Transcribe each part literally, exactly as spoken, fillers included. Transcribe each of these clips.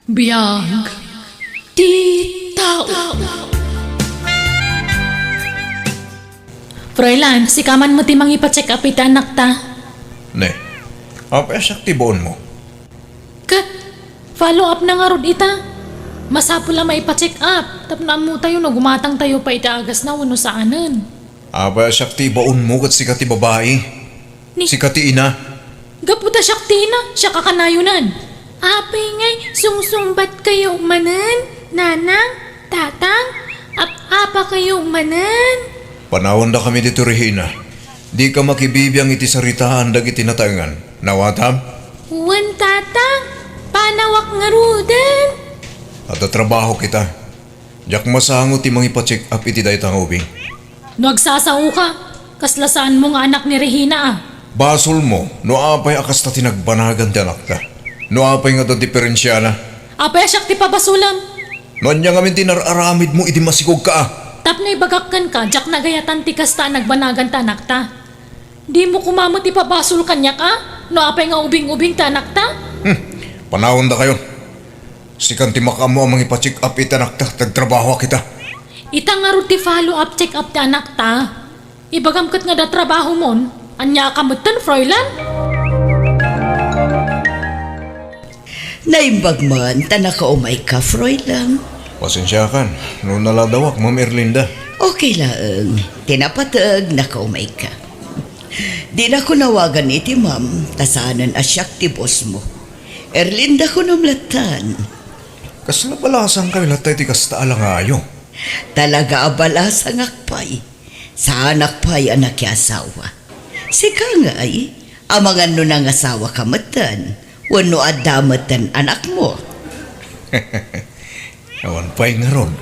Biag ti tao. Froilan, sika man met ti mangipa-check up iti anakta. Ne, apay a siak ti baonmo? Ket, follow up na ngarud ita. Masapul a maipa-check up, tapno ammotayo no gumatangtayo pay iti agasna wenno saanen. Apay a siak ti ibaonmo ket sika ti babai? Ni- Sika ti ina? Gapu ta siak ti ina, siak a kanayonan. Apay ngay, sungsungbat kayo manen, nanang, tatang, ap-apa kayo manen? Panawandakami ditoy, Regina. Dika makibibiang iti saritaan dagiti nataengan. Nawatam? Wen, tatang. Panawak ngaruden. Adda trabaho kita. Diak masango ti mangipa-check up iti dayta nga ubing. No agsasaoka, kasla saanmo nga anak ni Regina a. Basolmo no apay a kasta ti nagbanagan ti anakta. No apay nga adda diferensiana. Apay a siak ti pabasolem? No ania ngamin ti nar-aramidmo idi masikogka a? Tapno ibagak kenka, diak nagayatan ti kasta a nagbanagan ti anakta. Dimo koma met ipabasol kaniak a? No apay nga ubing-ubing ti anakta? Hmm, panawandakayon. Sikan ti makaammo a mangipa-check up iti anakta, ta agtrabahoak ita. Ita ngarud ti follow-up check-up ti anakta. Ibagam ket nga adda trabahomon. Ania ka metten, Froilan? Naimbag man ta nakaumayka, Froilan. Pasensiakan no naladawak, Ma'am Erlinda. Okay laeng. Ti napateg, nakaumayka. Dinakon awagan iti ma'am, ta saanen a siak ti bossmo. Erlinda kunom lattan. Kasla balasangkayo latta iti kasta a langayo? Talaga a balasangak pay. Saanak pay a nakiasawa. Sika ngay, amangan no nangasawaka metten, wenno adda metten anakmo. Awan pay ngarud.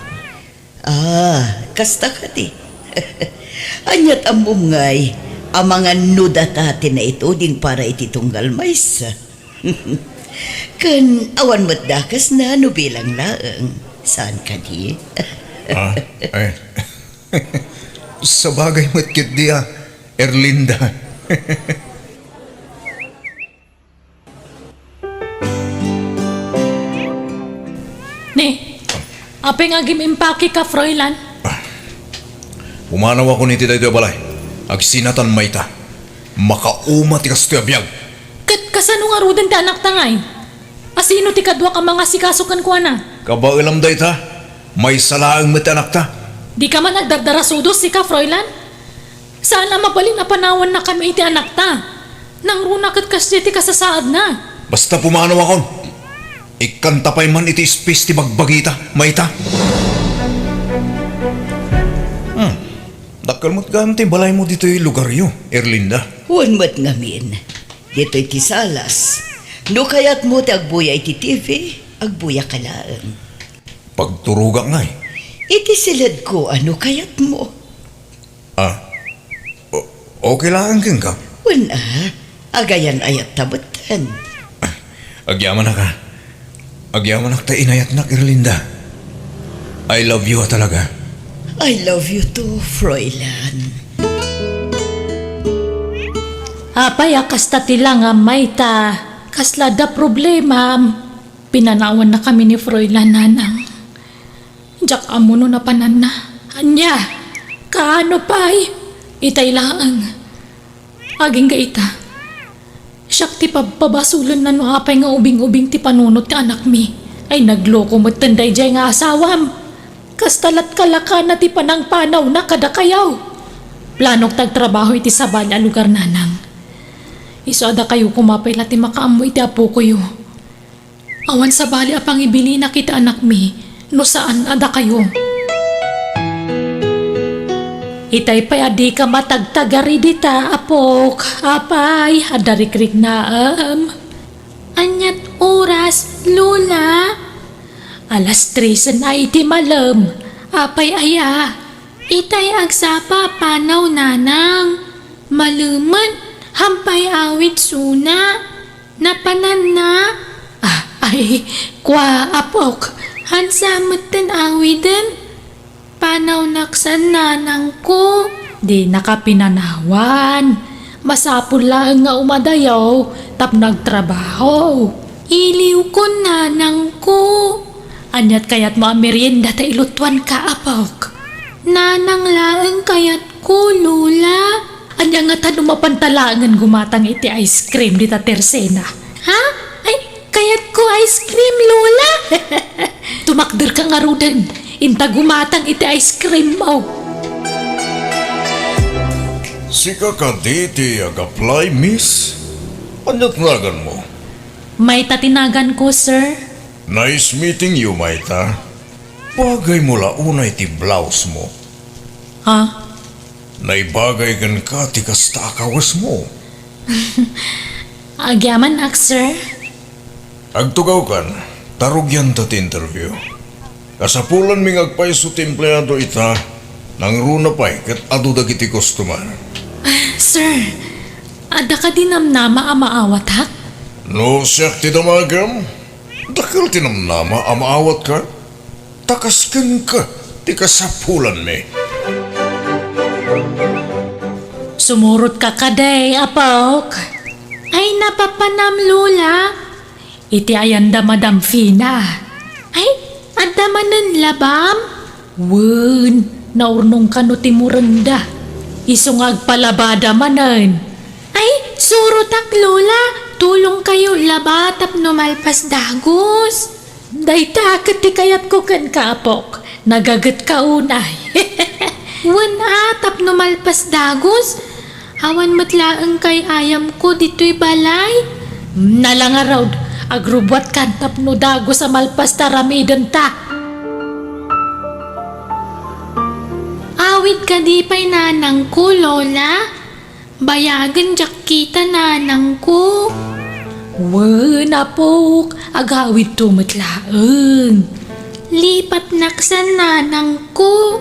Ah, kasta kadi. Ania't ammom ngay, amangan no data ti naituding para iti tunggal maysa. Ken awan met dakesna no bilang laeng. Saan kadi? Ah, ay. Sabagay met ketdi a, Erlinda. Ni, apay nga agim-impakeka, Froilan? Ah. Pumanawakon iti daytoy a balay. Agsinatan mayta. Makauma ti kastoy a biag. Ket kasano ngaruden ti anakta ngay? A sino ti kaduak a mangasikaso kenkuana? Kabaelam dayta. Maysa laeng met ti anakta. Dika man agdardarasudos, sika, Froilan? Saan a mabalin a panawannakami iti anakta. Nangruna ket kasdiay ti kasasaadna. Basta pumanawakon. Ikkanta pay man iti ispis ti bagbagita, mayta. Hmm. Dakkel met gayam ti balaymo ditoy lugaryo, Erlinda. Wen met ngamin. Ditoy ti salas. No kayatmo ti agbuya iti T V, agbuyaka laeng. Pagturogak ngay. Iti siledko a no kayatmo. Ah, o-, okay laeng kenka? Wen a, agayan-ayatta metten. Agyamanak a. Agyamanak ta inayatnak, Erlinda. I love you a talaga. I love you too, Froilan. Apay a kasta ti langam, mayta? Kasla adda problemam? Pinanawannakami ni Froilan, Nanang. Diak ammo no napananna. Ania? Kaano pay? Itay laeng. Agingga ita. Siak ti pabpabasolenna no apay nga ubing-ubing ti panunot ti anakmi. Ay, nagloko metten daydiay nga asawam. Kasta lat kalakana ti panangpanawna kadakayo. Planok ti agtrabaho iti sabali a lugar, Nanang. Isu a dakayo koma pay la ti makaammo iti apokoyo. Awan sabali a pangibilinak iti anakmi no saan a dakayo. Itay pay a dika matagtagari dita, apok. Apay, adda rikriknaem. Ania't oras, Lola? Alas tresen a iti malem. Apay aya? Itay agsapa a panaw, Nanang. Malemen, hampay awid suna. Napananna? Ah, ay, kua, apok. Hansa metten awiden? Panawnak san, nanangko. Dinaka pinanawan. Masapul laeng nga umadayo tapno agtrabaho. Iliwkon, nanangko. Ania't kayatmo a merienda ta ilutuanka, apok? Nanang laeng kayatko, Lola. Ania ngata no mapanta laengen gumatang iti ice cream dita tersena? Ha? Ay, kayatko ice cream, Lola. Tumakderka ngaruden. Inta gumatang iti ice cream mo. Sika kadi ti ag-apply, miss? Ania't naganmo? Mayta ti naganko, sir. Nice meeting you, Mayta. Bagaymo la unay ti blouse mo. Ha? Naibagay kenka ti kasta a kawesmo. Agyamanak, sir. Agtugawkan, ta rugianta ti interview. Kasapulanmi nga agpayso ti empleado ita, nangruna pay ket adu dagiti customer. Sir, adda kadi namnama a maawatak? No siak ti damagem, dakkel ti namnama a maawatka, ta kas kenka ti kasapulanmi. Sumurotka kadi, apok? Ay, napapanam, Lola. Iti ayan da Madam Fina. Ay, adda manen labam? Wen, naurnong kano ti murengda. Isu nga agpalabada manen. Ay, surotak, Lola. Tulongkayo laba tapno malpas dagus. Dayta ket ti kayatko kenka, apok. Nagagetka unay. Wen a, tapno malpas dagus. Awan met laeng kay ayamko ditoy balay. Nala ngarud, agrubbuatkan tapno dagus a malpas ta aramidenta. Awid kadi pay nanangko, Lola? Bayagen diak kita, nanangko. Wen, apok, agawidto met laeng. Lipatnak san, nanangko.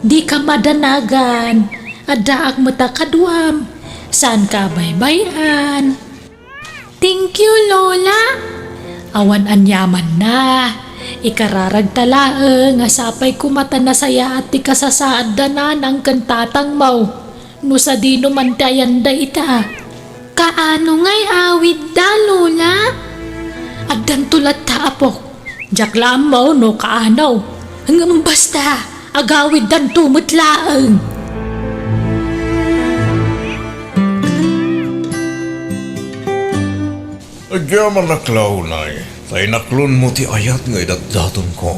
Dika madanagan, addaak met a kaduam. Saanka a baybay-an. Thank you, Lola. Awan aniamanna. Ikararagta laeng a sapay koma ta nasayaat ti kasasaadda nanang ken tatangmo. No sadino man ti ayanda ita. Kaano ngay awidda, Lola? Addanto latta, apok. Diak la ammo no kaano. Ngem basta, agawiddanto met laeng. Agyamanak la unay, ta inaklonmo ti ayat nga idatdatonko.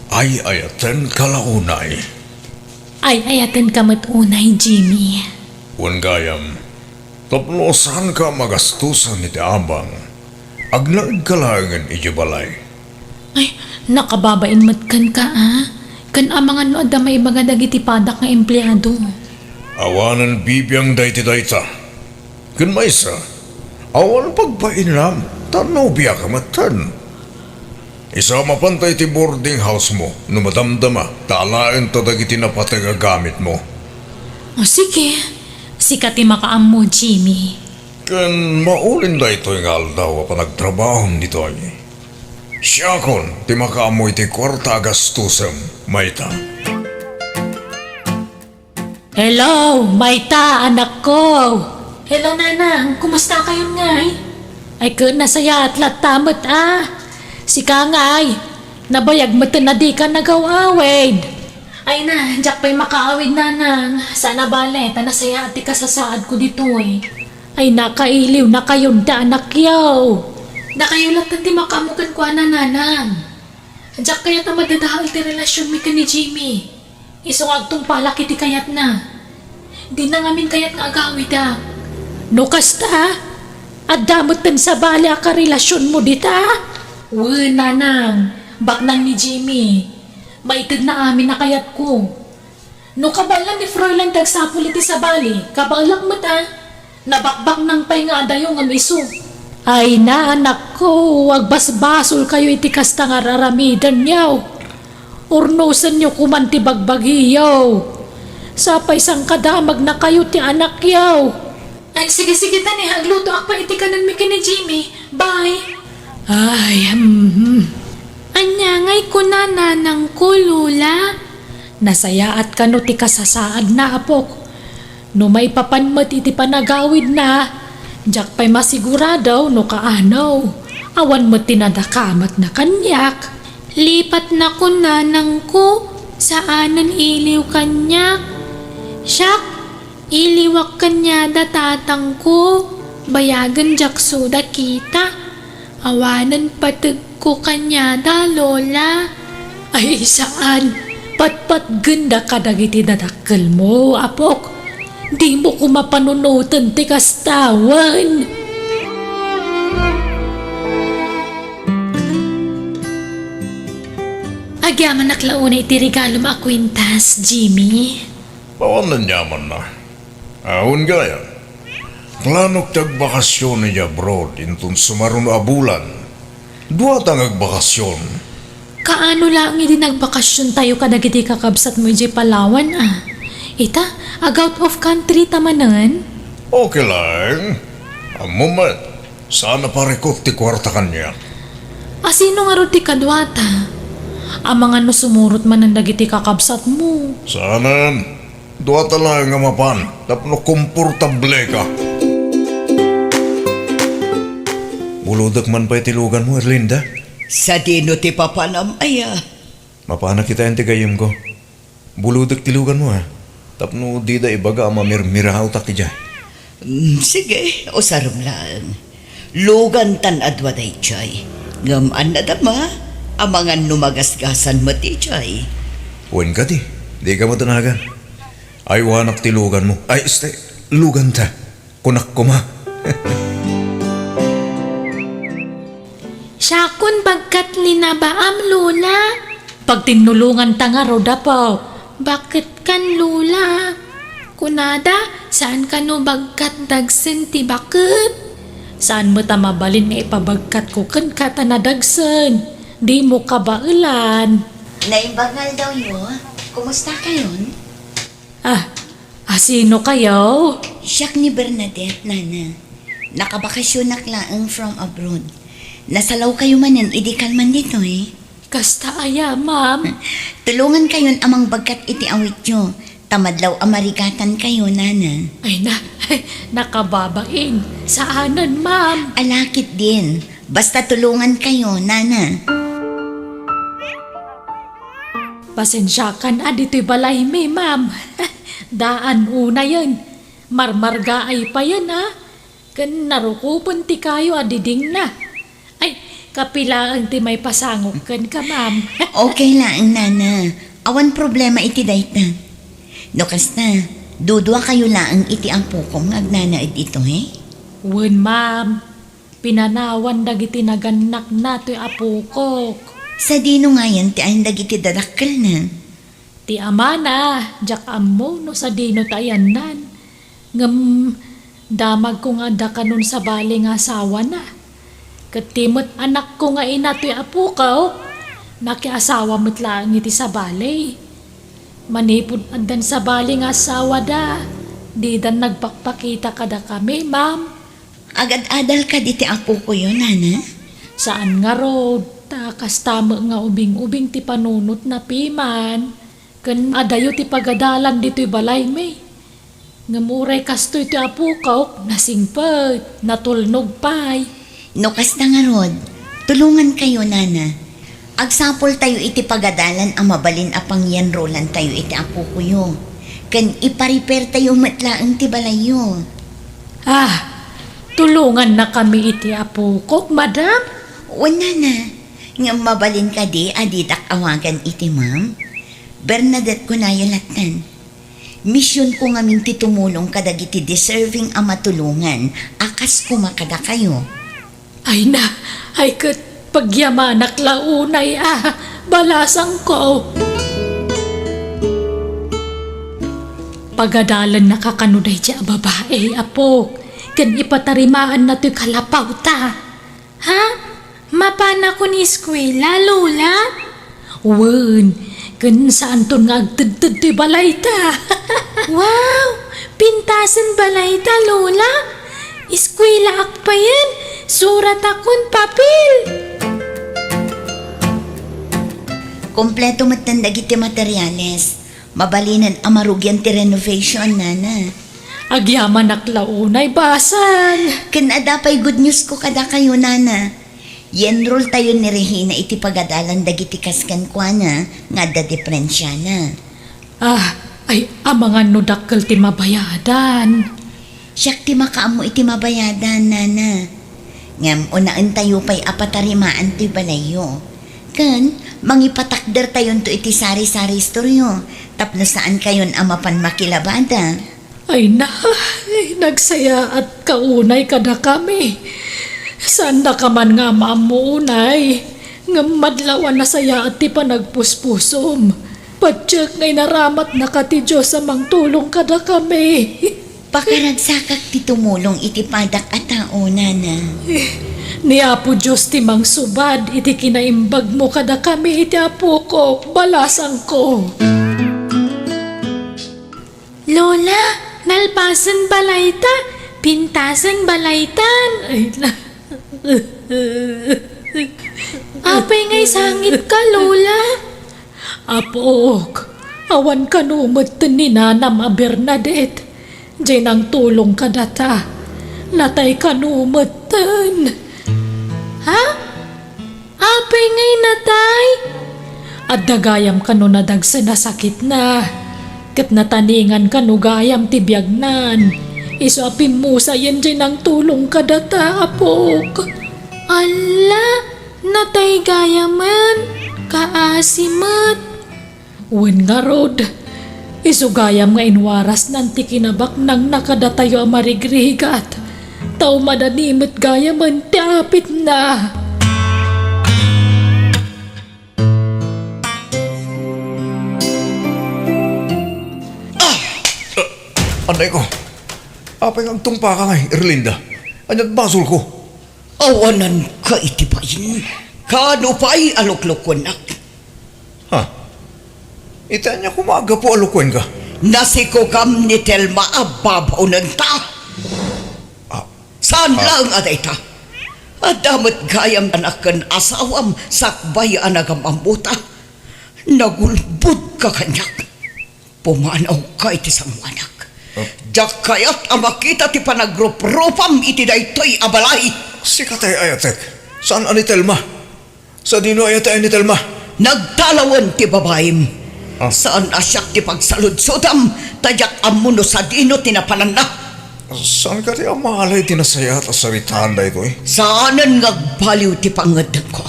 Ay-ayatenka la unay. Ay-ayatenka met unay, Jimmy. Wen gayam, tapno saanka a magastosan iti abang, agnaedka laengen idiay balay. Ay, nakababain met kenka, a? Ken amangan no adda maibaga dagiti padak nga empleado. Awanen bibiang dayta. Ken maysa, awan pagbainam, ta nobiaka metten. Isu a mapanta iti boarding house mo no madamdama ta alaenta dagiti napateg a gamitmo. O, sige. Sika ti makaammo, Jimmy. Ken maulin daytoy nga aldaw a panagtrabahom ditoy. Siakon ti makaammo iti kuarta a gastosem, mayta. Hello, mayta, anakko? Hello, nanang. Kumustakayon ngay? Ay, ket nasayaat latta met, a. Sika ngay, nabayag metten a dika nagaw-awid. Ay na, diak pay makaawid, nanang. Saan a bale, ta nasayaat ti kasasaadko ditoy. Ay, nakailiwnakayon ti anakyo. Dakayo latta ti makaammo kenkuana, nanang. Diak kayat a madadael ti relasionmi ken ni Jimmy. Isu nga agtungpalak iti kayatna. Dina ngamin kayat nga agawidak. No kasta, adda metten sabali a karelasionmo dita? Wen, nanang, baknang ni Jimmy. Maitedna amin a kayatko. No kabaelan ni Froilan ti agsapul iti sabali, kabaelak met a. Nabakbaknang pay nga adayo ngem isu. Ay na, anakko, agbasbasolkayo iti kasta nga ar-aramidenyo. Urnosenyo koman ti bagbagiyo. Sapay sangkadamagnakayo ti anakyo. Ay, sige, sige, tani, aglutoak pay iti kanenmi ken ni Jimmy. Bye. Ay, hmm. Ania ngay kuna nanangko, Lola? Nasayaat kano ti kasasaadna, apok? No maipapan met iti panagawidna, diak pay masigurado no kaano. Awan met ti nadakamatna kaniak. Lipatnakon nanangko, saanen iliw kaniak. Siak, iliwak kaniada tatangko, bayagen diak suda kita. Awanen pategko kaniada, Lola. Ay, saan. Patpatgenda kadagiti dadakkelmo, apok. Dimo koma panunoten ti kasta wen. Agyamanak la unay iti regalom a kuintas, Jimmy. Awan aniamanna. Awan gayam. Planok ti agbakasyon idiay abroad inton sumaruno a bulan. Duata nga agbakasyon. Kaano laeng idi nagbakasyon tayo kadagiti kakabsatmo idiay Palawan, a? Ita, ag-out of country ta manen? Okay laeng. Ammom met, saan a parikut ti kuarta kaniak. A, sino ngarud ti kaduata? Amangan no sumurot manen dagiti kakabsatmo. Saanen. Duata laeng nga mapan tapno komportableka. Bulodek man pay ti luganmo, Erlinda. Sadino ti papanam, aya? Mapanak itaen ti gayyemko. Bulodek ti luganmo, a. Tapno dida ibaga a mamirmirawtak idiay. Mm, sige, usarem laeng. Lugan tan adua daytoy. Ngem annadam a, amangan no magasgasan met idiay. Wen kadi, dika met nagan. Aywanak ti luganmo. Ay, este, luganta. Kunak koma. Siakon bagkat linabaam, Lola. Pagtinnulonganta ngarud, apo. Baket kan, Lola. Kunada, saan kano bagkat dagsen ti baket? Saan met a mabalin nga ipabagkatko kenka ta nadagsen? Dimo kabaelan. Naimbag nga aldawyo. Kumusta kayon? Ah, a, sino kayo? Siak ni Bernadette, nana. Nakabakasyonak laeng from abroad. Nasalaw kayo manen idi kalman ditoy. Kasta aya, ma'am? Tulongan kayon a mangbagkat iti awityo. Ta madlaw a marigatan kayo, nana. Ay na, nakababain. Saanen, ma'am? Ala ketdin. Basta tulongan kayo, nana. Pasensiakan a ditoy balaymi, ma'am. Daan unayen. Marmargaay payen, a. Ken narukopen ti kayo a didingna. Ay, kapilaeng ti maipasangok kenka, ma'am. Okay laeng, nana. Awan problema iti dayta. No kasta, dudua kayo laeng iti apokon nga agnanaed itoy? Wen, ma'am. Pinanawan dagiti nagannakna toy apokok. Sadino ngayen ti ayan dagiti dadakkelna? Ti amana, diak ammo no sadino ti ayanna. Ngem damagko nga adda kanon sabali nga asawana. Ket ti met anakko nga ina toy apokok, nakiasawa met laeng iti sabali. Manipud addan sabali nga asawada, didan nagpakpakita kadakami, ma'am. Agad-adal kadi ti apokoyo, nana? Saan ngarud, ta kasta met nga ubing-ubing ti panunotna piman, ken adayo ti pagadalan ditoy balaymi. Ngem uray kastoy ti apokok, nasingpet, natulnog pay. No kasta ngarud, tulongan kayo, nana. Agsapultayo iti pagadalan a mabalin a pangiyanrolantayo iti apokoyo, ken ipa-repairtayo met laeng ti balayyo. Ah, tulongannakami iti apokok, madam? Wen, nana, ngem mabalin kadi a didak awagan iti ma'am? Bernadette kunayo lattan. Misionko ngamin ti tumulong kadagiti deserving a matulongan a kas koma kadakayo. Ay na, ay ket pagyamanak la unay a balasangko. Pagadalannaka kano daydiay a babai, apok, ken ipatarimaanna toy kalapawta. Ha? Mapanakon eskuela, Lola? Wen, ken saanton nga agtedted toy balayta. Wow! Pintasen balayta, Lola? Eskuelaak payen, suratakon papel. Kompleto metten dagiti materiales. Mabalinen a marugian ti renovation, nana. Agyamanak la unay basol. Ken adda pay good news ko kadakayo, nana. I-enroll tayo ni Regina iti pagadalan dagiti kas kenkuana nga adda diferensiana. Ah, ay, amangan no dakkel ti mabayadan. Siak ti makaammo iti mabayadan, nana. Ngem unaentayo pay a patarimaan toy balayyo. Ken mangipatakdertayonto iti sari-sari istoryo tapno saankayon a mapan makilabada. Ay na, ay, nagsayaatka unay kadakami. Saannaka man nga maammo unay, ngem madlaw a nasayaat ti panagpuspusom. Patiek nga inaramatnaka ti Dios a mangtulong kadakami. Pakaragsakak ti tumulong iti padak a tao, nana. Ni Apo Dios ti mangsubad iti kinaimbagmo kadakami iti apokok, balasangko. Lola, nalpasen balayta, pintasen balaytan. Ay, na. Apay ngay sangitka, Lola? Apok, awan kano metten ni nanam a Bernadette. Jay nangtulong kadata. Natay kano metten. Ha? Apay ngay natay? Adda gayam kano nadagsen a sakitna. Ket nataningan kano gayam ti biagnan. Isu a pimmusayen jay nangtulong kadata, apok. Alla, natay gayamen, kaasi met. Wen ngarud, isu gayam nga inwarasnan ti kinabaknangna kadatayo a marigrigat, ta umadani met gayamen ti apitna. Ah! Anay ko, apay nga agtungpaka ngay, Erlinda? Ania't basolko? Awananka iti bain. Kaano pay a luklukuennak? Ha? Iti ania koma a gapu a lukuenka? Nasikogam ni Telma a babaonenta. Ah. Saan Ah. laeng a dayta? Adda met gayam anak ken asawam sakbay a nagam-ammota. Nagulbodka kaniak. Pumanawka iti sangoanak. Oh. Diak kayat a makita ti panagruprupam iti daytoy a balay. Sika tay ayatek. Saan a ni Telma? Sadino aya ti ay ni Telma? Nagtalawen ti babaim. Ah. Saan a siak ti pagsaludsodam, ta diak ammo no sadino ti napananna. Saanka ti amala iti nasayaat a saritaan daytoy? Saanen nga agbaliw ti pangngeddengko.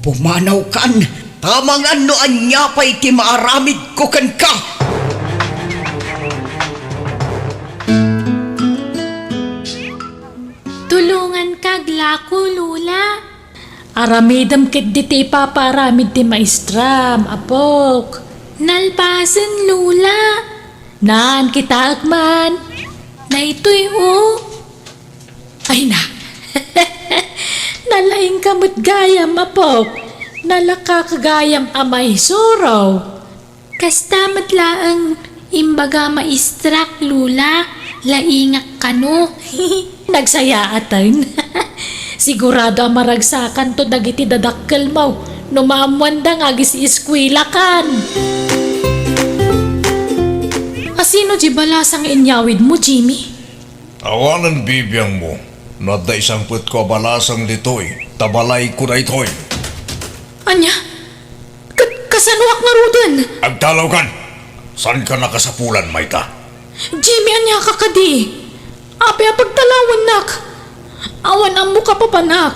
Pumanawkan, ta amangan no ania pay ti maaramidko kenka. Tulonganka aglako, Lola. Aramidem ketdi ti ipapaaramid ti maestram, apok. Nalpasen, Lola. Naan, kitaek man. Daytoy, o. Ay na. Nalaingka met gayam, apok. Nalakaka gayam a maisuro. Kasta met laeng imbaga maestrak, Lola, laingak kano. Nagsayaaten. Sigurado a maragsakanto dagiti dadakkelmo no maammoanda nga agis-eskuelakan. Asino di balasang inyawidmo, Jimmy? Awanen bibiangmo no adda isangpetko a balasang ditoy, ta balayko daytoy. Ania? Ka-, kasanoak ngaruden? Agtalawkan! Saanka nakasapulan, mayta? Jimmy, aniaka kadi? Apay a pagtalawennak? Awan ammoka papanak.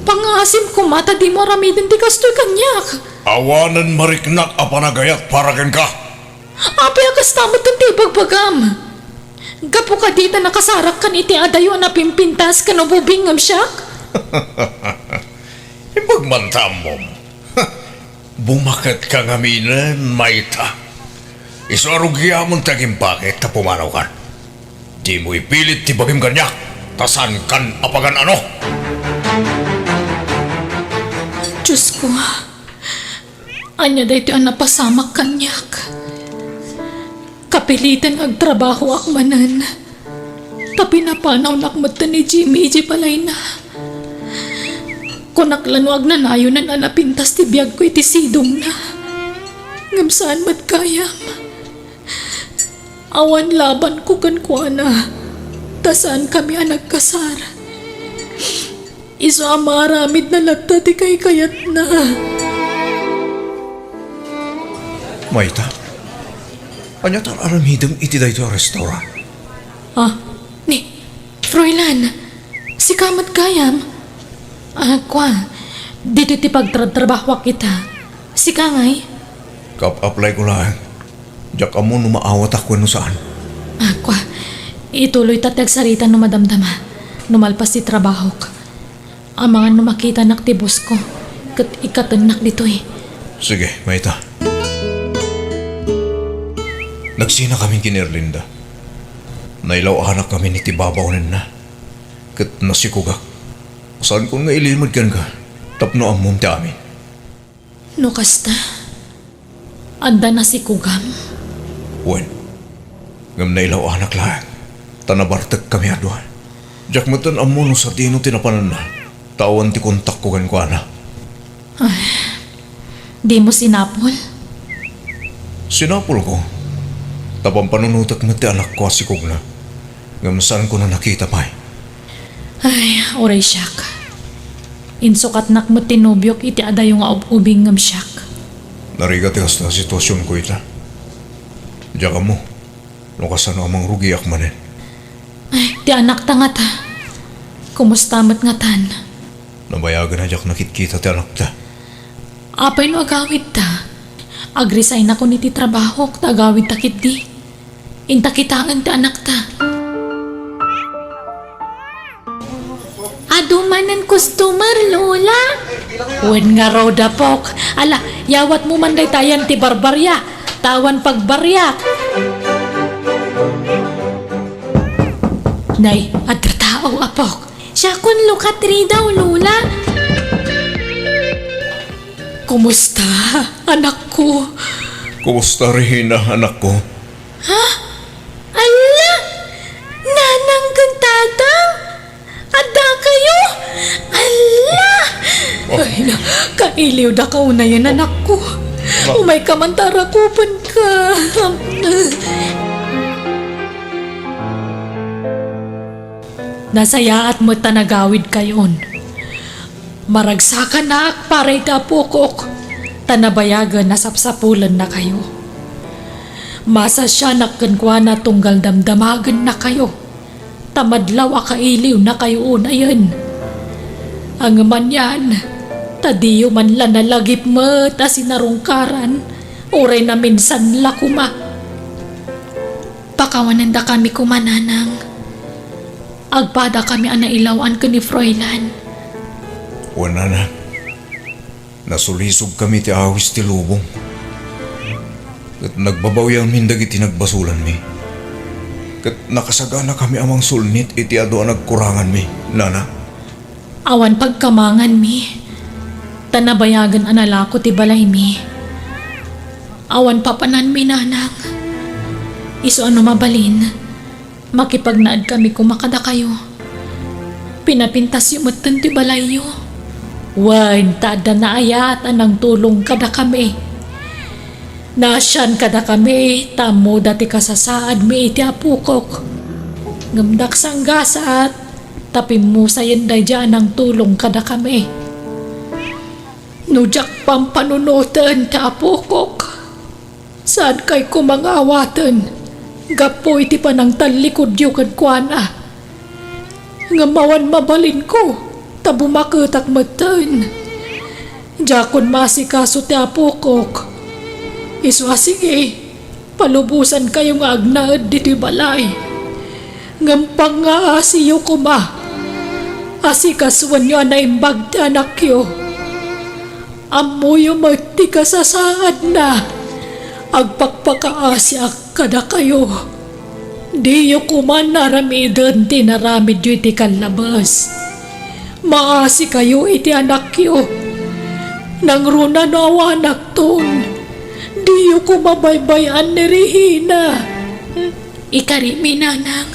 Pangaasim koma ta dimo aramiden ti kastoy kaniak. Awanen mariknak a panagayat para kenka. Apay a kasta met ti ibagbagam? Gapu kadi ta nakasarakkan iti adayo a napimpintas ken ububing ngem siak? Imbag man ta ammom. Bumaketka ngaminen, mayta. Isu a rugiamon ti agimbakit ta pumanawkan. Dimo ipilit ti bagim kaniak, ta saankan a pagan-ano. Diosko, ania daytoy a napasamak kaniak? Kapiliten agtrabahoak manen, ta pinapanawnak metten ni Jimmy idiay balayna. Kunak la no agnanayonen a napintas ti biagko iti sidongna. Ngem saan met gayam. Awan labanko kenkuana, ta saankami a nagkasar. Isu a maaramidna latta ti kaykayatna. Mayta, ania ti aramidem iti daytoy a restaurant? Ah, ni, Froilan, sika met gayam? Ah, kua, ditoy ti pagtratrabahoak ita. Sika ngay? Kap-apply ko laeng. Diak ammo no maawatak wenno saan. Ah, kua, ituloyta ti agsarita no madamdama, no malpas ti trabahok. Amangan no makitanak ti boss ko, ket ikkatennak ditoy. Sige, mayta. Nagsinakamin ken Erlinda. Nailaw-anakkamin iti babaonenna, ket nasikogak. Saankon nga ilimed kenka, tapno ammom ti amin. No kasta, adda nasikogam? Wen, ngem nailaw-anak laeng, ta nabartekkami a dua. Diak metten ammo no sadino ti napananna, ta awan ti kontakko kenkuana. Ay, dimo sinapol? Sinapolko, ta pampanunotek met ti anakko a sikogna. Ngem saanko a nakita pay. Ay, uray siak. Insukatnak met ti nobiok iti adayo nga ub-ubing ngem siak. Narigat ti kasta a situasionko ita. Diak ammo no kasano a mangrugiak manen. Ay, ti anakta ngata? Kumusta met ngatan? Nabayagen a diak nakitkita ti anakta. Apay no agawidta? Agresignak iti trabahok ta agawidta ketdi. Inta kitaen ti anakta. Adu manen customer, Lola? Wen ngarud, apok. Ala, yawatmo man daytayan ti barbaria. Ta awan pagbariak. Nay, adda tao, apok. Siakon lukatridaw, Lola. Kumusta, anakko? Kumusta, Regina, anakko? Ha? Alla! Nanang ken tatang? Addakayo? Alla! Ay, na, kailiwdaka unayen, anakko. Umayka man ta arakupenka. Nasayaat met ta nagawidkayon. Maragsakanak para iti apokok, ta nabayagen a sapsapulennakayo. Masasianak kenkuana tunggal damdamagennakayo, ta madlaw a kailiwnakayo unayen. Ngem anian, ta diyo man la nalagip met a sinarungkaran, uray naminsan la koma. Pakawanendakami koma, nanang. Agpadakami a nailaw-an ken ni Froilan. Wen, nanang. Nasulisogkami ti awis ti lubong. Ket nagbabawianmin dagiti nagbasolanmi. Ket nakasaganakami a mangsulnit iti adu a nagkuranganmi, nanang. Awan pagkamanganmi, ta nabayagen a nalako ti balaymi. Awan papananmi, nanang. Isu a no mabalin, makipagnaedkami koma kadakayo. Pinapintasyo metten ti balayyo. Wen, ta adda naayat a nangtulong kadakami. Naasian kadakami ta ammoda ti kasasaadmi iti apokok. Ngem daksanggasat, ta pimmusayen daydiay a nangtulong kadakami. No diak pampanunoten ti apokok, saankay koma nga awaten gapu iti panangtallikudyo kenkuana. Ngem awan mabalinko ta bumaketak metten. Diakon maasikaso ti apokok. Isu a sige, palubosankayo nga agnaed ditoy balay. Ngem pangngaasiyo koma. Asikasuenyo a naimbag ti anakyo. Ammoyo met ti kasasaadna. Agpakpakaasiak kadakayo. Diyo koma aramiden ti inaramidyo iti kallabes. Maasikayo iti anakyo. Nangruna no awanakton, diyo koma baybay-an ni Regina. Ikarimi, nanang.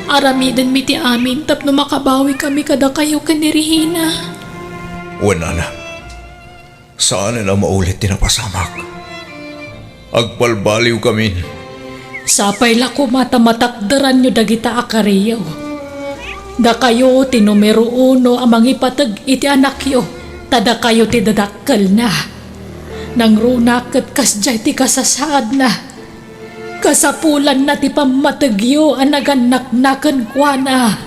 Aramidenmi ti amin tapno makabawikami kadakayo ken ni Regina. Wen, nanang. Saanen a maulit ti napasamak. Agbalbaliwkamin. Sapay la koma ta matakderanyo dagita a kariyo. Dakayo ti numero uno a mangipateg iti anakyo, ta dakayo ti dadakkelna. Nangrunak ket kasdiay ti kasasaadna. Kasapulanna ti pammategyo a nagannakna kenkuana.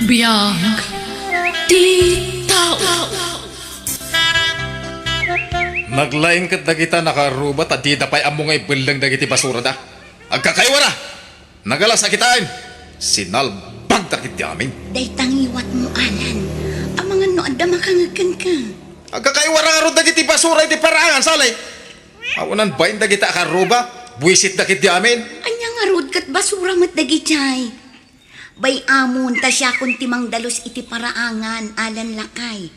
Biag ti tao. Naglaing ket dagita nakaarruba ta dida pay ammo nga ibelleng dagiti basurada. Agkakaiwara! Nagalas a kitaen! Sinalbagda ketdi amin. Dayta ngiwatmo, Alan. Amangan no adda makangeg kenka. Agkakaiwara ngarud dagiti basura iti paraangan, Sally! Awanan bain dagita a kaarruba, buisitda ketdi amin. Ania ngarud ket basura met dagijay? Bay-amon ta siakon ti mangdalus iti paraangan, Alan lakay.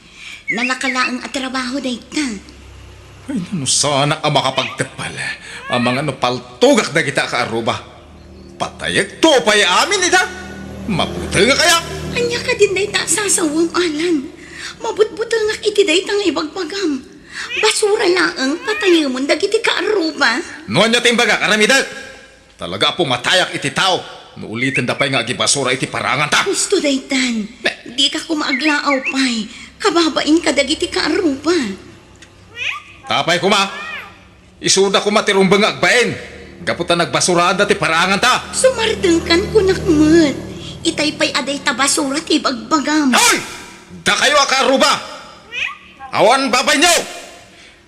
Nalaka laeng a trabaho dayta. Ay, no sanak a makapagteppel, amangan no paltogak dagita a kaarruba. Patayekto pay amin ida. Mabutengak aya? Ania kadin dayta a sasawem, Alan? Mabutbutengak iti dayta nga ibagbagam. Basura laeng patayemon dagiti kaarruba. No ania ti imbagak, aramidek. Talaga a pumatayak iti tao no ulitenda pay nga agibasura iti paraanganta. Husto daytan. Ne. Dika koma aglaaw pay. Kababain kadagiti kaarruba. Apay koma, isuda koma ti rumbeng nga agbain, gapu ta nagbasuraanda ti paraanganta. Sumardengkan kunak met. Itay pay a dayta basura ti ibagbagam. Hoy! Dakayo a kaarruba! Awan babainyo!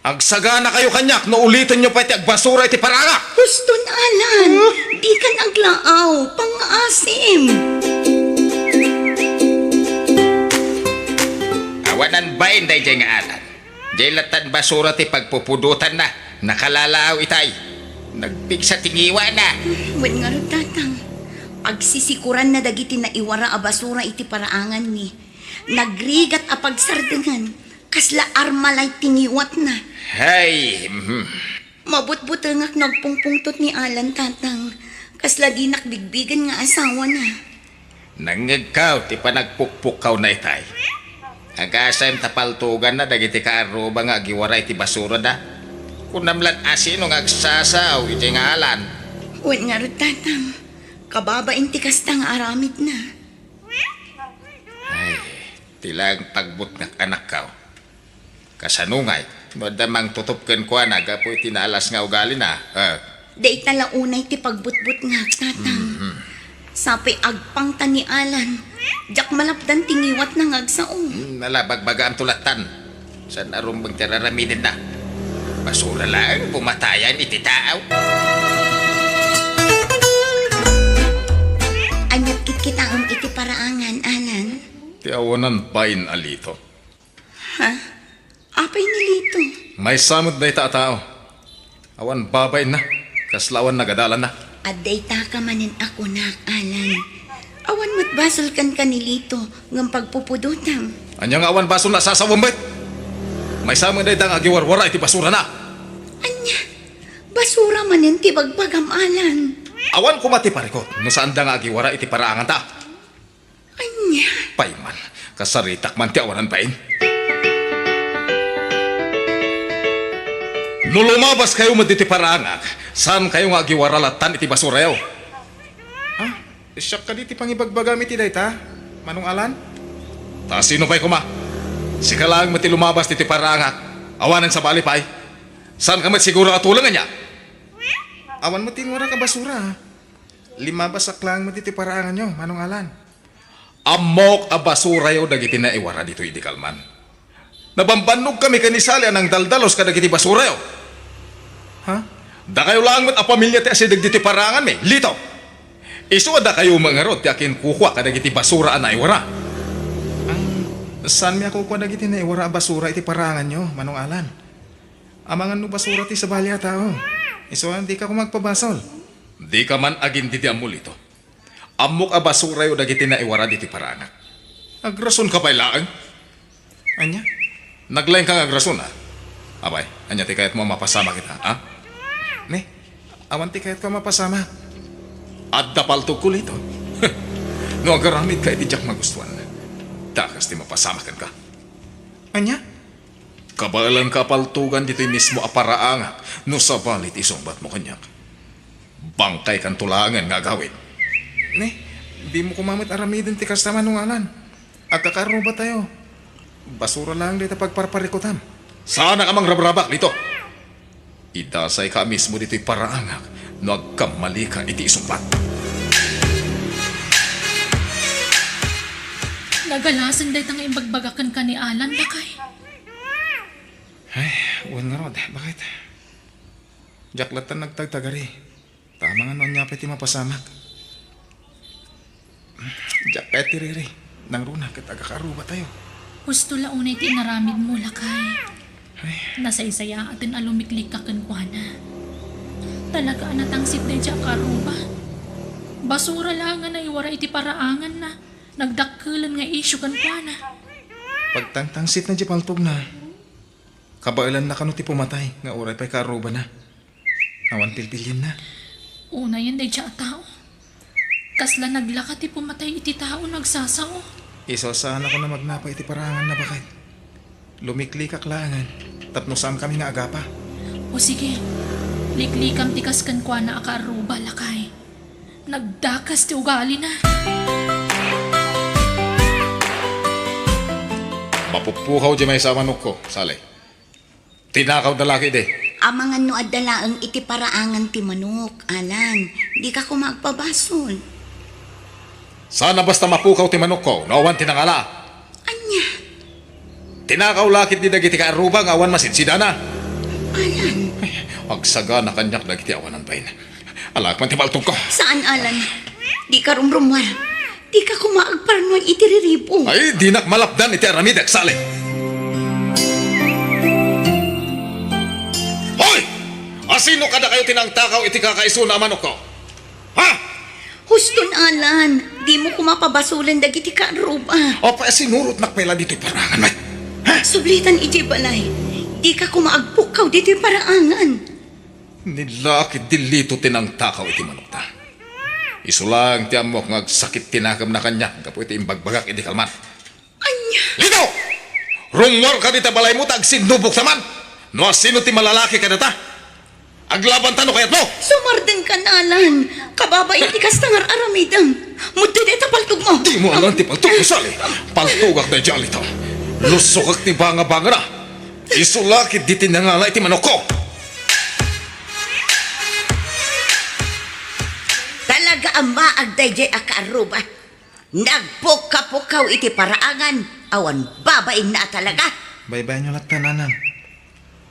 Agsaganakayo kaniak no ulitenyo pay ti agbasura iti paraangak. Huston, Alan! Huh? Dikan aglaaw, pangngaasim! Awanan bain daydiay nga Alan. Diay lattan basura ti pagpupudotanna. Nakalalaaw itay. Nagpigsa ti ngiwana. Wen ngarud, Tatang. Pagsisikuranna dagiti naiwara a basura iti paraanganmi. Nagrigat a pagsardengan. Kasla armalay ti ngiwatna. Hay, mhm. Mabutbutengak no agpungpungtot ni Alan, Tatang. Kasla dinak bigbigen nga asawana. Nangngegkaw ti panagpukpukkawna itay. Agasem ta paltoganna dagiti kaarruba nga agiwara iti basurada. Kunam laeng a sino nga agsasao iti nga Alan. Wen ngarud, Tatang. Kababain ti kasta nga aramidna. Ay, ti laeng pagbutngak, anakkaw. Kasano ngay no adda mangtutup kenkuana gapu iti naalas nga ugalina? Ah. Dayta la unay ti pagbutbutngak, Tatang. Mhm. Sapay agpangta ni Alan, diak malapdan ti ngiwatna nga agsao. Hmm, ala, bagbagaamto lattan. Saan a rumbeng ti raramidenna? Basura laeng pumatayan iti tao. Aniat kitkitaem iti paraangan, Alan? Ti awanan bain a Lito. Ha? Apay ni Lito? Maysa met dayta a tao. Awan babainna, kasla awan nagadalanna. Adda itaka manen a kunak, Alan. Awan met basol kenka ni Lito, ngem pagpupudotam. Ania nga awan basol a sasawem met? Maysa met dayta nga agiwarwara iti basurana. Ania? Basura manen ti bagbagam, Alan. Awan koma ti parikut no saanda nga agiwara iti paraanganta. Ania? Payman, kasaritak man ti awanan bain. No lumabaskayo met ditoy paraangak, saankayo nga agiwara lattan iti basurayo. Ah, siak kadi ti pangibagbagam iti dayta, Manong Alan? Ta sino pay koma? Sika laeng met ti lumabas ditoy paraangak. Awanen sabali pay. Saanka met siguro a tuleng, ania? Awan met ti inwarak a basura, ah. Limabasak laeng met iti paraanganyo, Manong Alan. Ammok a basurayo dagiti naiwara ditoy idi kalman. Nabambannogkami ken ni Sally a nangdaldalus kadagiti basurayo. Ha? Dakayo laeng met a pamilia ti asideg ditoy paraanganmi, Lito. Isu a dakayo met ngarud ti akinkukua kadagiti basura a naiwara. Ah, saanmi a kukua dagiti naiwara a basura iti paraanganyo, Manong Alan. Amangan no basura ti sabali a tao. Isu a dika koma agpabasol. Dika man agindidiammo, Lito. Ammok a basurayo dagiti naiwara ditoy paraangak. Agrasonka pay laeng? Ania? Naglaingka nga agrason, a? Apay, ania ti kayatmo a mapasamak ita, a? Ne? Awan ti kayatko a mapasamak. Adda paltogko, Lito. No agaramidka iti diak magustuan, dakes ti mapasamak kenka. Ania? Kabaelanka a paltogan ditoy mismo a paraangak no sabali ti isungbatmo kaniak. Bangkaykanto laengen nga agawid. Ne, dimo koma met aramiden ti kasta, Manong Alan. Agkakaarrubatayo. Basura laeng dayta pagparparikutam. Saanak a mangrabrabak dito. Idasayka a mismo ditoy paraangak no agkammalika iti isungbat. Nagalasen dayta nga imbagbagak kenka ni Alan, lakay. Ay, wen ngarud, bakit? Diak latta nagtagtagari. Tama nga no ania pay ti mapasamak. Diak kayat ti riri. Nangruna ket agkakaarrubatayo. Husto la unay ti inaramidmo, lakay. Ay. Nasaysayaaten a lumiklikka kenkuana. Talaga a natangsit daydi a kaarruba. Basura laeng nga naiwaray iti paraanganna. Nagdakkelen nga isyu kenkuana. Pagtangtangsit na di paltogna. Kabaelanna kano ti pumatay nga uray pay kaarrubana. Awan pilpilienna. Unayen daydi a tao. Kasla naglaka ti pumatay iti tao no agsasao. Isu a saanakon a magnapa iti paraanganna, baket. Lumiklikak laengen tapno saankami nga agapa. O sige, liklikam ti kas kenkuana a kaarruba, lakay. Nagdakes ti ugalina. Mapuppukaw di maysa a manokko, Sally. Tinakawda la ketdi. Amangan no adda laeng iti paraangan ti manok, Alan. Dika koma agpabasol. Saan a basta mapukaw ti manokko no awan ti nangala. Ania? Tinakaw la ketdi dagiti kaarruba nga awan masidsidana. Alan. Ay, agsagana kaniak dagiti awanan bain. Alaek man ti paltogko. Saan, Alan? Dika rumrummuar. Dika koma agparnuan iti riribo. Ay, dinak malapdan iti aramidek, Sally. Hoy! Asino kadakayo ti nangtakaw iti kakaisuna a manokko? Ha? Huston, Alan. Dimo koma pabasolen dagiti kaarruba. Apay a sinurotnak pay la ditoy paraangan, met? Ha? Sublitan idiay balay. Dika koma agpukkaw ditoy paraangan. Ni la ketdi Lito ti nangtakaw iti manokta. Isu laeng ti ammok nga agsakit ti nakemna kaniak gapu iti imbagbagak idi kalman. Ania? Lito! Rummuarka dita balaymo ta agsinnubokta man! No asino ti malalaki kadata? Aglabanta no kayatmo! Sumardengkan, Alan. Kababain ti kasta nga ar-aramidem. Muddi dayta paltogmo. Dimo alan ti paltogko, Sally. Paltogak daydiay a Lito. Lusokek ti bangabangana. Isu la ketdi ti nangala iti manokko. Talaga a maag daydiay a kaarruba. Nagpukkapukkaw iti paraangan, awan babainna a talaga. Baybayanyo latta, Nanang.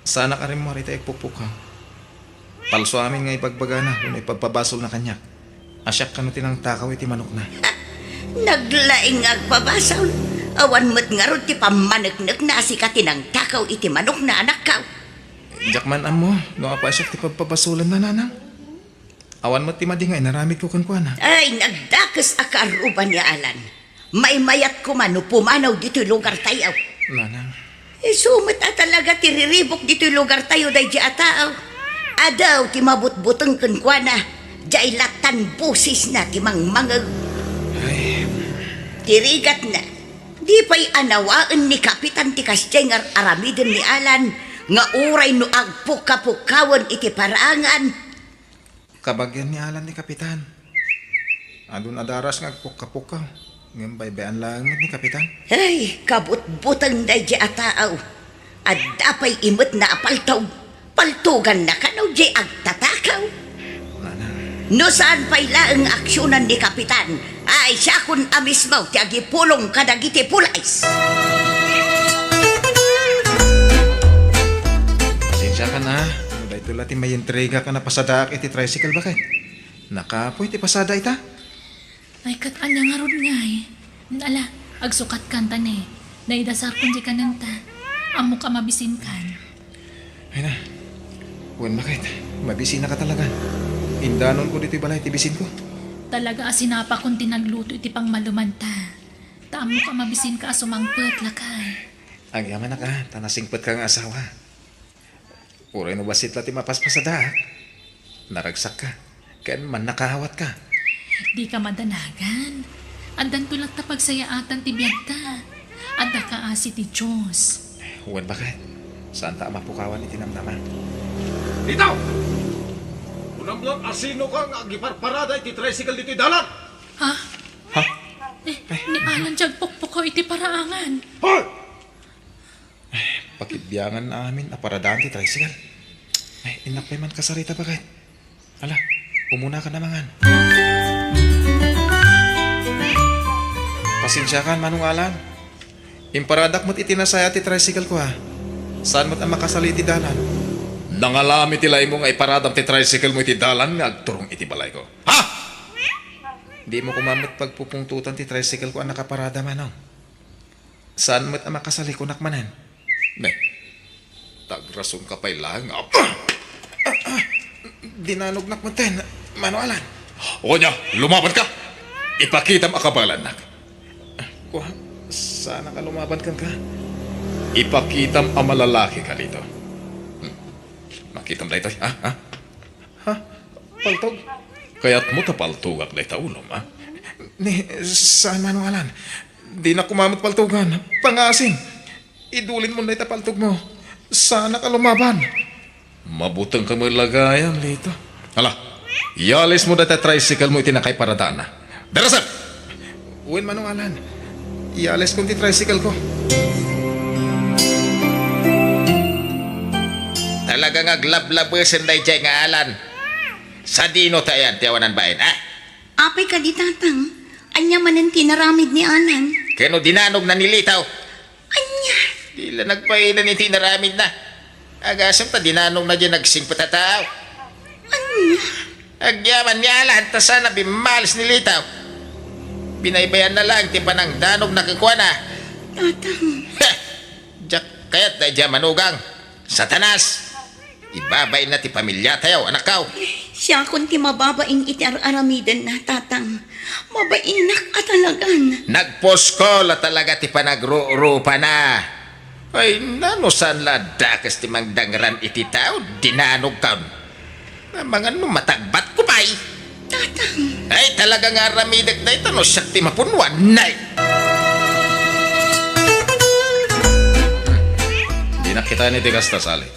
Saanak a rimmuar iti agpukpukkaw. Palso amin nga ibagbagana wenno ipagpabasolna kaniak a siak kano ti nangtakaw iti manokna. Naglaing nga agpabasol. Awan met ngarud ti pammaneknekna a sika ti nangtakaw iti manokna, anakko. Diak man ammo no apay a siak ti pagpabasolenna, Nanang. Awan met ti madi nga inaramidko kenkuana. Ay, nagdakes a kaarruba ni Alan. Maymayat koma no pumanaw ditoy lugartayo. Nanang. Isu met a talaga ti riribok ditoy lugartayo daydi a tao. Adu ti mabutbuteng kenkuana. Diay lattan bosesna ti mangmangeg. Ay. Ti rigatna, di pay anawaen ni Kapitan ti kasdiay nga ar-aramiden ni Alan nga uray no agpukkapukkawen iti paraangan. Kabagian ni Alan ni Kapitan. Adun adaras nga agpukkapukkaw, ngem baybay-an laeng met ni Kapitan. Ay, kabutbuteng daydi a tao. Adda pay imetna a paltog. Paltoganna kano diay agtatakaw. Nanang. No saan pay laeng nga aksionan ni Kapitan, ay siakon a mismo ti agipulong kadagiti pulis. Pasensiakan a. No daytoy la ti maintriga ken a pasadaak iti tricycle, baket. Nakapoy ti pasada ita. Ay, ket ania ngarud ngay? Ala, agsukatkan ta ne. Naidasarkon diay kanenta. Ammok a mabisinkan. Ay na. Wen, baket. Mabisinaka talaga. Indanonko ditoy balay ti bisinko. Talaga a sinapakon ti nagluto iti pangmalumanta. Ta ammok a mabisinka a sumangpet, lakay. Agyamanak a, ta nasingpetka nga asawa. Uray no bassit la ti mapaspasadaak, naragsakka, ken mannakawatka. Dika madanagan. Addanto latta pagsayaatan ti biagta. Adda kaasi ti Dios. Wen, baket? Saanta a mapukawan iti namnama? Itaw! Kunam laeng a sinoka nga agiparparada iti tricycle ditoy dalan? Ha? Ha? Eh, ni Alan ti agpukpukaw iti paraangan. Hoy! Pakibiangan amin a paradaan ti tricycle. Ay, innak pay man kasarita, baket? Ala, umuna ka na mangan. Pasensiakan, Manong Alan. Imparadak met iti nasaya ti tricycle ko, ha. Saan met a makasali iti dalan? Nangalam iti laing mo nga iparadam ti tricycle mo iti dalan nga agturong iti balayko. Ha? Di mo koma met pagpupungtotan ti tricycle ko a nakaparada, Manong. Saan met a makasali, kunak manen? Ne, tagrasonka pay laeng nga, ah, ah, ah, dinanognak metten, Manong Alan. O ania, lumabanka! Ipakitam a kabaelannak. Kua, saanak a lumaban kenka? Ipakitam a malalakika dito. Hmm. Makitam daytoy, ha? Ha? Ha? Paltog? Kayatmo ta paltogak dayta ulom, ha? Ni, saan, Manong Alan. Dinak koma met paltogan. Pangaasim. Idulinmon dayta paltogmo. Saanak a lumaban. Mabutengka met la gayam, Lito. Ala, ialismo dayta tricycle mo iti nakaiparadaanna. Darasem! Wen, Manong Alan. Ialiskon ti tricycle ko. Talaga nga aglablabesen daydiay nga Alan. Sadino ta ayan ti awanan bain, ha? Apay kadi, Tatang? Ania manen ti inaramid ni Alan? Ken no dinanogna ni Lito? Ania? Di la nagpainam iti inaramidna. Agasem ta dinanogna diay nagsingpet a tao. Ania? Agyaman ni Alan ta saan a bimmalis ni Lito. Binaybayanna laeng ti panangdanogna kenkuana. Tatang. Heh! Diak kayat daydiay a manugang. Satanas! Ibabainna ti pamiliatayo, anakko. Siakon ti mababain iti ar-aramidenna, Tatang. Mabainak a talagan. Nagpuskol a talaga ti panagrurupaana. Ay, nano saan la a dakes ti mangdangran iti tao, dinanogkon. Amangan no matagbatko pay. Tatang. Ay, talaga nga aramidek dayta no siak ti mapunwan. Nay! Dinak kitaen iti kasta, Sally.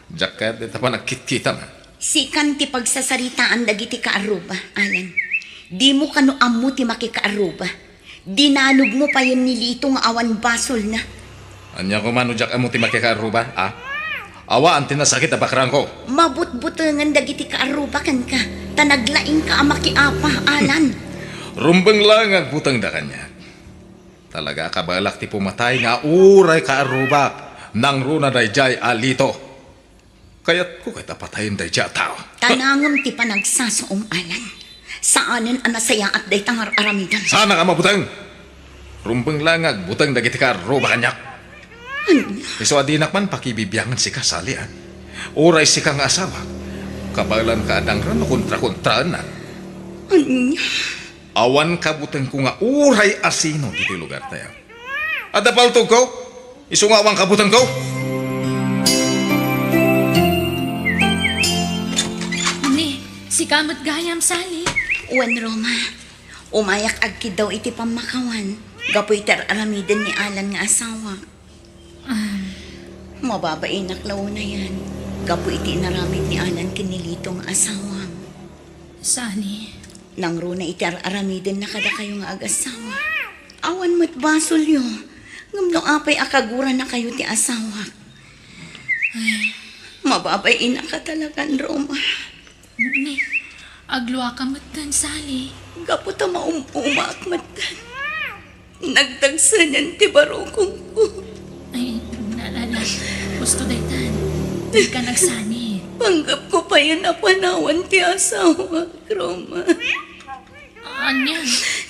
Diak kayat dayta panagkitkitam. Sikan ti pagsasaritaan dagiti kaarruba, Alan. Dimo kano ammo ti makikaarruba. Dinanogmo payen ni Lito nga awan basolna. Ania koma no diak ammo ti makikaarruba, a? Awan ti nasakit a bakrangko. Mabutbutengen dagiti kaarruba kenka, ta naglaingka a makiapa, Alan. Rumbeng laeng nga agbutengda kaniak. Talaga a kabaelak ti pumatay nga uray kaarrubak, nangruna daydiay a Lito. Kayatko ket a patayen daydiay a tao. Tanangem ti panagsasaom, Alan. Saanen a nasayaat dayta nga ar-aramidem. Saanak a mabuteng. Rumbeng laeng nga agbuteng dagiti kaarruba kaniak. Ania? Isu a dinak man pakibibiangen sika, Sally, a. Uray sika nga asawak, kabaelanka a dangran no kontrakontraennak. Ania? Awan kabutengko nga uray asino ditoy lugartayo. Adda paltogko, isu nga awan kabutengko. Ni, sika met gayam, Sally. Wen, Roma. Umayak agkiddaw iti pammakawan gapu iti ar-aramiden ni Alan nga asawak. Ah. Mababainak la unayen gapu iti inaramid ni Alan ken ni Lito nga asawam. Sani? Nangruna iti ar-aramidenna kadakayo nga agassawa. Awan met basolyo, ngem no apay a kaguranakayo ti asawak. Ay. Mababainak a talagan, Roma. Ni, agluaka metten, Sally. Gapu ta maum-umaak metten. Nagdagsenen ti barukongko. Ay, na, na, na. Husto daytan. Dika nagsani. Panggepko payen a panawan ti asawak, Roma. Ania?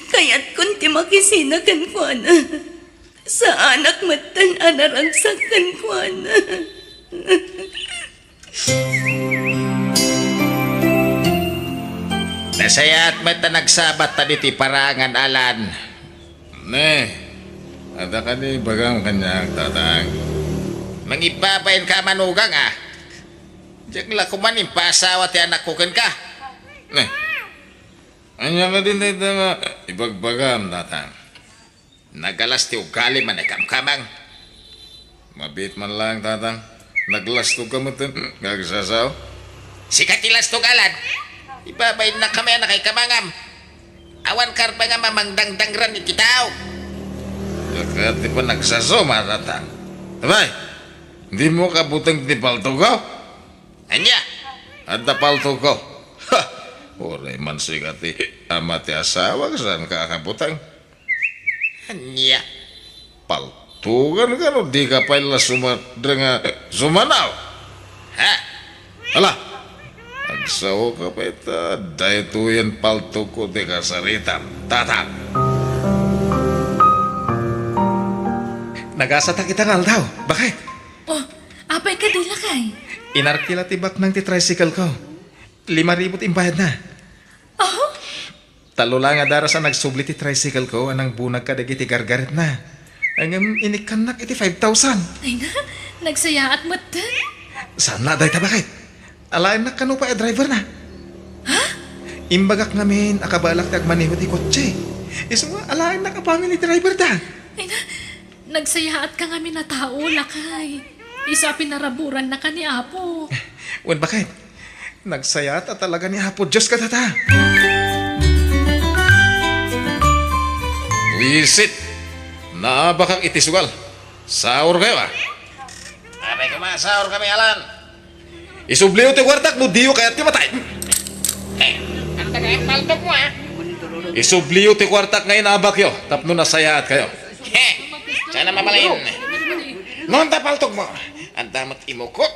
Kayatkon ti makisina kenkuana. Saanak metten a naragsak kenkuana. Nasayaat met ta nagsabatta ditoy parangan, Alan. Ne, adda kadi ibagam kaniak, Tatang? Mangibabainka a manugang, a. Diak la koma impaasawa ti anakko kenka. Ne, ania kadi dayta nga ibagbagam, Tatang? Nagalas ti ugalim a naikamkamang. Mabiit man laeng, Tatang. Naglastog ka metten nga agsasao. Sika ti lastog, Alan. Ibabainnak kami a nakaikamangam. Awan karbengam a mangdangdangran iti tao. Diak kayat ti panagsasao, Tatang. Abay, dimo kabuteng ti paltogko? Ania? Adda paltogko. Ha! Uray man sika ti ama ti asawa, saanka a kabuteng. Ania? Paltogan kano dika pay la sumadra nga sumanaw? Ha? Ala, agsaoka pay ta daytoyen paltogko ti kasaritam, Tatang. Nagasatak ita nga aldaw. Bakit? Oh, apay kadi, lakay? Inarkila ti baknang ti tricycle ko. Lima ribu ti imbayadna. Oh? Tallo la nga daras a nagsubli ti tricycle ko a nangbunag kadagiti gargaretna. Ngem inikkannak iti five thousand. Ay na, nagsayaat metten. Saan la dayta, bakit? Alaennak kano pay a driver na. Ha? Imbagak ngamin a kabaelak ti agmaneho ti kotse. Isu nga alaennak a family driver da. Ay na, nagsayaatka ngamin a tao, lakay. Isu a pinaraburannaka ni Apo. Wen, bakit? Nagsayaat a talaga ni Apo Dios kadata. Wisit! Naabakak iti sugal. Saurkayo, a? Apay koma, saurkami, Alan. Isubliyo ti kuartak no diyo kayat ti matay. Eh, anta nga paltogmo, a? Isubliyo ti kuartak nga inabakyo tapno nasayaatkayo. He, sana mabalin. No anta paltogmo, anta met imuko.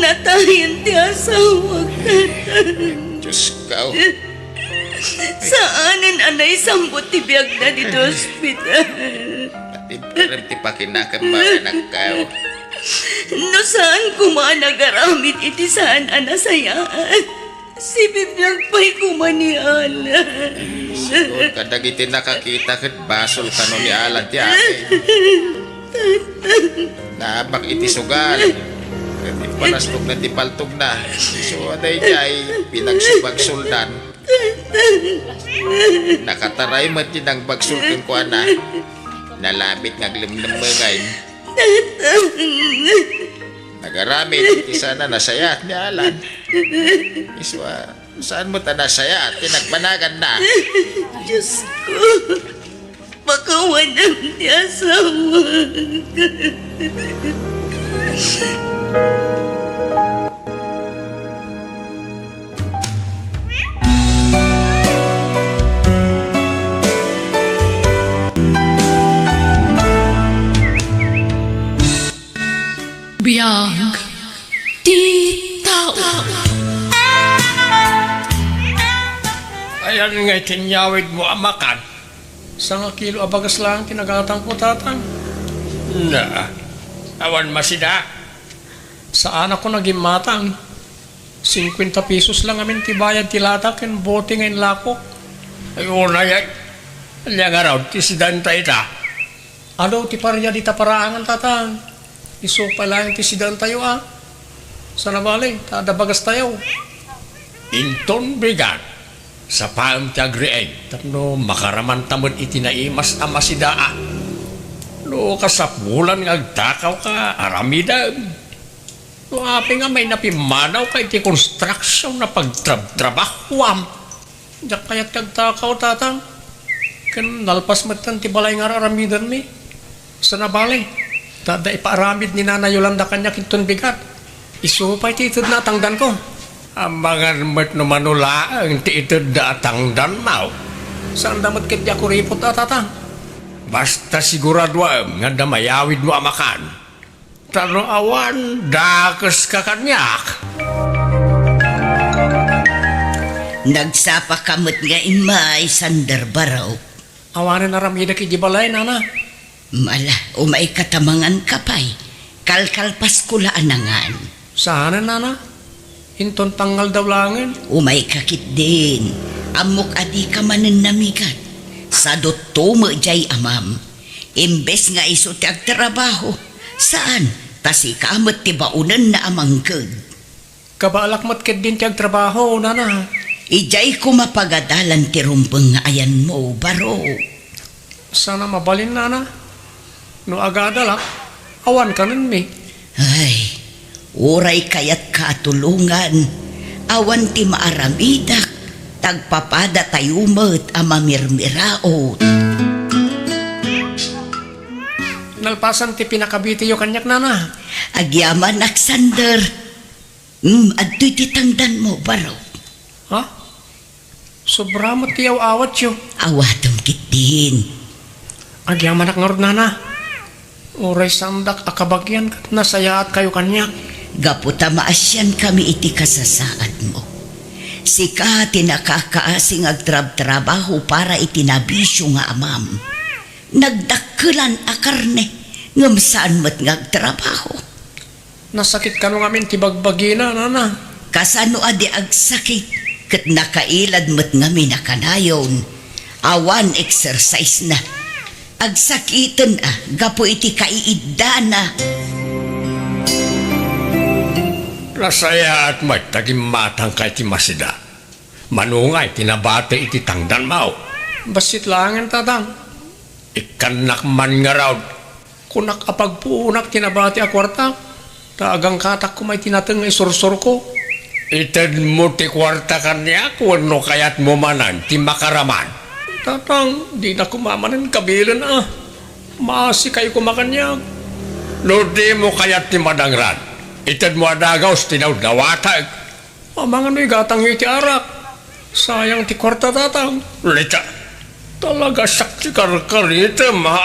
Natayen ti asawak, Tatang. Diyos ko. Saanen a naisambut ti biagna ditoy ospital. Pati barem ti pakinakem, mawenakkaw. No saan koma a nagaramid iti saan a nasayaat, sibibiag pay koma ni Alan. Siguro kadagiti nakakita ket basol kano ni Alan ti amin. Naabak iti sugal. Ket impalastogna ti paltogna. So, daydiay, pinagsubagsoldan. Nakataray met ti nangbagsol kenkuana. Nalamit nga aglemlemmengay. Nagaramid ti saan a nasayaat ni Alan. Isu a, saan met a nasayaat ti nagbanaganna. Diyos ko, pakawanam ti asawak. Biag ti tao. Ayan nga iti inyawidmo a makan. Sangakilo a bagas laeng ti nagatangko, Tatang. Na, awan masida. Saanakon a gimmatang. Singkuenta pesos la ngamin ti bayad ti lata ken bote nga inlakok. Ay, unay, ay. Ania ngarud ti sidanta ita? Adu ti paria dita paraangan, Tatang. Isu pay laeng ti sidantayo, a. Sana bale, ta adda bagastayo. Inton bigat, sapaem ti agriing tapno makaramanta met iti naimas a masidaa. No kasapulan nga agtakawka, aramidem. No apay nga mayna pimmanawka iti konstruksion a pagtrabtrabahoam. Diak kayat ti agtakaw, Tatang. Ken nalpas metten ti balay nga ar-aramidenmi. Sana bale, ta adda ipaaramid ni Nana Yolanda kaniak inton bigat. Isu pay ti itedna a tangdanko. Amangan met no mano laeng ti itedda a tangdanmo. Saanda met ketdi a kuripot a, Tatang. Basta siguraduaem nga adda mayawidmo a makan. Ta no awan, dakeska kaniak. Nagsapaka met nga immay, Sandarbaro. Awanen aramidek idiay balay, Nana. Mala, umayka ta manganka pay. Kalkalpasko la a nangan. Saanen, Nana? Inton tangngaldaw laengen? Umayka ketdin. Ammok a dika manen namigat. Sadutto met diay amam. Imbes nga isu ti agtrabaho, Saan, ta sika met ti baonenna a mangted. Kabaalak met ketdin ti agtrabaho, nana. Idiay koma pagadalan ti rumbeng nga ayanmo, baro. Saan a mabalin, nana. No agadalak, awan kanenmi. Ay, uray kayatka a tulongan, awan ti maaramidak, ta agpapadatayo met a mamirmiraot. Nalpasan ti pinakabitiyo kaniak, nana. Agyamanak, Sander. Hmm, adtoy ti tangdanmo, baro. Ha? Sobra met ti aw-awatyo. Awatem ketdin. Agyamanak ngarud, nana. Uray saandak a kabagian ket nasayaatkayo kaniak. Gapu ta maasiankami iti kasasaadmo. Sika ti nakakaasi nga agtrabtrabaho para iti nabisio nga amam. Nagdakkelan a karne, ngem saan met nga agtrabaho. Nasakit kano ngamin ti bagbagina, nana. Kasano a di agsakit, ket nakailad met ngamin a kanayon. Awan exercise na. Agsakiten a gapu iti kaiiddana. Nasayaat met ta gimmatangka iti masida. Mano ngay ti nabati iti tangdanmo? Bassit laengen, tatang. Ikkannak man ngarud. Kunak a pagpuonak ti nabati a kuarta, ta agangkatak koma iti nateng nga isursurko. Itedmo ti kuarta kaniak wenno kayatmo manen ti makaraman? Tatang, dina koma manen kabilen a. Maasikayo koma kaniak. No dimo kayat ti madangran, itedmo a dagus ti nawdawatek. Amangan no igatangyo iti arak. Sayang ti kuarta, tatang. Lita, talaga siak ti karkaritem, ha?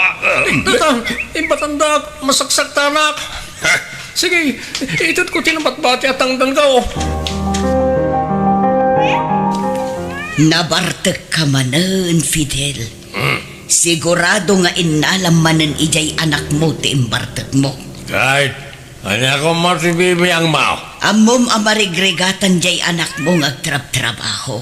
Tatang, imbatandak, masaksaktanak. Ha? Sige, itedko ti nabatbati a tangdanko. Nabartekka manen, Fidel. Hmm. Sigurado nga innalam manen idiay anakmo ti imbartekmo. Kahit Ania koma ti bibiangmo? Ammom a marigrigatan diay anakmo nga agtrabtrabaho.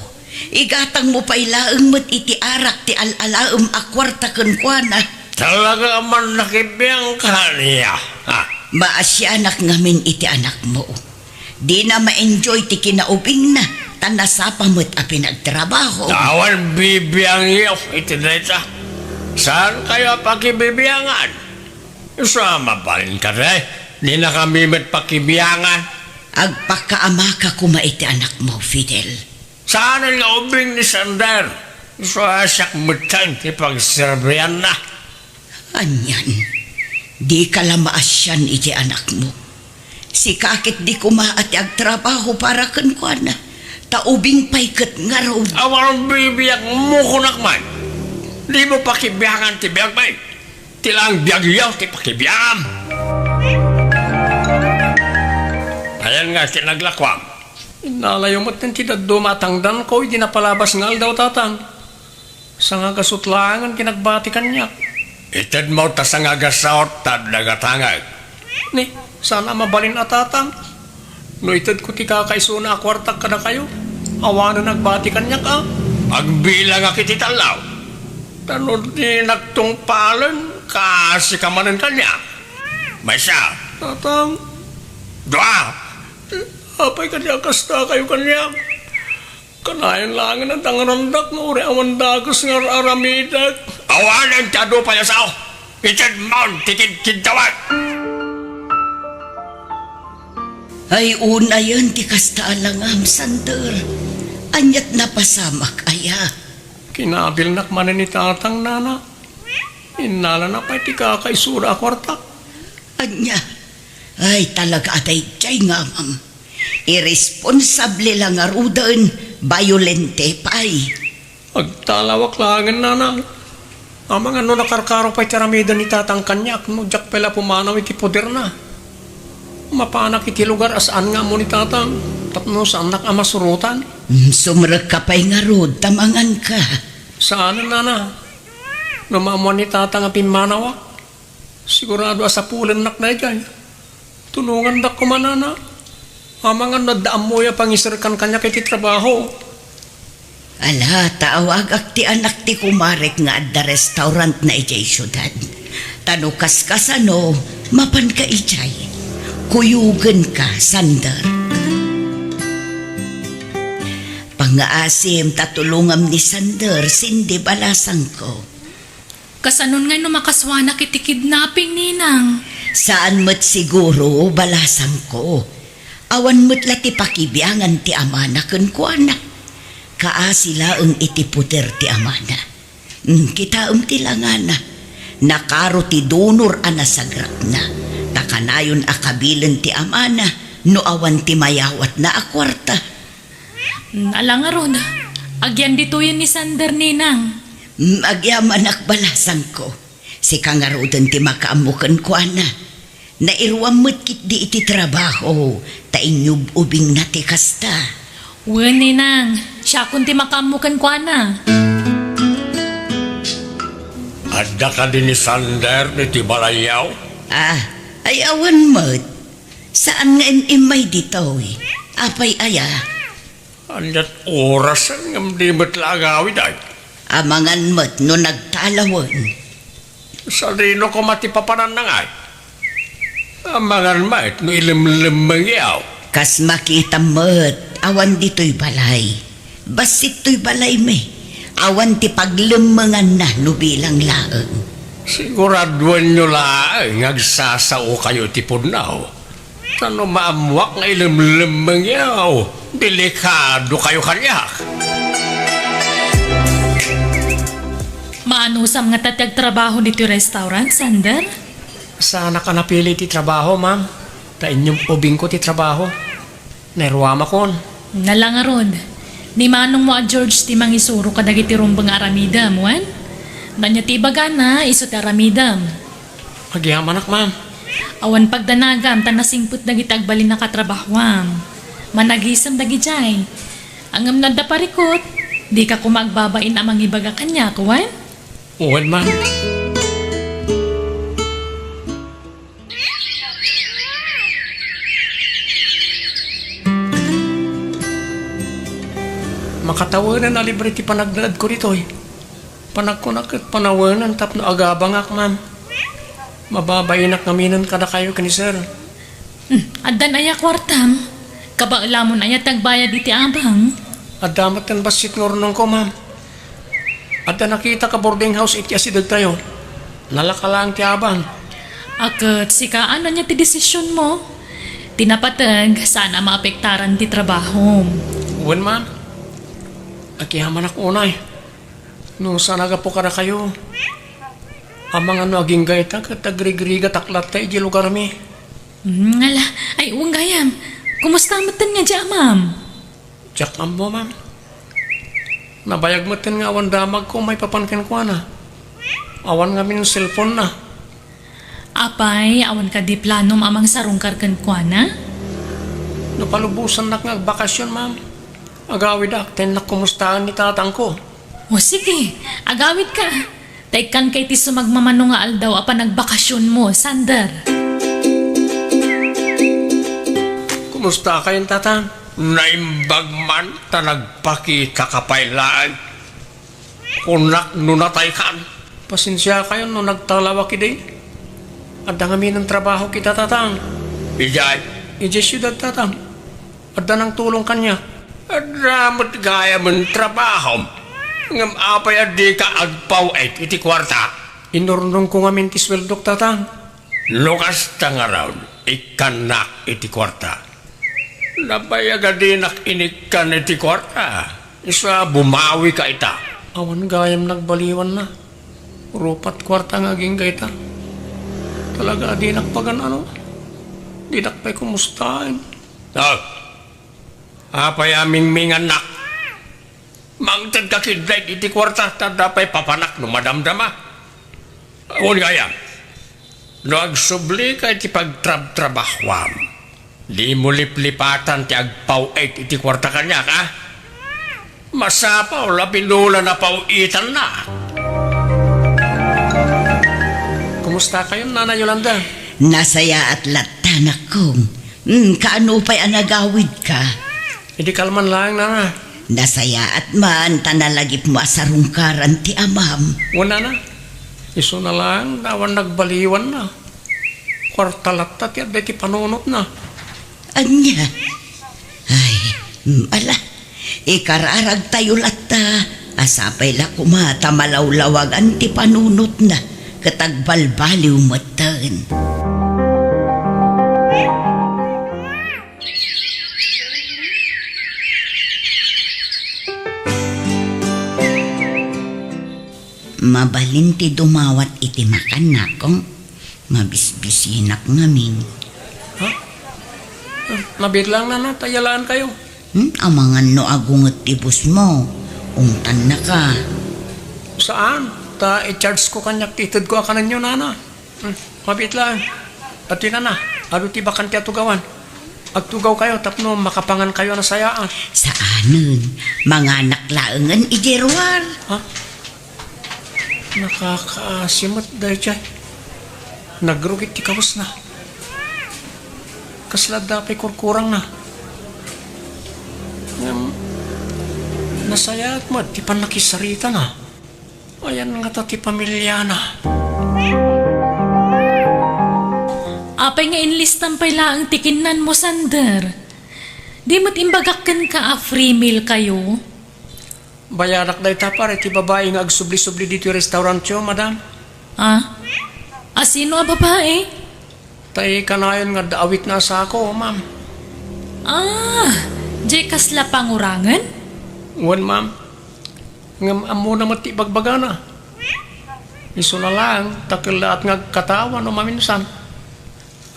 Igatangmo pay laeng met iti arak ti al-alaem a kuarta kenkuana. Talaga a man nakibiangka ania, ha? Maasianak ngamin iti anakmo. Dina ma-enjoy ti kinaubingna, ta nasapa met a pinagtrabaho. Awan bibiangyo iti dayta. Saankayo a pakibibiangan? Isu a mabalin kadi, dinakami met pakibiangan. Agpakaamaka koma iti anakmo, Fidel. Saanen nga ubing ni Sander. Isu a siak metten ti pagserbianna. Anian, dika la maasian iti anakmo. Sika ket di koma a ti agtrabaho para kenkuana, ta ubing pay ket ngarud. Awan bibiagmo kunak man. Dimo pakibiangan ti biagmi. Ti laeng biagyo ti pakibiangam. Ayan nga ti naglakuam. Innalayo met ti dadduma a tangdanko idi napalabas nga aldaw, tatang. Sangagasut laengen ti nagbati kaniak. Itedmo ta sangagasut ta adda gatangek. Ni, saan a mabalin a, tatang. No itedko ti kakaisuna a kuartak kadakayo, awanen agbati kaniak a. Agbilangak iti tallo. Ta no di nagtungpalen, kaasika manen kaniak. Maysa. Tatang. Dua. Apay kadi a kastakayo kaniak? Kanayon laengen a dangrandak nga uray awan dakes nga ar-aramidek. Awanen ti adu pay a sao. Itedmon ti kidkiddawek. Ay, unayen ti kasta a langam, Sander. Aniat napasamak aya? Kinabilnak manen ni tatang, nana. Innalana pay ti kakaisuna a kuarta. Ania? Ay, talaga a daydiay nga amam. Irresponsable la ngaruden, bayolente pay. Agtalawak laengen, nana. Amangan no nakarkaro pay ti aramiden ni tatang kaniak no diak pay la pumanaw iti poderna. Mapanak iti lugar a saan nga ammo ni tatang tapno saannak a masurotan. Mm, sumrekka pay ngarud ta manganka. Saanen, nana. No maammoan ni tatang a pimmanawak, sigurado a sapulennak daydiay. Tulongandak koma, nana. Amangan no adda ammoyo a pangiserkan kaniak iti trabaho. Ala, ta awagak ti anak ti kumarek nga adda restaurantna idiay siudad. Ta no kaskasano, Mapanka idiay, kuyogenka, Sander. Pangngaasim ta tulongam ni Sander, Cindy, balasangko. Kasanon ngay no makasuanak iti kidnapping, Ninang? Saan met siguro, balasangko. Awan met la ti pakibiangan ti amana kenkuana. Kaasi laeng iti poder ti amana. Hmm, kitaem ti langana. Nakaro ti donor a nasagrapna. Ta kanayon a kabilen ti amana no awan ti mayawatna a kuarta. Hmm, ala ngarud, agyan ditoyen ni Sander, Ninang. Hmm, agyamanak, balasangko. Sika ngaruden ti makaammo kenkuana. Nairuam met ketdi iti trabaho, ta inyub-ubingna ti kasta. Wen, Ninang, siakon ti makaammo kenkuana. Adda kadi ni Sander iti balayyo? Ah, ay awan met. Saan nga im-immay ditoy? Apay aya? Ania't orasen ngem di met la agawid, ay? Amangan met no nagtalawen. Sadino koma ti papananna ngay? Amangan met no ilemlemmengyo. Kas makitam met, awan ditoy balay. Bassit toy balaymi. Awan ti paglemmenganna no bilang laeng. Siguraduenyo laeng nga agsasaokayo iti pudno. Ta no maammoak nga ilemlemmengyo, delikadokayo kaniak. Maanusam ngata ti agtrabaho ditoy restaurant, Sander? Saanak a napili ti trabaho, ma'am. Ta inyub-ubingko ti trabaho. Nairuamakon. Ala ngarud, ni manongmo a George ti mangisuro kadagiti rumbeng a aramidem, wen? Ania ti ibagana, isu ti aramidem. Agyamanak, ma'am. Awan pagdanagam ta nasingpet dagiti agbalin a katrabahoam. Managisem dagidiay. Ngem no adda parikut, dika koma agbabain a mangibaga kaniak, wen? Wen, ma'am. Makatawenan a libre ti panagnaedko ditoy. Panagkunak ket panawenen tapno agabangak, ma'am. Mababainak ngaminen kadakayo ken ni sir. Hmm, addan aya kuartam? Kabaelamon aya ti agbayad iti abang? Adda met ken bassit nga urnongko, ma'am. Adda nakita ka boarding house iti asidegtayo. Nalaka laeng ti abang. A ket sika, ania ti desisionmo? Ti napateg, saan a maapektaran ti trabahom. Wen, ma'am. Agyamanak unay. No saan a gapu kadakayo, amangan no agingga ita ket agrigrigatak latta idiay lugarmi. Hmm, ala, ay, wen gayam. Kumusta metten nga di amam? Diak ammo, ma'am. Nabayag metten nga awan damagko maipapan kenkuana. Awan ngamin cellphone-na. Apay, awan kadi planom a mangsarungkar kenkuana? No kalubosannak nga agbakasyon, ma'am, agawidak ta innak kumustaen ni tatangko. O sige, agawidka. Ta ikkanka iti sumagmamano nga aldaw a panagbakasyonmo, Sander. Kumustakayon, Tatang? Naimbag man ta nagpakitaka pay laeng. Kunak no nataykan. Pasensiakayon no nagtalawak idi. Adda ngamin a trabaho kita, Tatang. Idiay? Idiay siudad, Tatang. Adda nangtulong kaniak. Adda met gayam a trabahom. Ngem apay a dika agpaw-it iti kuarta? Inurnongko ngamin ti sueldok, Tatang. No kasta ngarud, ikkannak iti kuarta. Nabayag a dinak inikkan iti kuarta. Isu a bumawika ita. Awan gayam nagbaliwanna. Rupat kuarta nga agingga ita. Talaga a dinak pagan-ano. Dinak pay kumustaen. Ah, apay a mingmingannak? Mangtedka ketdi iti kuarta, ta adda pay papanak no madamdama. Wen gayam, no agsublika iti pagtrabtrabahoam, dimo liplipatan ti agpaw-it iti kuarta kaniak, a? Masapul a pinulan a paw-itannak. Kumustakayon, Nana Yolanda? Nasayaat latta, anakko. Hmm, kaano pay a nagawidka? Idi kalman laeng, Nana. Nasayaat man ta nalagipmo a sarungkaran ti amam. Wen, Nana. Isuna laeng ta awan nagbaliwanna. Kwarta latta ti adda iti panunotna. Ania? Ay, mm, ala, ikararagtayo latta. Sapay la koma ta malawlawagan ti panunotna, ket agbalbaliw metten. Mabalin ti dumawat iti makan, nakong? Mabisbisinak ngamin. Ha? Mabiit lang, nana, ta yalaankayo. Hmm? Amangan no agunget ti busmo. Ungtannaka. Saan? Ta i-charge ko kaniak ti itedko a kanenyo, nana. Hmm, mabiit lang. Ati, nana, adu ti bakante a tugawan. Agtugawkayo tapno makapangankayo a nasayaat. Saanen. Manganak laengen idiay ruar. Ha? Nakakaasi met daydiay. Nagrugit ti kawesna. Kasla adda pay kurkurangna. Ngem, nasayaat met ti pannakisaritana. Ayan ngata ti pamiliana. Apay nga inlistam pay laeng ti kinnanmo, Sander? Di met imbagak kenka a free meal kayo? Bayadak dayta, pare, ti babai nga agsubli-subli ditoy restaurantyo, madam. Ah? A sino a babai? Tay kanayon nga adda awitna a sako, ma'am. Ah, diay kasla pangurangen? Wen, ma'am. Ngem ammona met ti ibagbagana. Isuna laeng ta kellaat nga agkatawa no maminsan.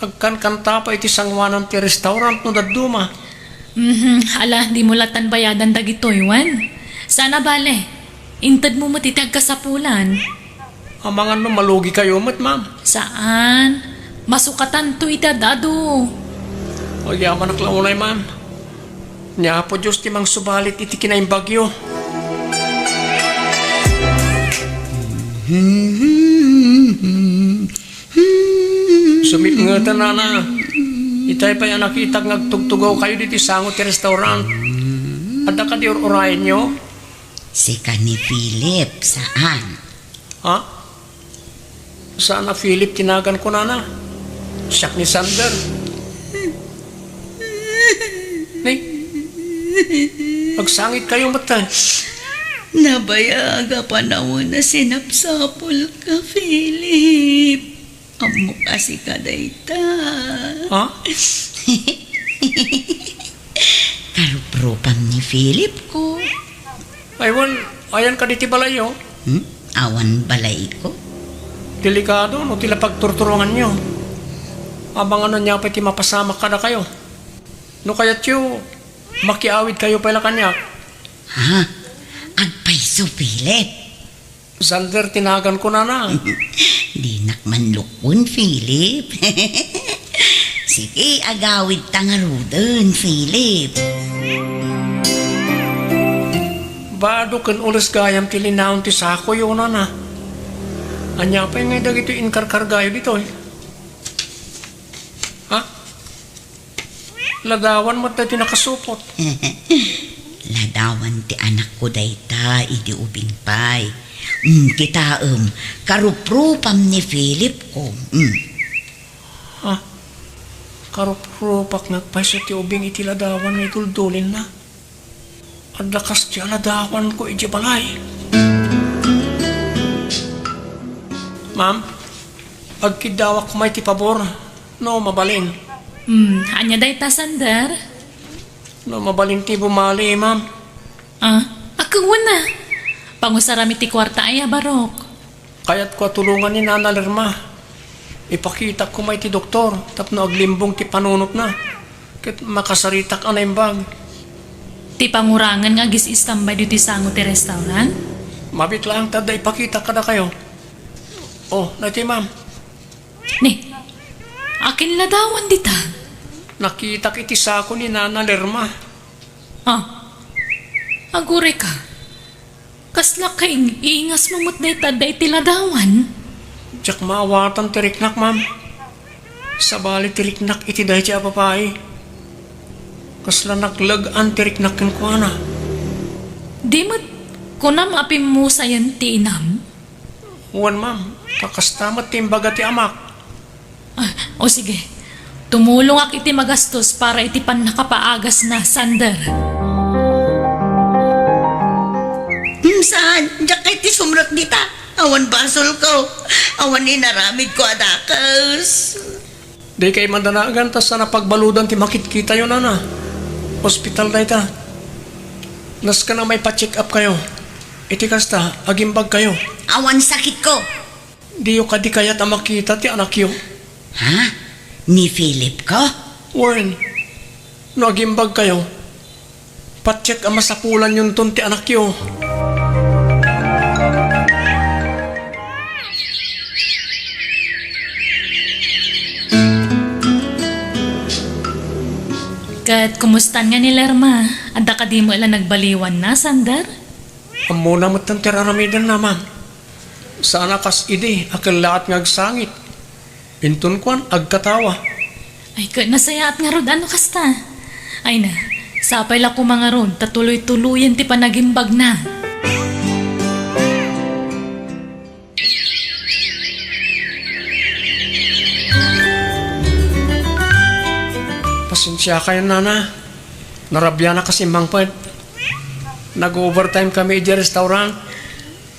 Agkankanta pay iti sangoanan ti restaurant no dadduma. Mhm, ala, dimo lattan bayadan dagitoy, wen? Saan a bale, intedmo met iti agkasapulan. Amangan no malugikayo met, ma'am. Saan. Masukatanto iti ad-adu. Agyamanak la unay, ma'am. Ni Apo Dios ti mangsubalit iti kinaimbagyo. Sumipngeten, nana. Itay pay a nakitak nga agtugtugawkayo ditoy sango ti restaurant. Adda kadi ur-urayenyo? Sika ni Philip, saan? Ha? Saan a Philip ti naganko, nana? Siak ni Sander. Ni? Agsangitkayo met, tay. Nabayag a panawen a sinapsapulka, Philip. Ammok a sika dayta. Ha? Karuprupam ni Philip ko. Ay, wen, ayan kadi ti balayyo? Hmm? Awan balayko? Delikado no ti la pagturturonganyo. Amangan ania pay ti mapasamak kadakayo. No kayatyo, makiawidkayo pay la kaniak. Ha? Agpayso, Philip. Sander ti naganko, nana. Dinak manlukkon, Philip. Sige, agawidta ngaruden, Philip. Bado ken ules gayam ti linaon ti sakoyo, nana. Ania pay ngay dagitoy inkarkargayo ditoy? Ha? Ladawan met daytoy nakasupot. Ladawan ti anakko dayta idi ubing pay. Mm, kitaem, karuprupam ni Philip ko. Mm. Ha? Karuprupak nga agpayso ti ubing iti ladawan nga iduldulinna. Adda kas ti aladawanko idiay balay. Ma'am, agkiddawak koma iti pabor, no mabalin. Hmm, ania dayta, Sander? No mabalin ti bumali, ma'am. Ah, akewen a. Pangusaram iti kuarta aya, Barok. Kayatko a tulongan ni Nana Lerma. Ipakitak koma iti doktor tapno aglimbong ti panunotna ket makasaritak a naimbag. Ti pangurangan nga agis-istambay ditoy sango ti restaurant? Mabiit laeng ta adda ipakitak kadakayo. Oh, daytoy, ma'am. Ni, akin ladawan dita? Nakitak iti sako ni Nana Lerma. Ah, agurayka. Kasla kaing-ingasmo met dayta adda iti ladawan? Diak maawatan ti riknak, ma'am. Sabali ti riknak iti daydiay a babai. Kasla nakleg-an ti riknak kenkuana. Di met kunam a pimmusayen ti inam? Wen, ma'am. Ta kasta met ti imbaga ti amak. Ah, O sige, tumulongak iti magastos para iti pannakapaagasna, Sander. Hmm, saan? Diak kay ti sumrek dita. Awan basolko. Awan inaramidko a dakes. Dikay madanagan ta saan a pagbaludan ti makitkitayo, nana. Ospital dayta. Nasken a maipa-check up kayo. Iti kasta, agimbag kayo. Awan sakitko. Diyo kadi kayat a makita ti anakyo? Ha? Ni Philip ko? Warren, no agimbag kayo, patiek a masapulanyonton ti anakyo. Ket kumustan nga ni Lerma? Adda kadi met la nagbaliwanna, Sander? Ammona metten ti ar-aramidenna, ma'am. Saan a kas idi a kellaat nga agsangit. Inton kuan, agkatawa. Ay, ket nasayaat ngarud a no kasta. Ay na, sapay la koma ngarud ta tuloy-tuloyen ti panagimbagna. Pasensiakayon, nana. Narabianak a simmangpet. Nag-overtime kami idiay restaurant.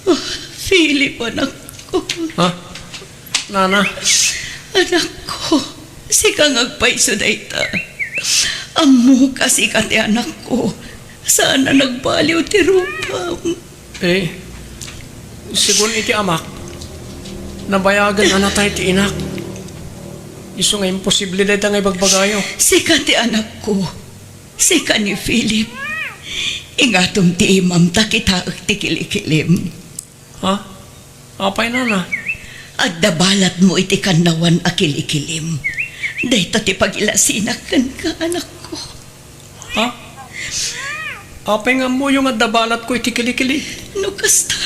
Oh, Philip, anakko. Ha? Nana? Anakko, sika nga agpayso dayta. Ammok a sika ti anakko. Saan a nagbaliw ti rupam. Eh, segun iti amak, nabayagen a natay ti inak. Isu nga imposible dayta nga ibagbagayo. Sika ti anakko. Sika ni Philip. Ingatom ti imam ta kitaek ti kilikilim. Ha? Apay, nana? Adda balatmo iti kannawan a kilikilim. Dayta ti pagilasinak kenka, anakko. Ha? Apay nga ammoyo nga adda balatko iti kilikilim? No kasta,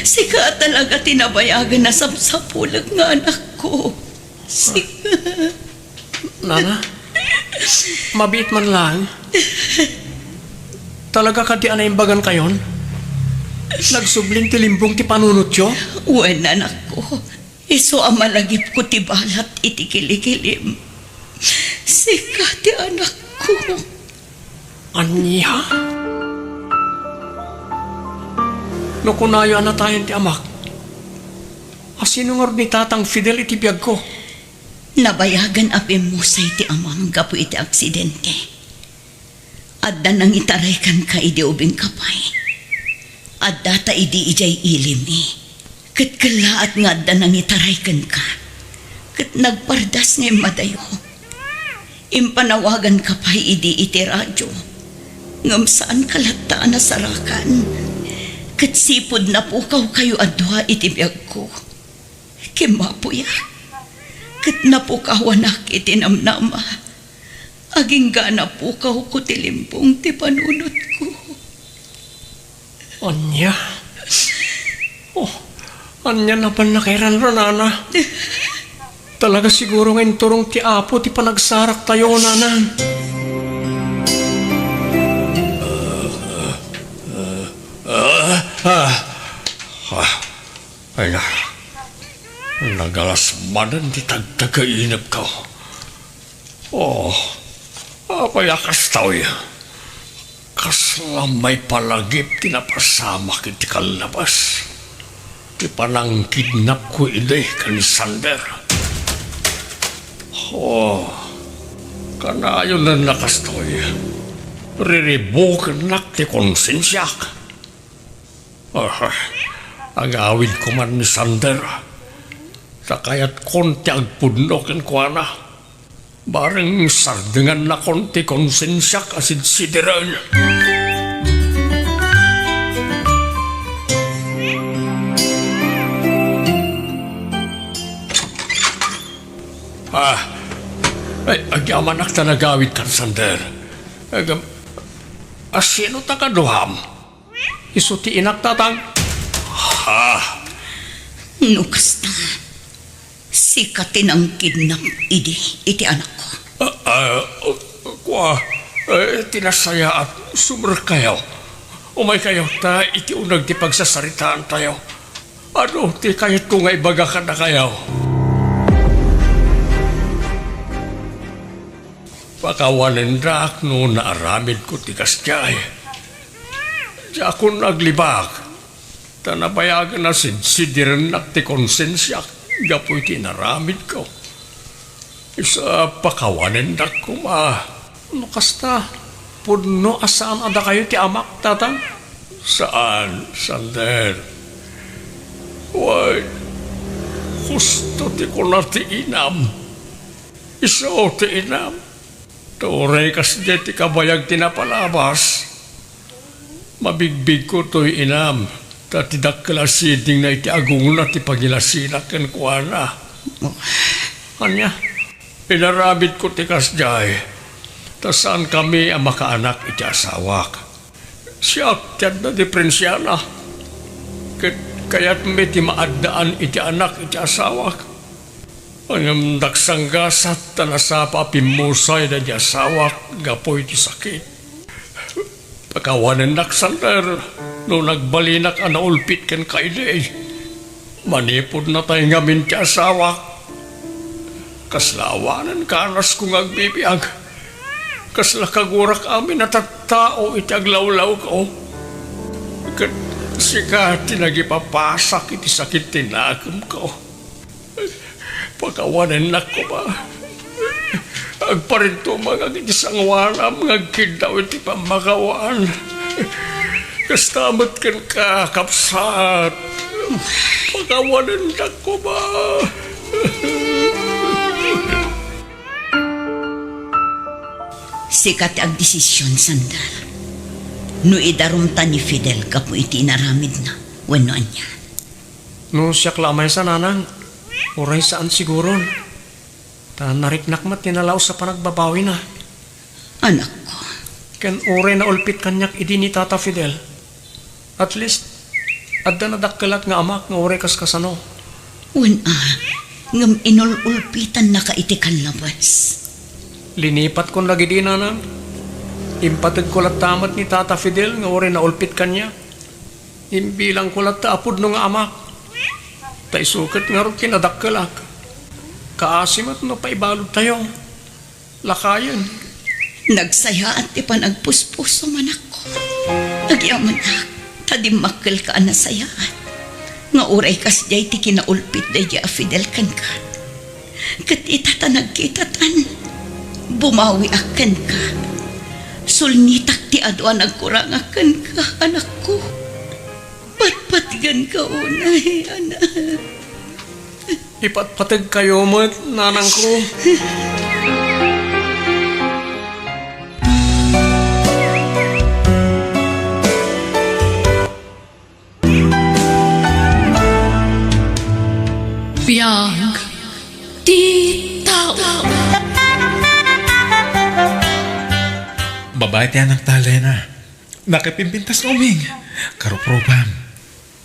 sika a talaga ti nabayagen a sapsapulek nga anakko. Sika. Nana, mabiit man laeng. Talaga kadi a naimbagankayon? Nagsublin ti limbong ti panunotyo? Wen, anakko. Isu a malagipko ti balat iti kilikilim. Sika ti anakko. Ania? No kunayo a natayen ti amak, asino ngarud ni Tatang Fidel iti biagko? Nabayagen a pimmusay ti amam gapu iti aksidente. Adda nangitaray kenka idi ubingka pay. Addata idi idiay ilimi. Ket kellaat nga adda nangitaray kenka. Ket nagpardas nga immadayo. Impanawaganka pay idi iti radio. Ngem saanka latta a nasarakan. Ket sipud napukawkayo a dua iti biagko. Kimmapoyak, ket napukawanak iti namnama. Agingga napukawko ti limbong ti panunotko. Ania? Oh, ania napan nakairan, nana? Talaga siguro nga inturong ti Apo ti panagsaraktayo, nana. Ah, ah, ah, ah. Ay na, nagalas manen ti tagtagainepko. Oh, apay a kastoy? Kasla maipalagip ti napasamak iti kallabas. Ti panangkidnapko idi ken ni Sander. Oh, kanayon a kastoy. Riribukennak ti konsensiak. Ah, agawidko man ni Sander. Ta kayatkon ti agpudno kenkuana. Bareng sardengannakon ti konsensiak a sidsideren. Ah, ay, agyamanak ta nagawidkan, Sander. Agam-, asino ta kaduam? Isu ti inak, Tatang. Ha? No kasta, sika ti nangkidnap idi iti anakko. Ah, ah, kua, eh, ti nasayaat, sumrekkayo. Umaykayo ta iti uneg ti pagsasaritaantayo. Adu ti kayatko nga ibaga kadakayo? Pakawanendak no naaramidko ti kasdiay. Diakon aglibak, ta nabayagen a sidsidirennak ti konsensiak gapu iti inaramidko. Isu a pakawanendak koma. No kasta, pudno a saan a dakayo ti amak, tatang? Saan, Sander. Wen, husto ti kuna ti inam. Isu ti inam. Ta uray kasdiay ti kabayag ti napalabas, mabigbigko toy inam, ta ti dakkel a sidingna iti agongna ti pangilasinak kenkuana. Ania, inaramidko ti kasdiay, ta saankami a makaanak iti asawak. Siak ti adda diperensiana, ket kayatmi ti maaddaan iti anak iti asawak. Ngem daksanggasat ta nasapa a pimmusay daydi asawak gapu iti sakit. Pakawanennak, Sander, no nagbalinak a naulpit kenka idi. Manipud natay ngamin ti asawak, kasla awanen kanasko nga agbibiag. Kasla kagurak amin a tattao iti aglawlawko. Ket sika ti nagipapasak iti sakit ti nakemko. Pakawanennak koma. Agparintumangak iti sangoanam nga agkiddaw iti pammakawan. Kasta met kenka, kabsat. Pakawanennak koma. Sika ti agdesision, Sander. No idarumta ni Fidel gapu iti inaramidna, wenno ania? No siak la a maysa, nanang, uray saan siguron. Ta nariknak met ti nalaus a panagbabawina. Anakko. Ken uray naulpit kaniak idi ni Tata Fidel. At least, adda nadakkelak nga amak nga uray kaskasano. Wen a, ngem inul-ulpitannaka iti kallabas. Linipatkon dagidi, nanang. Impategko latta met ni Tata Fidel nga uray naulpit kaniak. Imbilangko latta a pudno nga amak. Ta isu ket ngarud ti nadakkelak. Kaasi met no paibaludtayo. Lakayen. Nagsayaat ti panagpuspusom, anakko. Agyamanak, ta dimmakkelka a nasayaat. Nga uray kasdiay ti kinaulpit daydi a Fidel kenka. Ket ita ta nagkitatan, bumawiak kenka. Sulnitak ti adu a nagkurangak kenka, anakko. Patpatgenka unay, anak. Ipatpategkayo met, nanangko. Biag ti tao. Babae ti anakta, Lena. Nakipimpintas nga uming. Karupropam.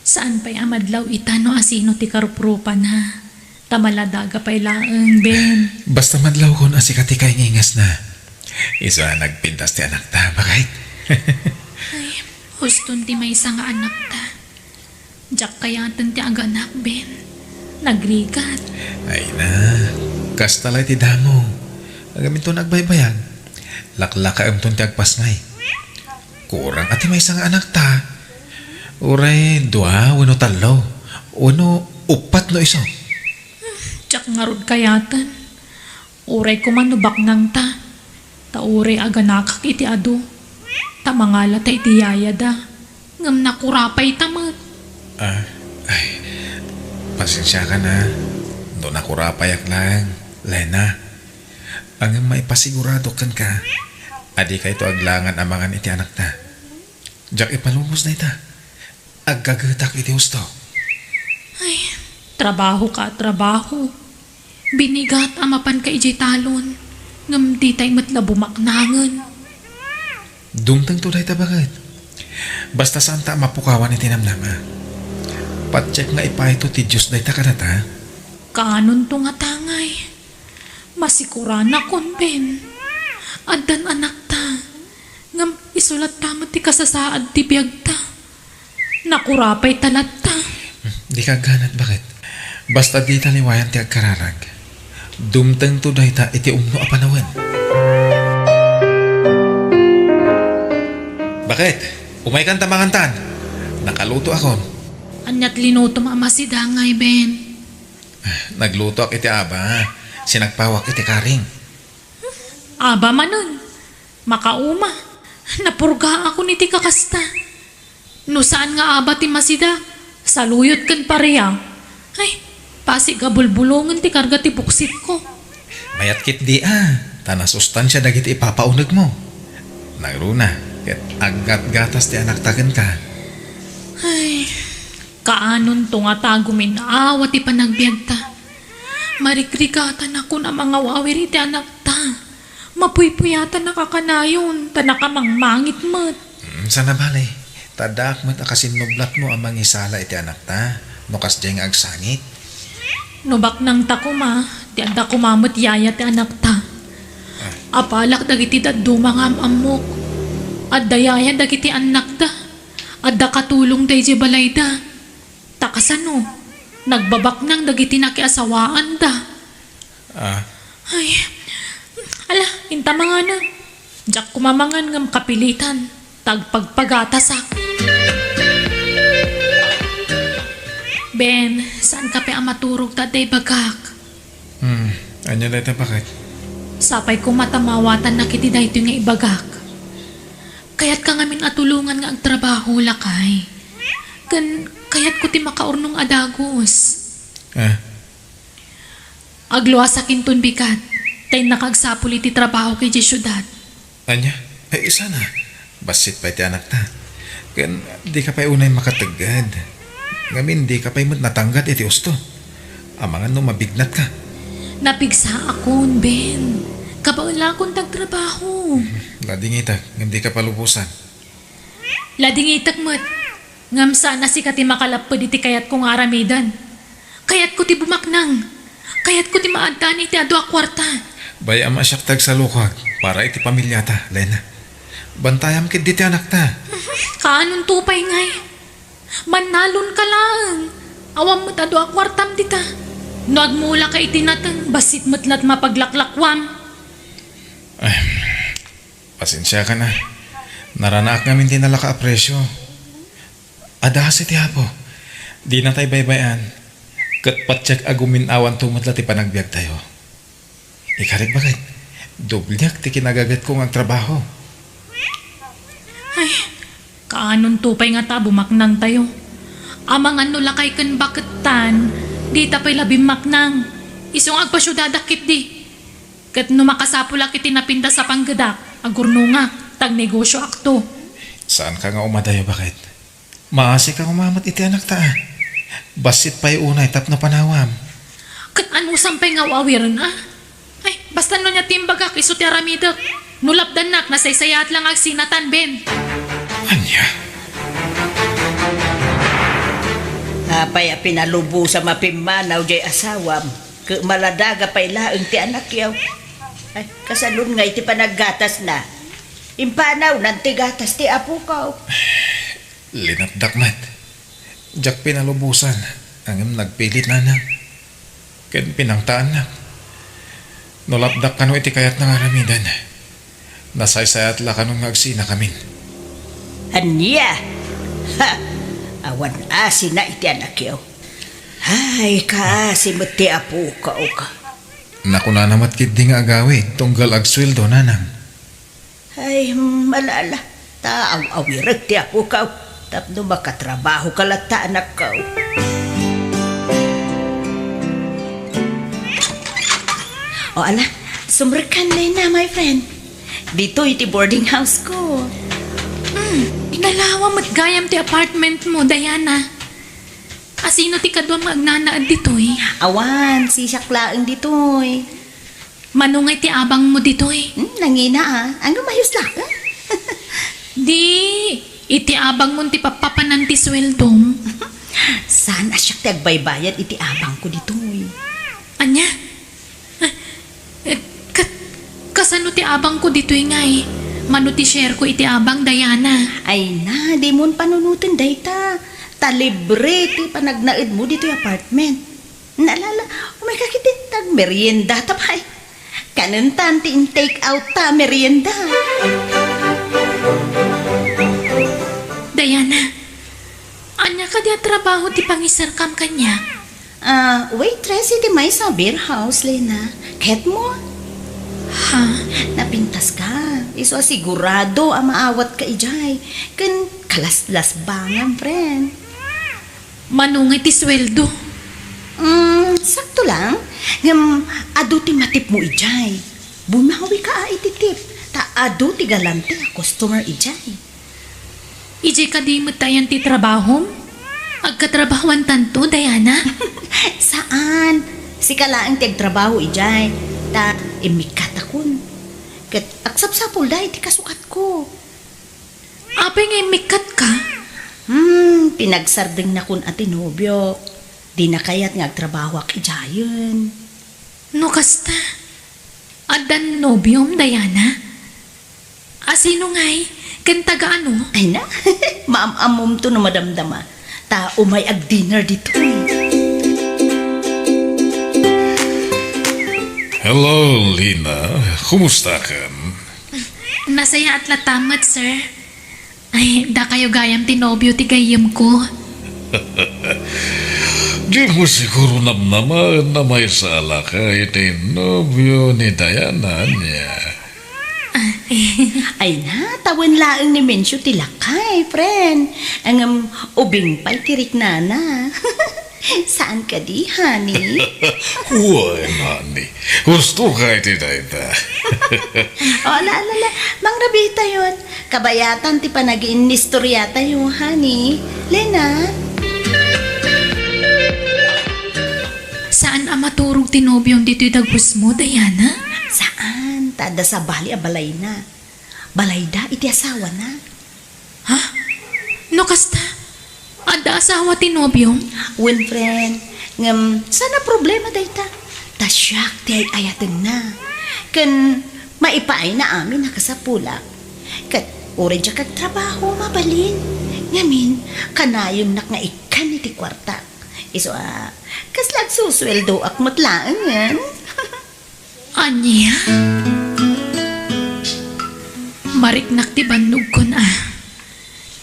Saan pay a madlaw ita no asino ti karupropanna. Ta maladaga pay laeng, Ben. Basta madlawkon a sika ti kaingingasna. Isu a nagpintas ti anakta, baket. Ay, huston ti maysa nga anakta. Diak kayaten ti aganak, Ben. Nagrigat. Ay na, kasta lay ti damo. Ngem inton agbaybayag, laklakaemton ti agpasngay. Kurang a ti maysa nga anakta. Uray dua wenno tallo, wenno uppat no isu. Diak ngarud kayaten. Uray koma no baknangta, ta uray aganakak iti adu, ta mangalata iti yayada, ngem nakurapayta met. Ah, ay, pasensiakan a, no nakurapayak laeng, Lena. Ngem maipasigurado kenka a dikayto aglangan a mangan iti anakta. Diak ipalubos dayta. Aggagetak iti husto. Ay, trabaho ka, trabaho. Binigat a mapanka idiay talon, ngem ditay met la bumaknangen. Dumtengto dayta, baket. Basta saanta a mapukawan iti namnama. Patiek nga ipayto ti Dios dayta kadata. Kaanonto nga tangay. Masikuranakon, Ben. Addan anakta. Ngem isu latta met ti kasasaad ti biagta. Nakurapayta latta. Dika agganat, baket. Basta dita liwayan ti agkararag. Dumtengto dayta iti umno a panawen. Ket, umaykan ta mangantan. Nakalutoakon. Aniat linutom a Masida ngay, Ben? Naglutoak iti aba. Sinagpawak iti karing. Aba manen. Makauma. Napurgaakon iti kakasta. No saan nga aba ti Masida, saluyot ken paria. Ay, pasig a bulbulongen ti karga ti buksitko. Mayat ketdi a, ta nasustansia dagiti ipapaunegmo. Nangruna, ket aggatgatas ti anakta kenka. Ay, kaanonto ngata a gumin-awa ti panagbiagta. Marigrigatanakon a mangaw-awir iti anakta. Mapuypuyatanak a kanayon, ta nakamangmangit met. Mm, sana bale, ta addaak met a kasinnublatmo a mangisala iti anakta, no kasdiay nga agsangit. No baknangta koma, ti adda koma met yaya ti anakta. Ah. Apalak dagiti dadduma nga am-ammok. Adda yaya dagiti annakda. Adda katulongda idiay balayda. Ta kasano, nagbabaknang dagiti nakiasawaanda. Ah. Ay, ala, inta manganen. Diak koma mangan ngem kapilitan, ta agpagpagatasak. Ben, saanka pay a maturog ta adda ibagak? Hmm, ania dayta, baket? Sapay koma ta maawatannak iti daytoy nga ibagak. Kayatka ngamin a tulongan nga agtrabaho, lakay. Ken kayatko ti makaurnong a dagus. Ah. Agluasak inton bigat, ta innaka agsapul iti trabahok idiay siudad. Ania? Ay, sana. Bassit pay ti anakta. Ken dika pay unay makategged. Ngamin, dika pay met natanggad iti usto. Amangan no mabignatka. Napigsaakon, Ben. Kabaelakon ti agtrabaho. Ladingitak, ngem dika palubosan. Ladingitek met. Ngem saan a sika ti makalapped iti kayatko nga aramiden. Kayatko ti bumaknang. Kayatko ti maaddaan iti adu a kuarta. Bay-am a siak ti agsalukag para iti pamiliata, Lena. Bantayam ketdi ti anakta. Kaanonto pay ngay? Mannalonka laeng. Awan met adu a kuartam dita. No agmulaka iti nateng, bassit met la't mapaglaklakuam. Ay, Pasensiakan a. Naranaak ngamin ti nalaka a presio. Adda kasi ti Apo. Dinatay baybay-an. Ket patiek a gumin-awanto met la ti panagbiagtayo. Ikarik, baket, dobliak ti kinagagetko nga agtrabaho. Ay, kaanonto pay ngata a bumaknangtayo? Amangan no lakay ken bakettan, dita pay la bimmaknang. Isu nga agpasiudadak ketdi. Ket no makasapulak iti napintas a panggedak, agurnongak, ta agnegosioakto. Saanka nga umadayo, baket? Maasika koma met iti anakta a. Bassit pay unay tapno panawam. Ket anusam pay nga aw-awiren a? Ay, basta no ania ti imbagak, isu ti aramidek. No lapdannak, nasaysayaat la nga agsinatan, Ben. Ania? Apay a pinalubosam a pimmanaw diay asawam? Ket maladaga pay laeng ti anakyo. Ay, kasanon ngay ti panaggatasna? Impanawnan ti gatas ti apokaw. Linatdak met. Diak pinalubosan, ngem nagpilit, nanang. Ken pinangtaannak. No lapdak kano iti kayatna nga aramiden, nasaysayaat la kanon nga agsinakamin. Ania? Ha! Awan asina iti anakyo. Ay, kaasi met ti apokaw ka. Nakunana met ketdi nga agawid tunggal agsueldo, nanang. Ay, malala, ta aw-awirek ti apokaw tapno makatrabahoka latta, anakkaw. O, ala, sumrekkan, Lena, my friend. Ditoy ti boarding house ko. Hmm, nalawa met gayam ti apartment mo, Diana. Asino ti kaduam nga agnanaed ditoy? Awan, sisiak laeng ditoy. Mano ngay ti abangmo ditoy? Hmm, nangina a. Ngem mayus la. Di, iti abangmo ti papapanan ti sueldom. Saan a siak ti agbaybayad iti abangko ditoy? Ania? Ah, eh, kat-, kasano ti abangko ditoy ngay? Mano ti shareko iti abang, Diana? Ay na, dimon panunoten dayta. Ta libre ti panagnaedmo ditoy apartment. Naalala, umayka ketdi ta agmerienda ta pay. Kanentan ti in-take out ta merienda. Trabaho ti pangiserkam kaniak? Ah, waitress iti maysa a beer house, Lena. Ketmo? Ha? Napintaska. Isu a sigurado a maawatka idiay. Ken kalaslasbangan, friend. Mano ngay ti sueldo? Mm, sakto lang. Ngem, adu ti matipmo idiay. Bumawika a iti tip, ta adu ti galante a customer idiay. Idiay kadi met ayan ti trabahom? Agkatrabahoantanto, Diana? Saan. Sika laeng ti agtrabaho idiay, ta immikkatakon. Ket agsapsapulda iti kasukatko. Apay nga immikkatka? Hmm, pinagsardengna kun a ti nobiok. Dina kayat nga agtrabahoak idiayen. No kasta, addan nobiom, Diana? A sino ngay? Ken taga ano? Ay na, maam-ammomto no madamdama. Ta umay ag-dinner ditoy. Hello, Lena. Kumustakan? Nasayaat latta met, sir. Ay, dakayo gayam ti nobio ti gayyemko. Dimo siguro namnamaen a maisalaka iti nobio ni Diana, ania? Ah, eh. Ay na, tawen laeng ni Mencio ti lakay, friend. Ngem ubing pay ti riknana. Saan kadi, honey? Wen, honey. Gustoka iti dayta. O, ala, ala, ala. Mangrabitayon. Kabayatan ti panagiinnistoriatayo, honey. Lena? Saan a maturog ti nobiom ditoy dagus mo, Diana? Saan? Ta adda sabali a balayna. Balayda iti asawana. Ha? No kasta, adda asawa ti nobiom? Wen, friend. Ngem, saan a problema dayta. Ta siak ti ay-ayatenna. Ken, maipaayna amin a kasapulak. Ket, uray diak agtrabaho, mabalin. Ngamin, kanayonnak nga ikkan iti kuartak. Isu a, kasla agsusueldoak met laengen. Ania? Mariknak ti bannogkon a,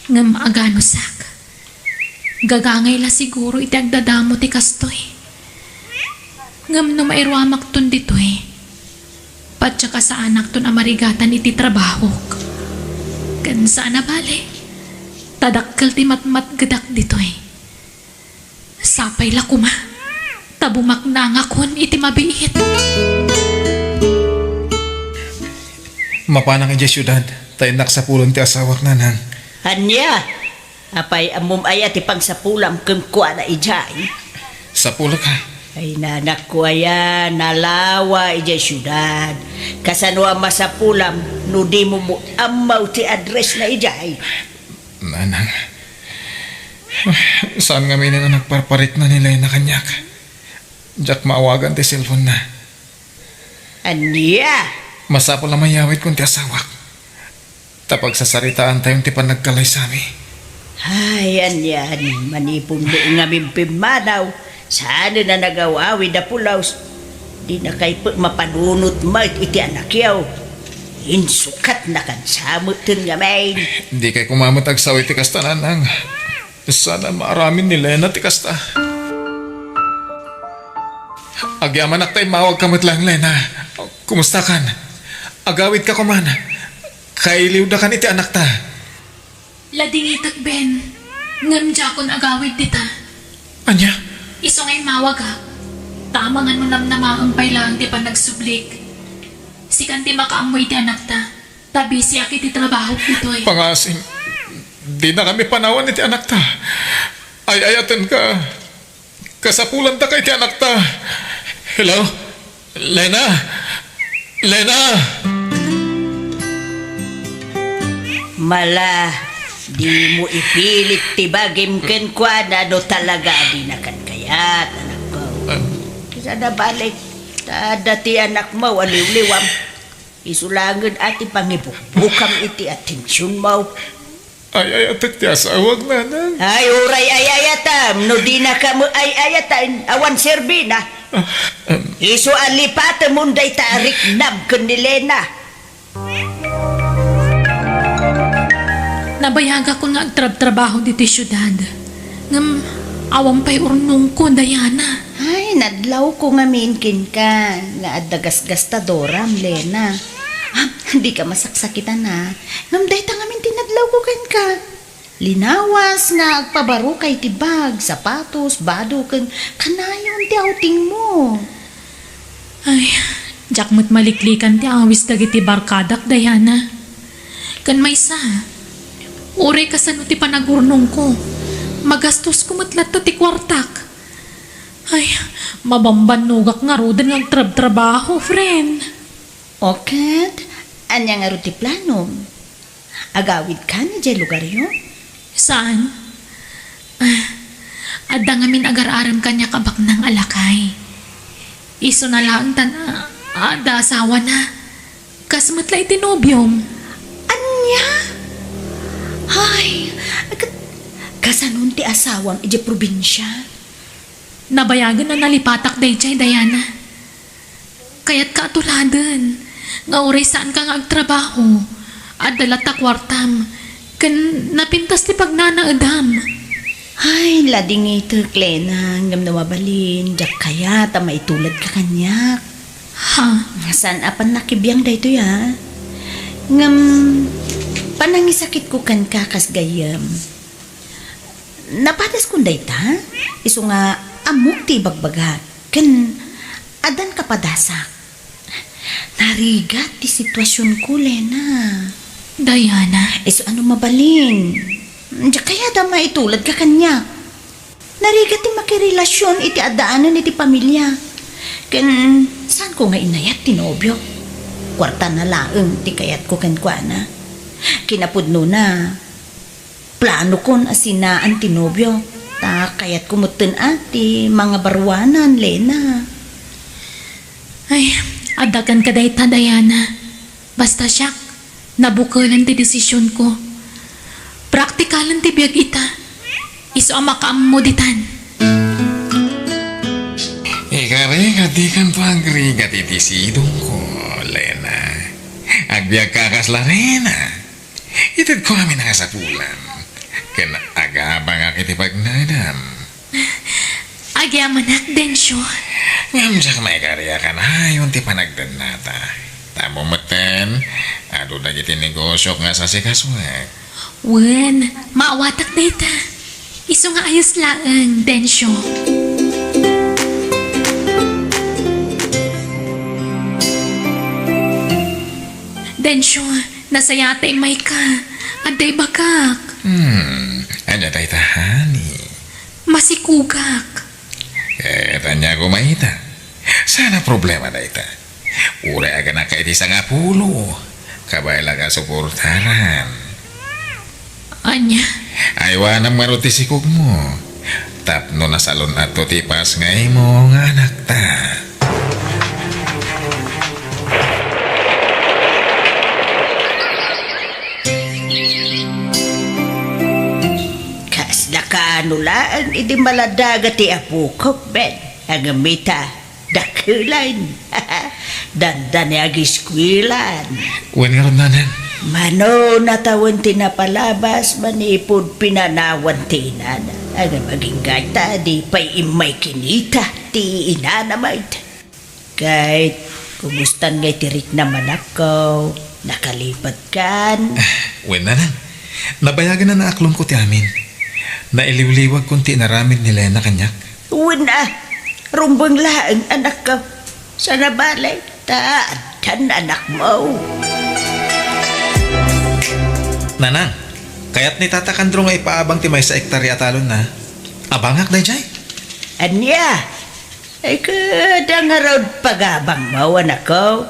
ngem aganusak. Gagangay la siguro iti agdadamo ti kastoy. Ngem no mairuamakton ditoy, patyak a saanakton a marigatan iti trabahok. Ken saan a bale, ta dakkel ti matmatgedak ditoy. Sapay la koma, ta bumaknangakon iti mabiit. Mapanak idiay siudad, ta innak sapulen ti asawak, nanang. Ania? Apay, ammom aya ti pangsapulam kenkuana idiay? Sapulek a. Ay, nanakko aya, nalawa idiay siudad. Kasano a masapulam no dimo met ammo ti address na idiay? Nanang, saan ngamin a nagparparikna ni Lena kaniak. Diak maawagan ti cellphone na. Ania? Masapul a mayawidkon ti asawak. Ta pagsasaritaantayon ti panagkalaysami. Ay, anian, manipun mo ngamin pimmanaw, saan a nagaw-awid a pulaws. Dinakay pek mapanunot met iti anakyo. Insukatnakan sa meten ngamin. Dikay koma met agsao iti kasta, nanang. Saan a maaramid ni Lena ti kasta. Agyamanak ta immawagka met laeng, Lena. Kumustakan? Agawidka koman. Kailiwdakan iti anakta. Ladingitek, Ben. Ngem diakon agawid dita. Ania? Isu nga immawagak. Ta amangan no namnamaem pay laeng ti panagsublik. Sikan ti makaammo iti anakta. Ta busyak iti trabahok ditoy. Pangasim, dinakami panawan iti anakta. Ay-ayatenka. Kasapulantaka iti anakta. Hello? Lena? Lena? Mala, dimo ipilit ti bagim kenkuana no talaga a dinakan kayat, anakko. Em. Saan a bale, ta adda ti anakmo a liwliwam. Isu laengen a ti pangibukbukam iti atensionmo. Ay-ayatek ti asawak, nanang. Ay, uray ay-ayatam no dinaka met ay-ayatan, awan serbina. Ah, em. Isu a lipatemon dayta a riknam ken ni Lena. Nabayagakon nga agtrabtrabaho ditoy siudad. Ngem, Awan pay urnongko, Diana. Ay, nadlawko ngamin kenka nga adda gasgastadoram, Lena. Ah, dika masaksakitan, a. Ngem dayta ngamin ti nadlawko kenka. Linawas nga agpabaruka iti bag, sapatos, bado, ken kanayon ti outingmo. Ay, diak met maliklikan ti awis dagiti barkadak, Diana. Ken maysa, uray kasano ti panagurnongko, magastosko met latta ti kuartak. Ay, mabambannogak ngaruden nga agtrabtrabaho, friend. O ket, ania ngarud ti planom? Agawidkan idiay lugaryo? Saan? Ah, adda ngamin agar-arem kaniak a baknang a lakay. Isuna laeng tan, ah, adda asawana. Kas met la iti nobiom. Ania? Ay, ket kasanon ti asawam idiay probinsia? Nabayagen a nalipatak daydiay, Diana. Kayatka a tuladen nga uray saanka nga agtrabaho, adda latta kuartam, ken napintas ti pagnanaedam. Ay, ladingitek, Lena, ngem no mabalin, diak kayat a maituladka kaniak. Ha? Saan a pannakibiang daytoy, a? Ngem, panangisakitko kenka kas gayyem. Napadaskon dayta, isu nga ammok ti ibagbagak, ken addan kapadasak. Narigat ti situasionko, Lena. Diana. Isu a no mabalin, diak kayat a maituladka kaniak. Narigat ti makirelasion iti addaanen iti pamilia. Ken saanko nga inayat ti nobiok. Kuartana laeng ti kayatko kenkuana. Kinapudnona, planokon a sinaan ti nobiok, ta kayatko metten a ti mangabaruanan, Lena. Ay, adda kenka dayta, Diana. Basta siak, nabukelen ti desisionko. Praktikalen ti biag ita. Isu a makaammo ditan. Ikarigat, dikanto agrigat iti sidongko, Lena. Agbiagka kas Larena. Itedko amin a kasapulan, ken agabangak iti pagnaedam. Agyamanak, Dencio. Ngem diak maikari a kanayon ti panagdennata. Tammo metten, adu dagiti negosiok nga sasikasuek. Wen, maawatak dayta. Isu nga ayos laeng, Dencio. Dencio, nasayaat ta immayka. Adda ibagak. Hmm, ania dayta, honey? Masikogak. Ket ania koma ita? Saan a problema dayta. Uray aganaka iti sangapulo, kabay la nga suportaran. Ania? Aywanam ngarud ti sikogmo, tapno nasalun-atto ti pasngaymo nga anakta. Kasla kaano laeng idi maladaga ti apok, Ben? Ngem ita, dakelan. Dandani agiskuelan. Wen ngarud, nanang. Mano natawen ti napalabas manipud pinanawan ti inana. Ngem agingga ita, di pay immay kinita ti inana met. Ket, kumustan ngay ti riknam, anakko? Nakalipatkan? Wen, nanang. Nabayagen a naaklonko ti amin. Nailiwliwagkon ti inaramid ni Lena kaniak. Wen a, rumbeng laeng, anakko. Saan a bale, ta addan anakmo. Nanang, kayat ni Tata Kandro nga ipaabang ti maysa a ektaria a talonna. Abangak daydiay. Ania? Ay, kada ngarud pagabangmo, anakko.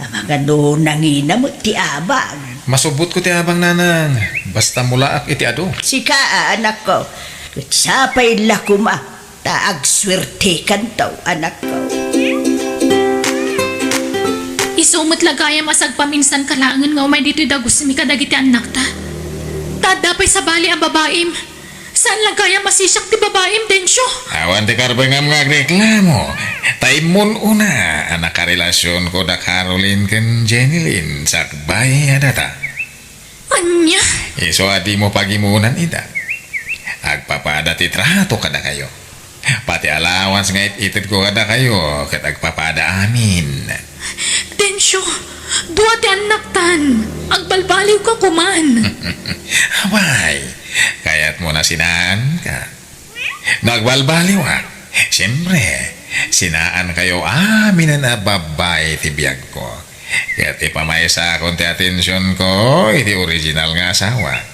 Amangan no nangina met ti abang. Masubbotko ti abang, nanang. Basta mulaak iti adu. Sika a, anakko. Ket sapay la koma ta agsuertekanto, anakko. Isu met la gayam a sagpaminsanka laengen nga umay ditoy dagusmi kadagiti annakta. Ta adda pay sabali a babaim. Saan la gayam a sisiak ti babaim, Dencio? Awan ti karbengam nga agreklamo. Ta immun-una a nakarelasionko da Caroline ken Jenilyn sakbay a data. Ania? Isu a dimo pagimunan ida. Ag- Agpapada ti trato kadakayo. Pati allowance nga it-itedko kadakayo, ket agpapada amin. Dencio, dua ti annaktan. Agbalbaliwka koman. Apay, kayatmo a sinaanka? No agbalbaliwak, siempre, sinaankayo aminen a babbai ti biagko. Ket ipamaysakon ti atensionko iti original nga asawa.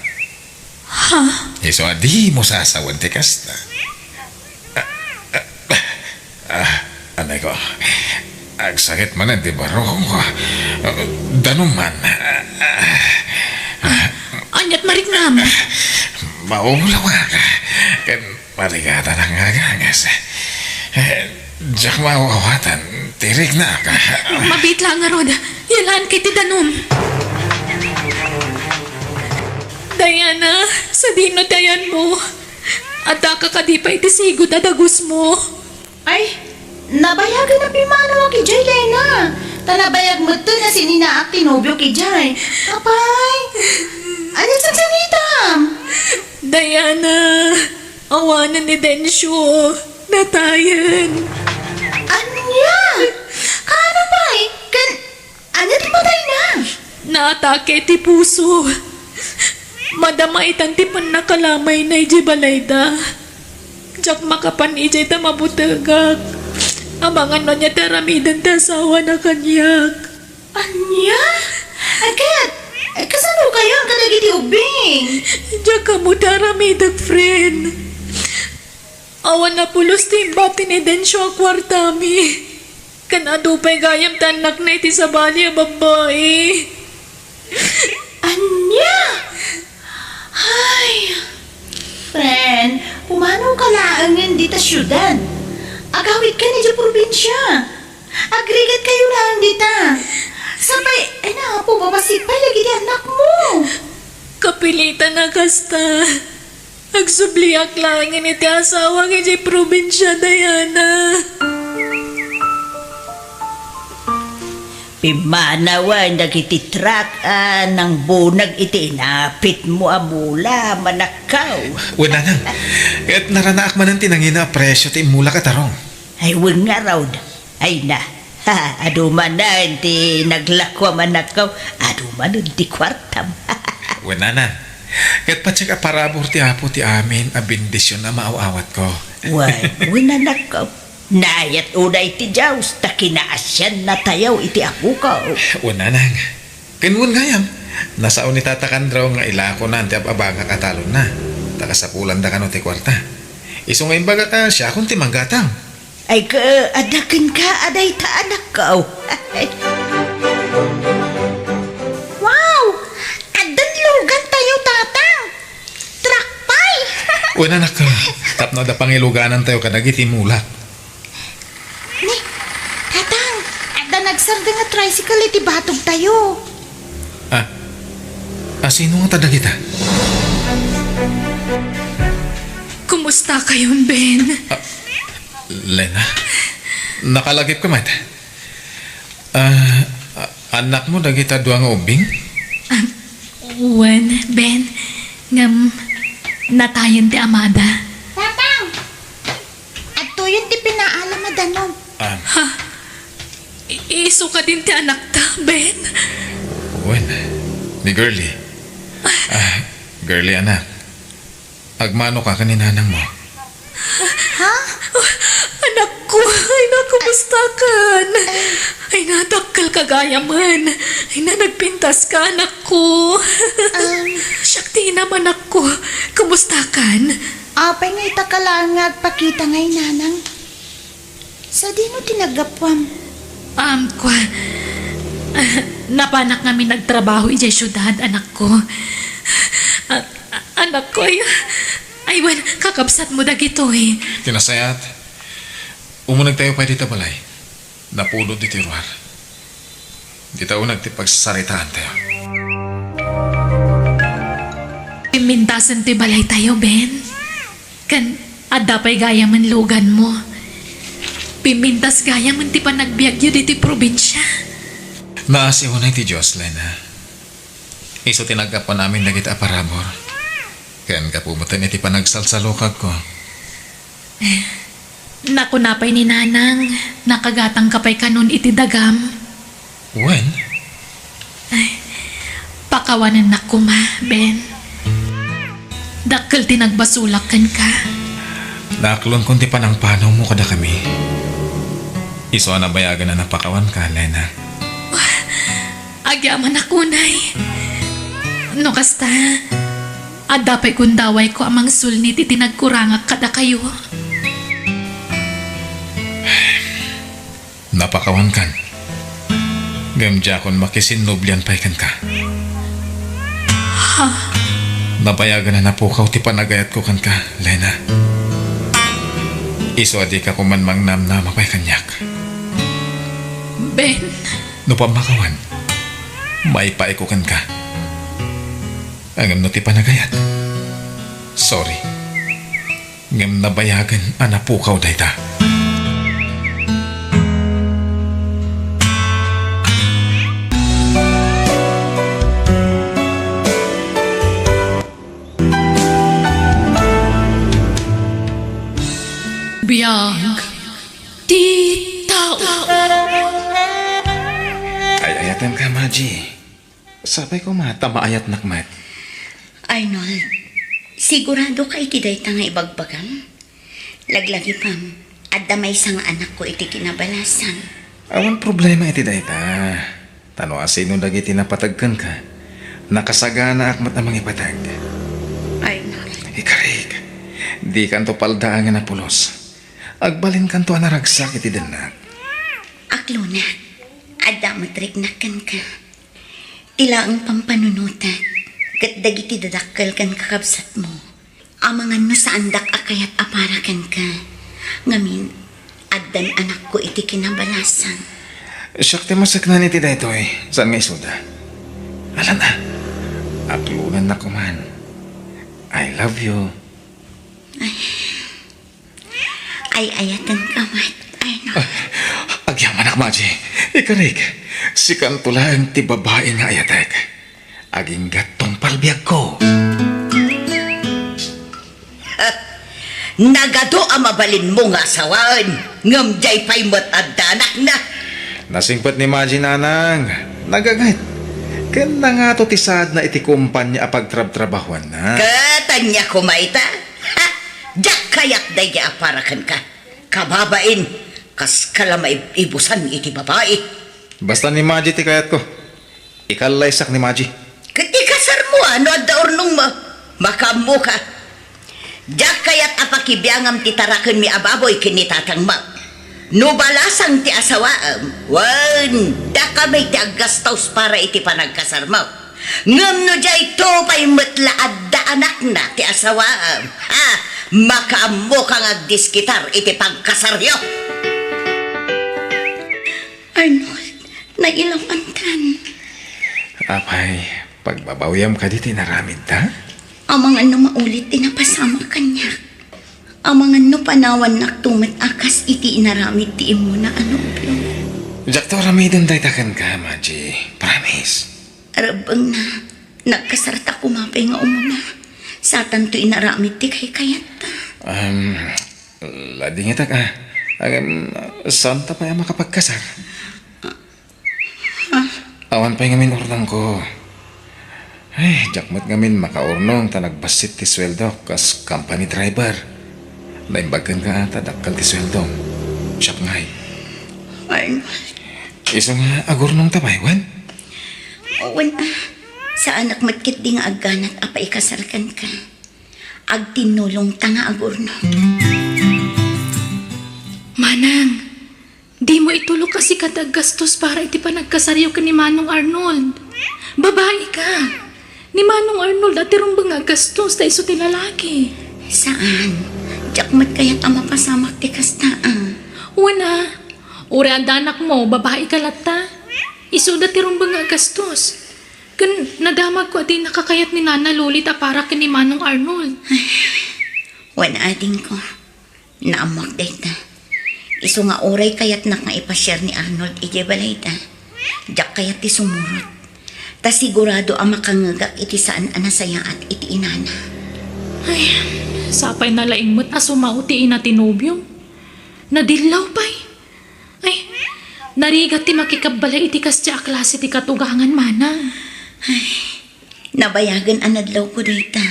Ha? Isu a dimo sasawen ti kasta. Ah, ah, ah, ah, anay ko. Agsakit manen ti barrokko. Ah, danum man. Ah, ah, ah. Aniat mariknam? Maulawak. Ken marigatan nga agangas. Eh, diak maawatan ti riknak. Mabiit la ngarud. Yalaan kay ti danum. Diana, sadino ti ayanmo? Addaka kadi pay ti sigud a dagusmo? Ay, nabayagen a pimmanawak idiay, Lena. Ta nabayag metten a sininaak ti nobiok idiay. Apay, ania ti sangsanitam? Diana, awanen ni Dencio. Natayen. Ania? Kaano pay? Ken ania ti patayna? Naatake ti puso. Madama itan ti pannakalamayna idiay balayda. Diak makapan idiay ta mabutegak. Amangan no ania ti aramiden ti asawana kaniak. Ania? Ay, ket, ay, kasano kayon kadagiti ubbing? Diak ammo ti aramidek, friend. Awan a pulos ti imbati ni Dencio a kuartami. Ken adu pay gayam ti annakna iti sabali a babbai. Ania? Ay, friend, pumanawka laengen dita siudad. Agawidka idiay probinsia. Agrigatkayo laeng dita. Sapay, ay, napo, babassit pay dagiti annakmo. Kapilitan a kasta. Agsubliak laengen iti asawak idiay probinsia, Diana. Pimmanawen dagiti truck a nangbunag iti inapitmo a mula, manakkaw. Wen, nanang. Ket naranaak manen ti nangina a presio ti immulak a tarong. Ay, wen ngarud. Ay na. Ha, adu manen ti naglakuam, anakko. Adu manen ti kuartam. Wen, nanang. Ket patiek a parabur ti Apo ti amin a bendision a maaw-awatko. Wen, wen, anakko. Naayat unay ti Dios ta kinaasiannatayo iti apoko. Wen, nanang. Ken wen gayam, nasao ni Tata Kandraw nga ilakonan ti ab-abagak a talonna, ta kasapulanda kano ti kuarta. Isu nga imbagak a siakon ti manggatang. Ay, ka, adda kenka a dayta, anakko. Wow! Addan lugantayo, Tatang! Truck pay! Wen, anakko, tapno adda pangiluganantayo kadagiti mulak. Ni, Tatang, adda nagsardeng a tricycle iti batogtayo. Ah, a, sino nga ta dagita? Kumusta kayon, Ben? Ah, Lena, nakalagipka met? Ah, a-, annakmo dagita dua nga ubbing? Ah, wen, Ben, ngem natayen ti amada. Tatang! Adtoyen ti pinaalam a danum. Ah. Ha? I-, isu kadin ti anakta, Ben? Wen, ni Girlie. Ah, Girlie, anak. Agmanoka ken ni nanangmo. Ha? Anakko, ay na, kumustakan? Ay na, dakkelka gayamen. Ay na, nagpintaska, anakko. Um. Siak ti inam, anakko. Kumustakan? Apay nga ita ka laeng nga agpakita nga inanang? Sadino ti naggapuam? Um, kua, ah, napanak ngamin nagtrabaho idiay siudad, anakko. Ah, ah, anakko, ay, ay, wen, kakabsatmo dagitoy. Ti nasayaat, umunegtayo pay dita balay. Napudot ditoy ruar. Dita uneg ti pagsasaritaantayo. Pimmintasen ti balaytayo, Ben. Ken adda pay gayamen luganmo. Pimmintas gayamen ti panagbiagyo ditoy probinsia. Naasi unay ti Dios, Lena. Isu ti naggapuan amin dagita a parabur. Ken gapu metten iti panagsalsalukagko. Nakuna pay ni Nanang, nakagatangka pay kanon iti dagam. Wen? Ay, pakawanennak koma, Ben. Dakkel ti nagbasolak kenka. Naaklonkon ti panangpanawmo kadakami. Isu a nabayagen a napakawanka, Lena. Agyamanak unay. No kasta, adda pay gundawayko a mangsulnit iti nagkurangak kadakayo. Napakawankan. Ngem diakon makisinnublian pay kenka. Ha? Nabayagen a napukaw ti panagayatko kenka, Lena. Isu a dika koman mangnamnama pay kaniak. Ben. No pammakawan, maipaayko kenka. Ngem no ti panagayat, sorry. Ngem nabayagen a napukaw dayta. Biag ti tao. Ay-ayatenka, Maji. Sapay koma ta maayatnak met. Arnold, sigurado ka iti dayta nga ibagbagam? Laglagipem, adda maysa nga anakko iti kinabalasan. Awan problema iti dayta. Ta no asino dagiti napateg kenka, nakasaganaak met a mangipateg. Arnold. Ikarik, dikanto paldaangen a pulos. Agbalinkanto a naragsak iti dennak. Aklonak, adda met riknak kenka. Ti laeng pampanunotek ket dagiti dadakkel ken kakabsatmo. Amangan no saandak a kayat a para kenka. Ngamin, addan anakko iti kinabalasan. Siak ti maseknan iti daytoy, saan nga isuda. Ala na, aklonennak koman. I love you. Ay. Ay-ayatenka met, Arnold. Agyamanak, Maji. Ikarik, sikanto laeng ti babai nga ayatek. Agingga't tungpal biagko. Nagadu a mabalinmo nga asawaen, ngem diay pay met adda anakna. Nasingpet ni Maji, Nanang. Nagaget. Ken nangato ti saadna iti kompania a pagtrabtrabahuanna. Ket ania koma ita? Ha? Diak kayat daydi a para kenka. Kababain, kaska la maib-ibusan iti babai. Basta ni Maji ti kayatko. Ikallaysak ni Maji. Ket ikasarmo a no adda urnongmo. Makaammoka. Diak kayat a pakibiangam ti tarakenmi a baboy ken ni tatangmo. No balasang ti asawaem, wen, dakami ti aggastos para iti panagkasarmo. Ngem no diayto pay met la adda anakna ti asawaem, ha, makaammoka nga agdiskitar iti pagkasaryo. Arnold, nailawantan. Apay, pagbabawiam kadi ti inaramidta? Amangan no maulit ti napasamak kaniak. Amangan no panawannakto met a kas iti inaramid ti immuna a nobio. Diakto aramiden dayta kenka, Maji. Promise. Rebbengna, nagkasarta koma pay nga umuna. Satanto inaramid ti kaykayatta. Um, ladingitak, ah. Agem, saanta pay a makapagkasar? Ah. Awan pay ngamin urnongko. Ay, diak met ngamin makaurnong ta nagbassit ti sueldok kas company driver. Naimbag kenka ta dakkel ti sueldom. Siak ngay. Ay, Isu nga agurnongta pay, wen? Wen, ah. Saanak met ketdi nga agganat a paikasar kenka. Agtinnulongta nga agurnong. Manang, dimo itulok a sika ti aggastos para iti panagkasaryo ken ni Manong Arnold. Babai ka. Ni Manong Arnold a ti rumbeng nga aggastos ta isu ti lalaki. Saan. Diak met kayat a mapasamak ti kasta, ah. Wen a, uray adda anakmo, babai ka latta. Isuda ti rumbeng nga aggastos. Ken nadamagko a dinaka kayat ni Nana Lolit a para ken ni Manong Arnold. Wen, adingko. Naammok dayta. Isu nga uray kayatnak nga ipasiar ni Arnold idiay balayda, diak kayat ti sumurot. Ta sigurado a makangngegak iti saan a nasayaat iti inana. Sapay na laeng met a sumao ti ina ti nobiom. Nadillaw pay. Ay, narigat ti makikabbalay iti kasdi a klase ti katugangan, manang. Nabayagen a nadlawko dayta.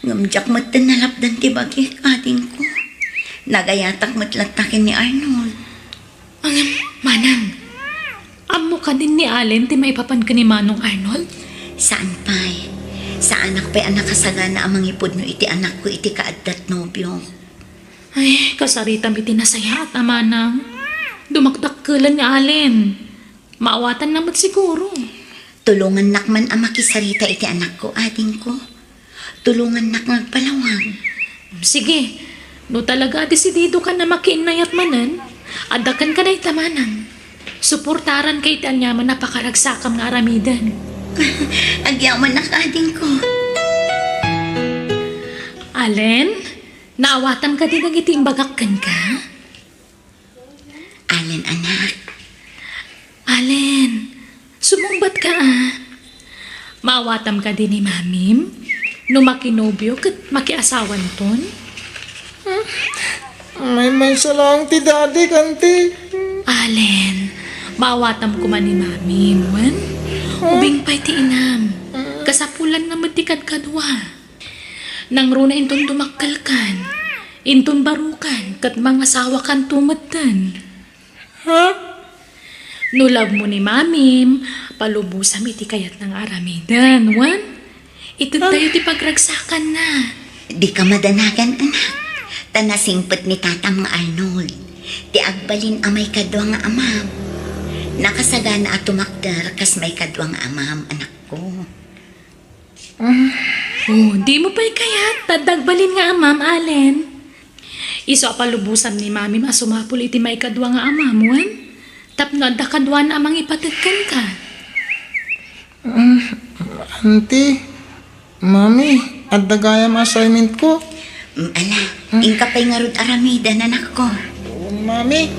Ngem diak metten nalapdan ti bagik, adingko. Nagayatak met latta ken ni Arnold. Ngem, manang, ammo kadin ni Allen ti maipapan ken ni Manong Arnold? Saan pay. Saanak pay a nakasagana a mangipudno iti anakko iti kaaddat nobio. Ay, kasaritam iti nasayaat a manang. Dumakdakkelan ni Allen. Maawatanna met siguro. Tulongannak man a makisarita iti anakko, adingko. Tulongannak nga agpalawag. Sige, no talaga a desididokan a makiinnayat manen, adda kenka dayta manang. Suportaranka iti aniaman a pakaragsakam nga aramiden. Agyamanak, adingko. Allen, naawatan kadi dagiti imbagak kenka? Allen, anak. Allen, sumungbat ka, a. Maawatam kadi ni mamim? No makinobio ket makiasawanton? Hmm? Maymaysa laeng ti daddy, kanti. Allen, maawatam koma ni mamim, wen? Huh? Ubing pay ti inam. Kasapulanna met ti kadkadua. Nangruna inton dumakkelkan, inton barukan, ket mangasawakanto metten. Ha? No love mo ni mamim, palubosam iti kayatna nga aramiden, wen? Itedtayo ti pagragsakanna. Dika madanagan, anak. Ta nasingpet ni tatam nga Arnold ti agbalin a maikadua nga amam. Nakasagana a tumakder kas maikadua nga amam, anakko. Oh, dimo pay kayat ta adda agbalin nga amam, Allen? Isu a palubosam ni mamim a sumapul iti maikadua nga amam, wen? Tapno adda kaduana a mangipatek kenka. Mm, Auntie, Mami, adda gayam assignment ko. Mm, ala, inka pay ngarud aramiden, anakko. Mami.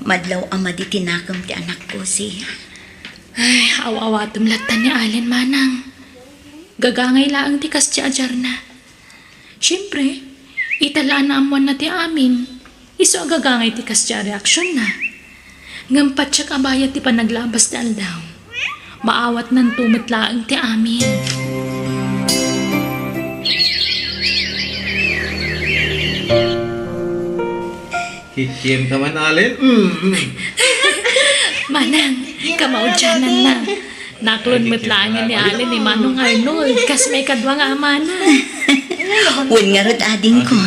Madlaw a madi ti nakem ti anakko, siya. Ay, aw-awatem latta ni Allen, manang. Gagangay laeng ti kasdi a diarna. Siempre, ita la a naammoanna ti amin. Isu a gagangay ti kasdi a reaksionna. Ngem patiek a bayat ti panaglabas ti aldaw. Maawatnanto met laeng ti amin. Kikienka man, Allen? Mm, mm. Manang, kamaudiananna. Naklon met laengen ni Allen ni Manong Arnold, kas maikadua nga amana. Wen ngarud, adingko,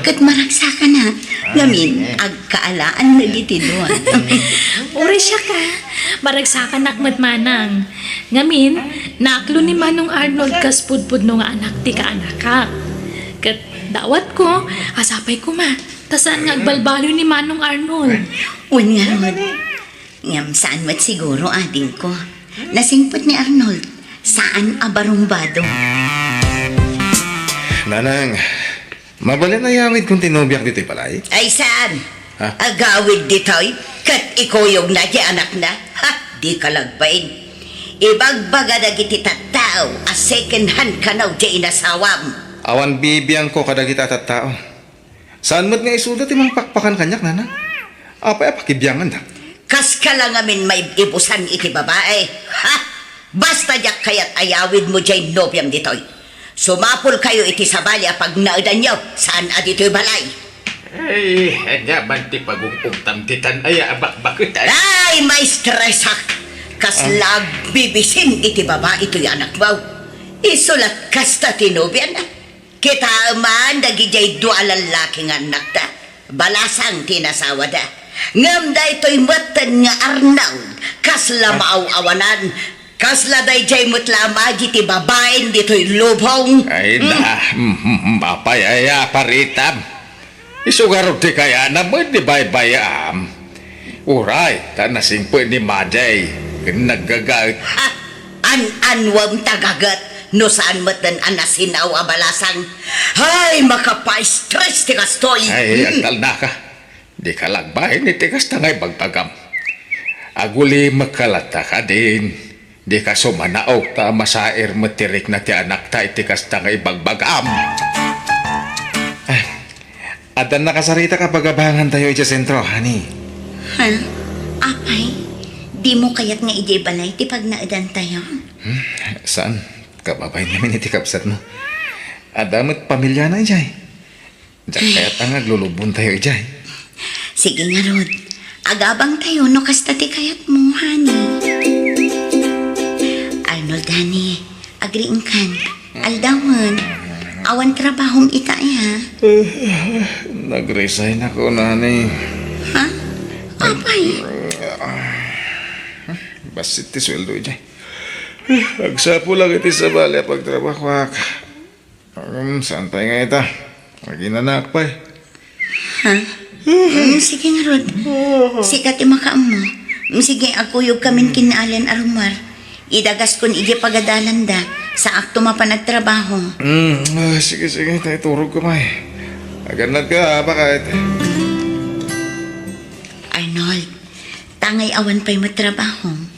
ket maragsakana. Ngamin, agkaalaan dagiti duan. Uray siak, a, maragsakanak met, manang. Ngamin, naklon ni Manong Arnold kas pudpudno nga anak ti kaanakak. Ket dawatko a sapay koma. Ta saan nga agbalbaliw ni Manong Arnold? Wen ngarud. Ngem saan met siguro, adingko. Nasingpet ni Arnold. Saan a barumbado. Nanang, mabalin a yawidkon ti nobiak ditoy balay? Ay, saan? Ha? Agawid ditoy, ket ikuyogna ti anakna? Ha? Dika lagbain. Ibagbaga dagiti tattao a second hand kano ti inasawam. Awan bibiangko kadagiti a tattao. Saan met nga isuda ti mangpakpakan kaniak, nanang? Apay a pakibianganda? Kaska la ngamin maib-ibusan iti babae. Ha? Basta diak kayat a yawidmo diay nobiam ditoy. Sumapulkayo iti sabali a pagnaedanyo, saan a ditoy balay. Ay, ania man ti pagungpugtam ditan aya a bakbaketan? Ay, maestresak! Kasla agbibisin iti babai toy anakmo. Isu la kasta ti nobiana. Kitaem man dagidiay dua a lallaki nga annakta. Balasang ti nasawada. Ngem daytoy metten nga Arnold, kasla maaw-awanan, kasla daydiay met la a madi ti babaen ditoy lubong. Ay, hmm, da, mm, mm, mm, apay aya a paritam? Isu ngarud ti kayana met ni baybay-am. Uray, ta nasingpet ni Maday ken naggagaet. Ha? An-anwem ta gaget no saan metten a nasinaw a balasang. Hay, makapaistres ti kastoy. Ay, hmm, agtalnaka. Dika lagbain iti kasta nga ibagbagam. Agulimekka latta kadin. Dika sumanaok ta masair met ti rikna ti anakta iti kasta nga ibagbagam. Ah, addan nakasaritak a pagabangantayo idiay sentro, honey. Ha? Apay, dimo kayat nga idiay balay ti pagnaedantayo? Hmm, saan? Kababain ngamin iti kabsatmo. Adda met pamiliana idiay. Diak kayat a nga aglulubontayo idiay. Sige ngarud. Agabangtayo no kasta ti kayatmo, honey. Arnold, honey, agriingkan. Aldawen. Awan trabahom ita, eh, ha? Nag-resign ako, honey. Ha? Apay? Bassit ti sueldo idiay. Agsapulak iti sabali a pagtrabahoak. Um, saan pay nga ita? Aginanak pay. Ha? Mm, sige ngarud. Sika ti makaammo. Mm, sige, agkuyogkamin ken ni Allen a rummuar. Idagaskon idiay pagadalanda. Saakto mapan agtrabaho. Mm, ah, sige, sige. Tay turogko pay. Agannadka, ha, baket. Arnold, tangay awan pay met trabahom.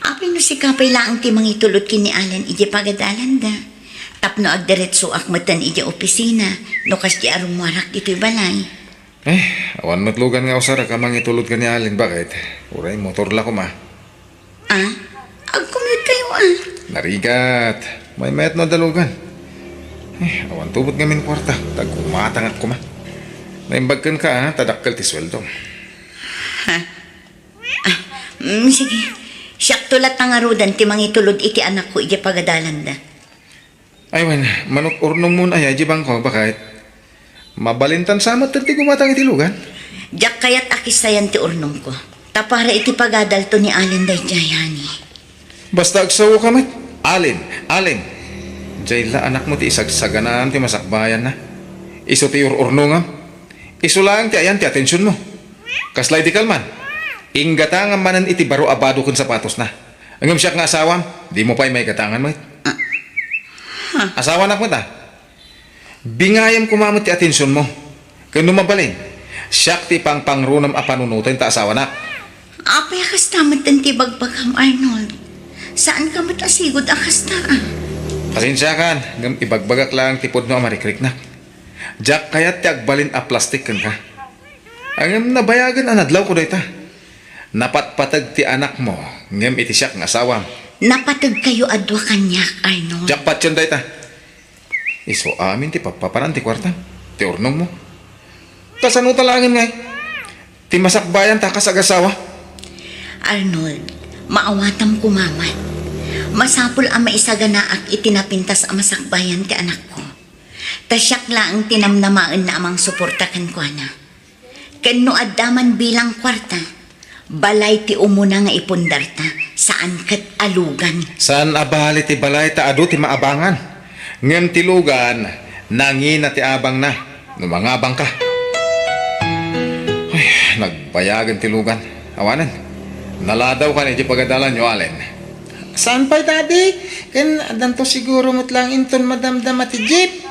Apay no sika pay laeng ti mangitulod ken ni Allen idiay pagadalanda? Tapno agdiretsoak metten idiay opisina no kasdi a rummuarak ditoy balay. Eh, awan met lugan nga usarek a mangitulod ken ni Allen, baket? Uray motor la koma. Ah? Agcommute kayo, ah? Narigat. Maymayat no adda lugan. Eh, awan to met ngamin kuarta. Tagkumatangak koma. Naimbag kenka, ah, ta dakkel ti sueldo. Ha? Ah, mm, sige. Siakto latta ngaruden ti mangitulod iti anakko idiay pagadalanda. Ay, wen, manut-urnong mon aya idiay bangko, baket? Mabalintan sa met ti gumatang iti lugan? Diak kayat a kissayan ti urnongko. Ta para iti pagadalto ni Allen daydiay, honey. Basta agsaoka met. Allen, Allen. Diay la anakmo ti isagsaganaam ti masakbayanna. Isu ti ur-urnongam. Isu laeng ti ayan ti atensionmo. Kasla idi kalman, inggatangam manen iti baro a bado ken sapatosna. Ngem siak nga asawam, dimo pay maigatangan met. Ah. Huh. Asawanak met, a. Bingayam koma met ti atensionmo. Ken no mabalin, siak ti ipangpangrunam a panunoten ta asawanak. Apay a kasta metten ti ibagbagam, Arnold? Saanka met a sigud a kasta, a. Pasensiakan, ngem ibagbagak laeng ti pudno a marikriknak. Diak kayat ti agbalin a plastik kenka. Ngem nabayagen a nadlawko dayta. Napatpateg ti anakmo, ngem iti siak nga asawam. Napategkayo a dua kaniak, Arnold. Diak patien dayta. Isu amin ti pappapanan ti kuartam, ti urnongmo. Kasano ta laengen ngay? Ti masakbayan ta kas agasawa? Arnold, maawatam koma met. Masapul a maisaganaak iti napintas a masakbayan ti anakko. Ta siak laeng ti namnamaenna a mangsuporta kenkuana. Ken no adda man bilang kuarta, balay ti umuna nga ipundarta, saan ket a lugan. Saan a bali ti balay ta adu ti maabangan. Ngem ti lugan, nangina ti abangna no mangabangka. Ay, nagbayagen ti lugan. Awanen, naladawkan iti pagadalanyo, Allen. Saan pay, Daddy? Ken addanto siguro met laeng inton madamdama ti jeep.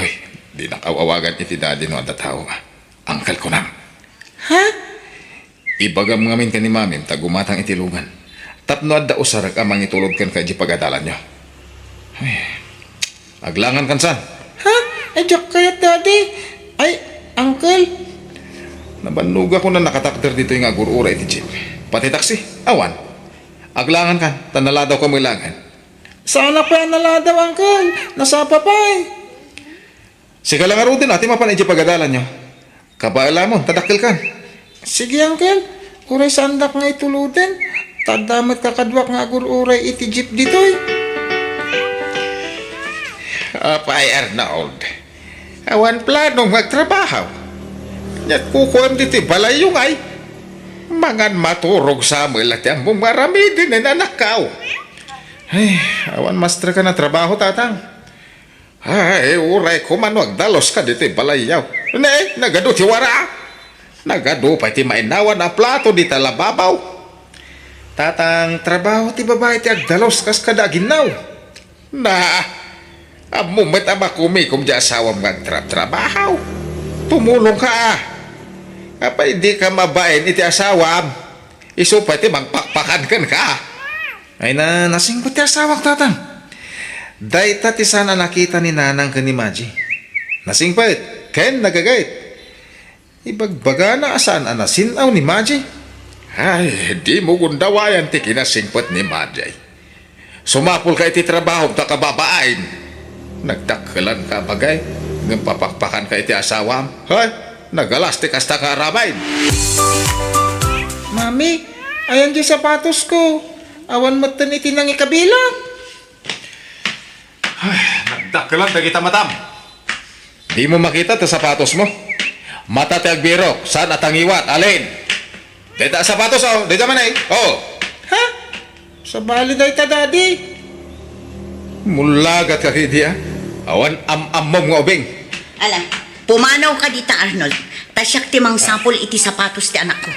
Hoy, dinak aw-awagan iti daddy no adda tao. Uncle kunam. Ha? Ibagam ngamin ken ni Mamim ta gumatang iti lugan. Tapno adda usarek a mangitulod kenka iti pagadalanyo. Ay, aglangan kan saan? Ha? Ay, diak kayat, Daddy. Ay, Uncle. Nabannogak no nakatakder ditoy nga agur-uray iti jeep. Pati taksi, awan. Aglangan kan, ta naladawka met laengen. Saanak pay a naladaw, Uncle. Nasapa pay. Sika la ngaruden a ti mapan idiay pagadalanyo. Kabaelamon, ta dakkelkan. Sige, Uncle. Uray saandak nga ituloden, ta adda met kakaduak nga agur-uray iti jeep ditoy. Apay, Arnold, awan planom nga agtrabaho? Ket kukuem ditoy balayyo ngay. Mangan maturog sa met la ti ammom nga aramiden, anakko. Ay, awan masterka a trabaho, Tatang. Ay, uray koma no agdaluska ditoy balayyo. Ne, nagadu ti wara. Nagadu pay ti mainawan a plato dita lababaw. Tatang, trabaho ti babai ti agdalus kas kada aginnaw. Na, ammom met a makumikom ti asawam nga agtrabtrabaho. Tumulongka, a. Apay dika mabain iti asawam? Isu pay ti mangpakpakan kenka. Ay na, nasingpet ti asawak, Tatang. Dayta ti saan a nakita ni Nanang ken ni Maji. Nasingpet ken nagagayt. Ibagbagana a saan a nasin-aw ni Maji. Ay, dimo gundawayan ti kinasingpet ni Maji. Sumapulka iti trabahom ta kababain. Nagdakkelanka, bagay, ngem papakpakanka iti asawam. Hay, nagalas ti kasta nga aramid. Mami, ayan ti sapatosko. Awan metten iti nangikabilak. Ay, nagdakkelan dagita matam. Dimo makita ti sapatosmo? Mata ti agbirok, saan a tangiwat, Alen? Dayta a sapatos, oh, dayta man ay. Oh. Ha? Sabali dayta, Daddy. Mullagatka ketdi, a. Awan am-ammom nga ubing. Ala, pumanawka dita, Arnold. Ta siak ti mangsapul iti sapatos ti anakko.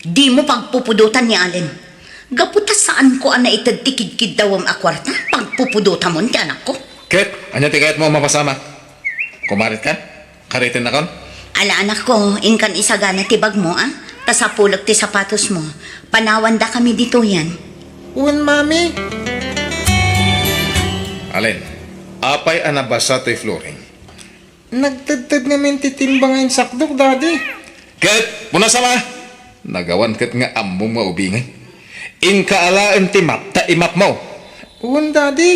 Dimo pagpupudotan ni Alen. Gapu ta saanko a naited ti kidkiddawem a kuarta, pagpupudotamon ti anakko. Ket, ania ti kayatmo a mapasamak? Kumaritkan? Karitennakon? Ala, anakko, inkan isagana ti bagmo, a? Ta sapulek ti sapatosmo. Panawandakami ditoyen. Wen, Mami. Alen, apay a nabasa toy flooring? Nagtedted ngamin ti timba nga insakdok, Daddy. Ket, punas a ma! Nagawan ket nga ammom nga ubingen. Inka alaen ti map ta imapmo. Wen, Daddy.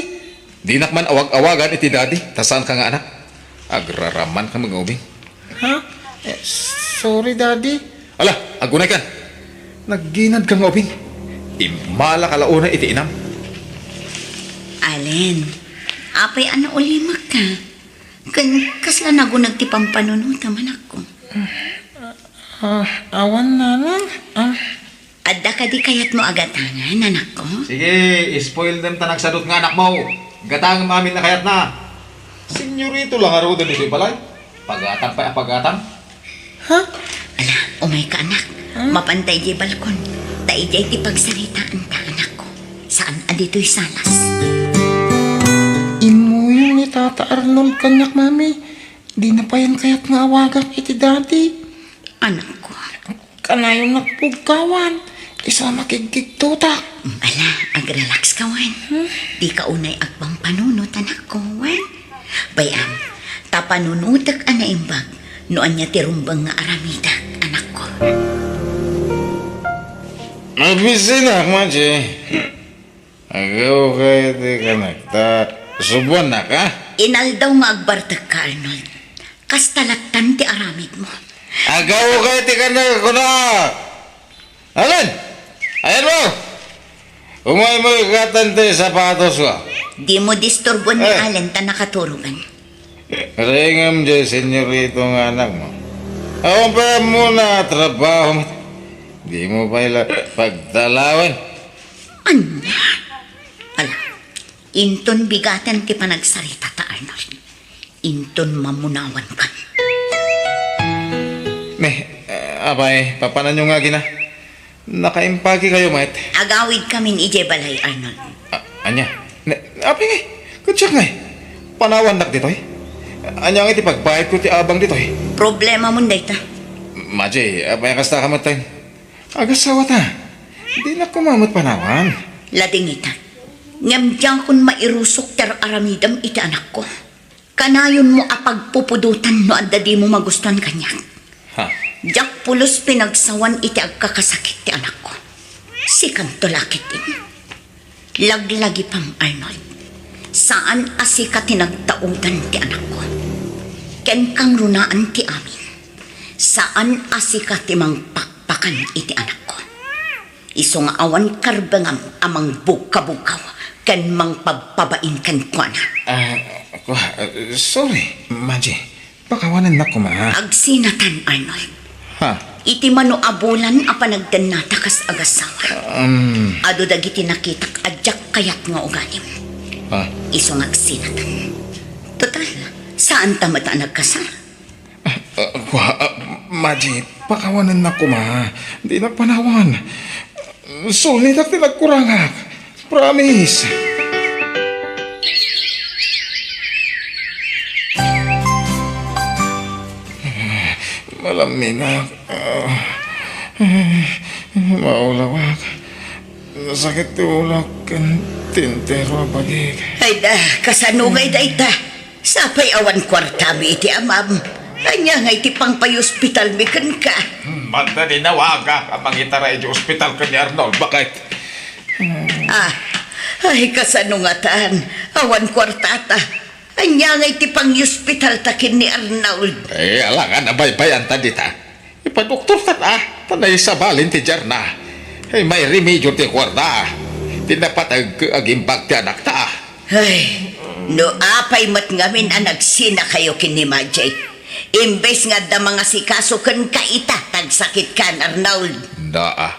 Dinak man awag-awagan iti Daddy, ta saanka nga anak. Agraramanka nga ubing. Ha? Eh, sorry, Daddy. Ala, agunayka. Nagginadka nga ubing. Immalaka la unay iti inam. Alen, apay a naulimakka? Ken kasla nagunag ti pampanunotam, anakko? Ah, awan, Nanang. Ah. Adda kadi kayatmo a gatangen, anakko? Sige, spoil dem ta nagsadut nga anakmo. Gatangem amin a kayatna. Senyorito la ngaruden ditoy balay. Pagatang pay a pagatang. Ha? Ala, umayka, anak. Hmm? Mapanta idiay balkon. Ta idiay ti pagsaritaanta, anakko. Saan a ditoy salas. Immuyong ni Tata Arnold kaniak, Mami. Dina payen kayat nga awagak iti Daddy. Anakko. Kanayon nakpugkawan. Isu a makigkigtotak. Ala, agrelax ka, wen. Hmm? Dika unay agpampanunot, anakko, wen. Bay-am, ta panunotek a naimbag no ania ti rumbeng nga aramidek, anakko. Mabisinak, Maji. Agaw kay ti kanak, ta subuannak, a? Inaldaw nga agbartekka, Arnold. Kasta lattan ti aramidmo. Agaw kay ti kanak, kunak! Alen! Ayanmo! Umaymo ikatan ti sapatosko. Dimo disturboen ni Eh. Alen ta nakaturogan. Ringem diay senyorito nga anakmo. Awan pay ammona a trabaho met. Dimo pay la pagtalawen. Ania? Ala, inton bigaten ti panagsaritata, Arnold. Inton mamunawankan. Ne, eh, apay, papananyo nga agina? Nakaimpagikayo met. Agawidkamin idiay balay, Arnold. A-, ania? Ne, apay ngay? Ket siak ngay? Panawannak ditoy? Ania ngay ti pagbayadko ti abang ditoy? Problemamon dayta. Maji, apay a kasta ka met tay? Agasawata. Dinak koma met panawan. Ladingita. Ngem diakon mairusok ti ar-aramidem iti anakko. Kanayonmo a pagpupudotan no adda dimo magustuan kaniak. Ha? Diak pulos pinagsawan iti agkakasakit ti anakko. Sikanto la ketdin. Laglagipam, Arnold. Saan a sika ti nagtaudan ti anakko. Ken kangrunaan ti amin. Saan a sika ti mangpakpakan iti anakko. Isu nga awan karbengam a mangbugkabugkaw ken mangpabpabain kenkuana. Ah, kua, ah, sorry, Maji. Pakawanennak koma. Agsinatan, Arnold. Ha? Iti mano a bulan a panagdennata kas agasawa. Um. Adu dagiti nakitak a diak kayat nga ugalim. Ha? Isu nga agsinatan. Total, saanta met a nagkasar. Ah, ah, kua, ah, Maji, pakawanennak koma. Dinak panawan. Sulnitak ti nagkurangak. Promise. Malaminak. Ah, maulawak. Sakit ti ulok ken ti entero a bagik. Ay da, kasano ngay dayta? Sapay awan kuartami iti amam. Ania ngay ti pangpayospitalmi kenka? Hmm, manta di nawaga a mangitara iti ospital ken ni Arnold. Bakit? Ah, ay, kasano ngatan? Awan kuartata. Ania ngay ti pangyospitalta ken ni Arnold? Eh, alangan a baybayanta dita. Ipadoktorta ta, ta naisabalin ti diarna. Eh, may remedio ti kuarta. Ti napateg agimbag ti anakta. Ay, no apay met ngamin a nagsinakayo ken ni Majay. Imbes nga adda mangasikaso kenka ita, tagsakitka, Arnold. Naa.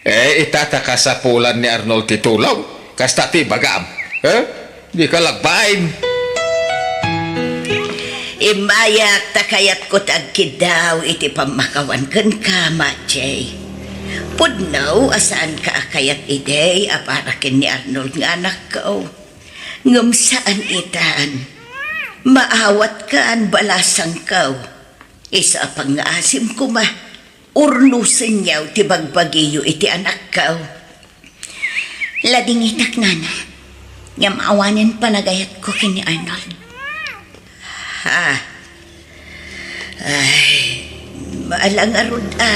Eh, ita ta kasapulan ni Arnold ti tulong. Kasta ti ibagam. Eh? Dika lagbain. Immayak ta kayatko ti agkiddaw iti pammakawan kenka, Majay. Pudno a saanka a kayat idi a para ken ni Arnold nga anakko. Ngem saan itan. Maawatkan, balasangko. Isu a pangngaasim koma, urnosenyo ti bagbagiyo iti anakko. Ladingitak, nana. Ngem awanen panagayatko ken ni Arnold. Ha? Ay, mala ngarud a.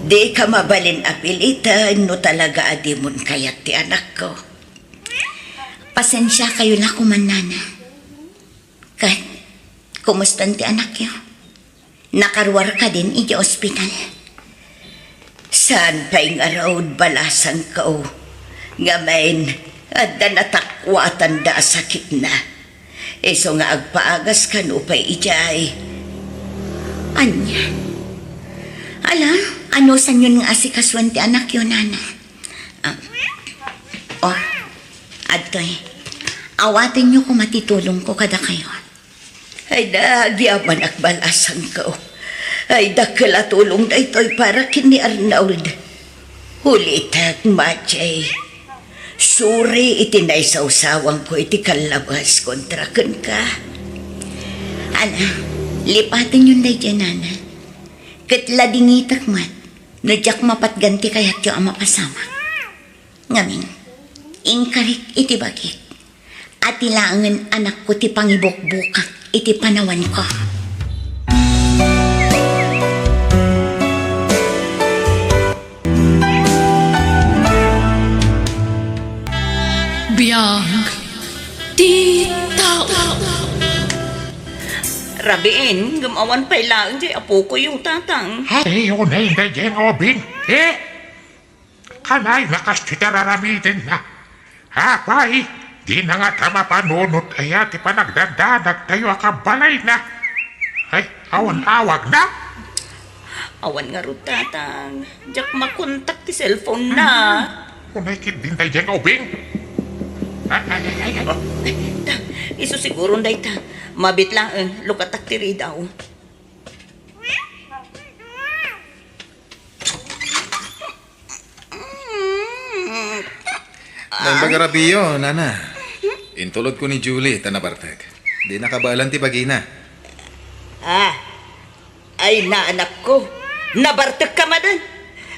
Dika mabalin a piliten no talaga a dimon kayat ti anakko. Pasensiakayo la koman, nana. Ket, kumustan ti anakyo? Nakaruar kadin iti ospital? Saan pay ngarud, balasangko. Ngamin, adda natakuatanda a sakitna. Isu nga agpaagas kano pay idiay. Ania? Ala, anusanyon nga asikasuen ti anakyo, nana? Ah. Oh, adtoy. Awatenyo koma ti tulongko kadakayo. Ay, nagyamanak, balasangko. Ay, dakkel a tulong daytoy para ken ni Arnold. Ulitek, Majay. Suri iti naisawsawangko iti kallabas kontra kenka. Ala, lipatenyon daydiay, nana. Ket ladingitek met no diak mapatgan ti kayatyo a mapasamak. Ngamin, inkarik iti bagik. Ati laengen anakko ti pangibukbukak iti panawanko. Biag ti tao. Rabiin, ngem awan pay laeng diay apokoyo, Tatang. Ay, unay daydiay nga ubing. Eh? Kanay, nakas ti tararamidenna. Apay, dina ngata mapanunot aya ti panagdandanagtayo a kabalayna? Ay, awan awagna? Awan ngarud, Tatang. Diak makontak ti cellphone na. Mhm. Unay ketdin daydiay nga ubing. Ay, ay, ay, ay, ay. Ay, Tang, isu siguron dayta. Mabit laeng, lukatak ti ridaw. Naimbag a rabiyo, nana. Intulodko ni Julie ta nabartek. Di nakabaelan ti bagina. Ah, ay, naanakko. Nabartekka manen.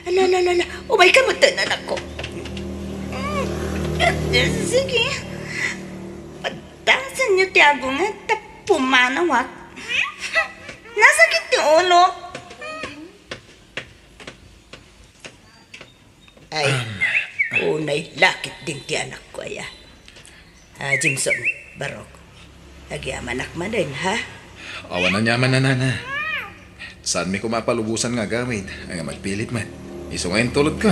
Ala, ala, ala, ala. Umayka metten, anakko. Sige. Padasenyo ti agunget ta pumanawak. Nasakit ti ulo. Ay, unay lakit din ti anakko aya. Ah, Jimson, Barok, agyamanak manen, ha? Awan aniaman, nana. Saanmi koma a palubosan nga agawid, nga magpilit met. Isu nga intulodko.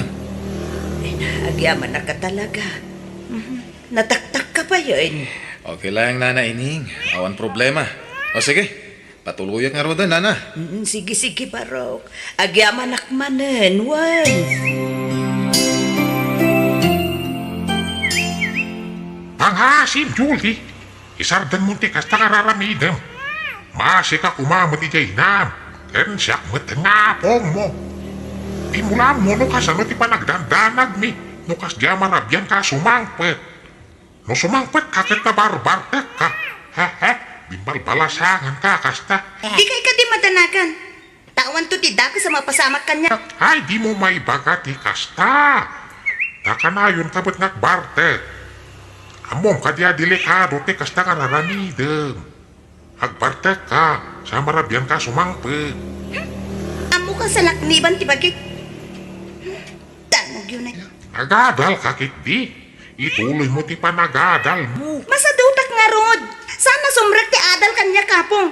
Ay, agyamanak a talaga. Mhm. Nataktak ka pa yun. Okay lang, Nana Ining. Awan problema. O sige, patuloyak ngaruden, Nana. Mm, sige, sige, Barok. Agyamanak manen, wen. Pangngaasim, Julie. Isardengmo ti kasta nga ar-aramidem. Maasika koma met idiay inam, ken siak met nga apongmo. Imulammo no kasano ti panagdandanagmi, no kasdiay a marabianka a sumangpet. No sumangpetka ket nabarbartekka, hehe, bimbalbalasangenka a kasta. Dika kadi madanagan. Ta awanto ti dakes a mapasamak kaniak. Ay, dimo maibaga ti kasta. Ta kanayonka met nga agbartek. Ammom kadi a delikado ti kasta nga ar-aramidem. Agbartekka, sa marabianka a sumangpet. Ammoka sa lakniban ti bagik. Tangog yun ay. Agadalka ketdi. Ituloymo ti panagadalmo. Masadutak ngarud. Saan a sumrek ti adal kaniak, Apong?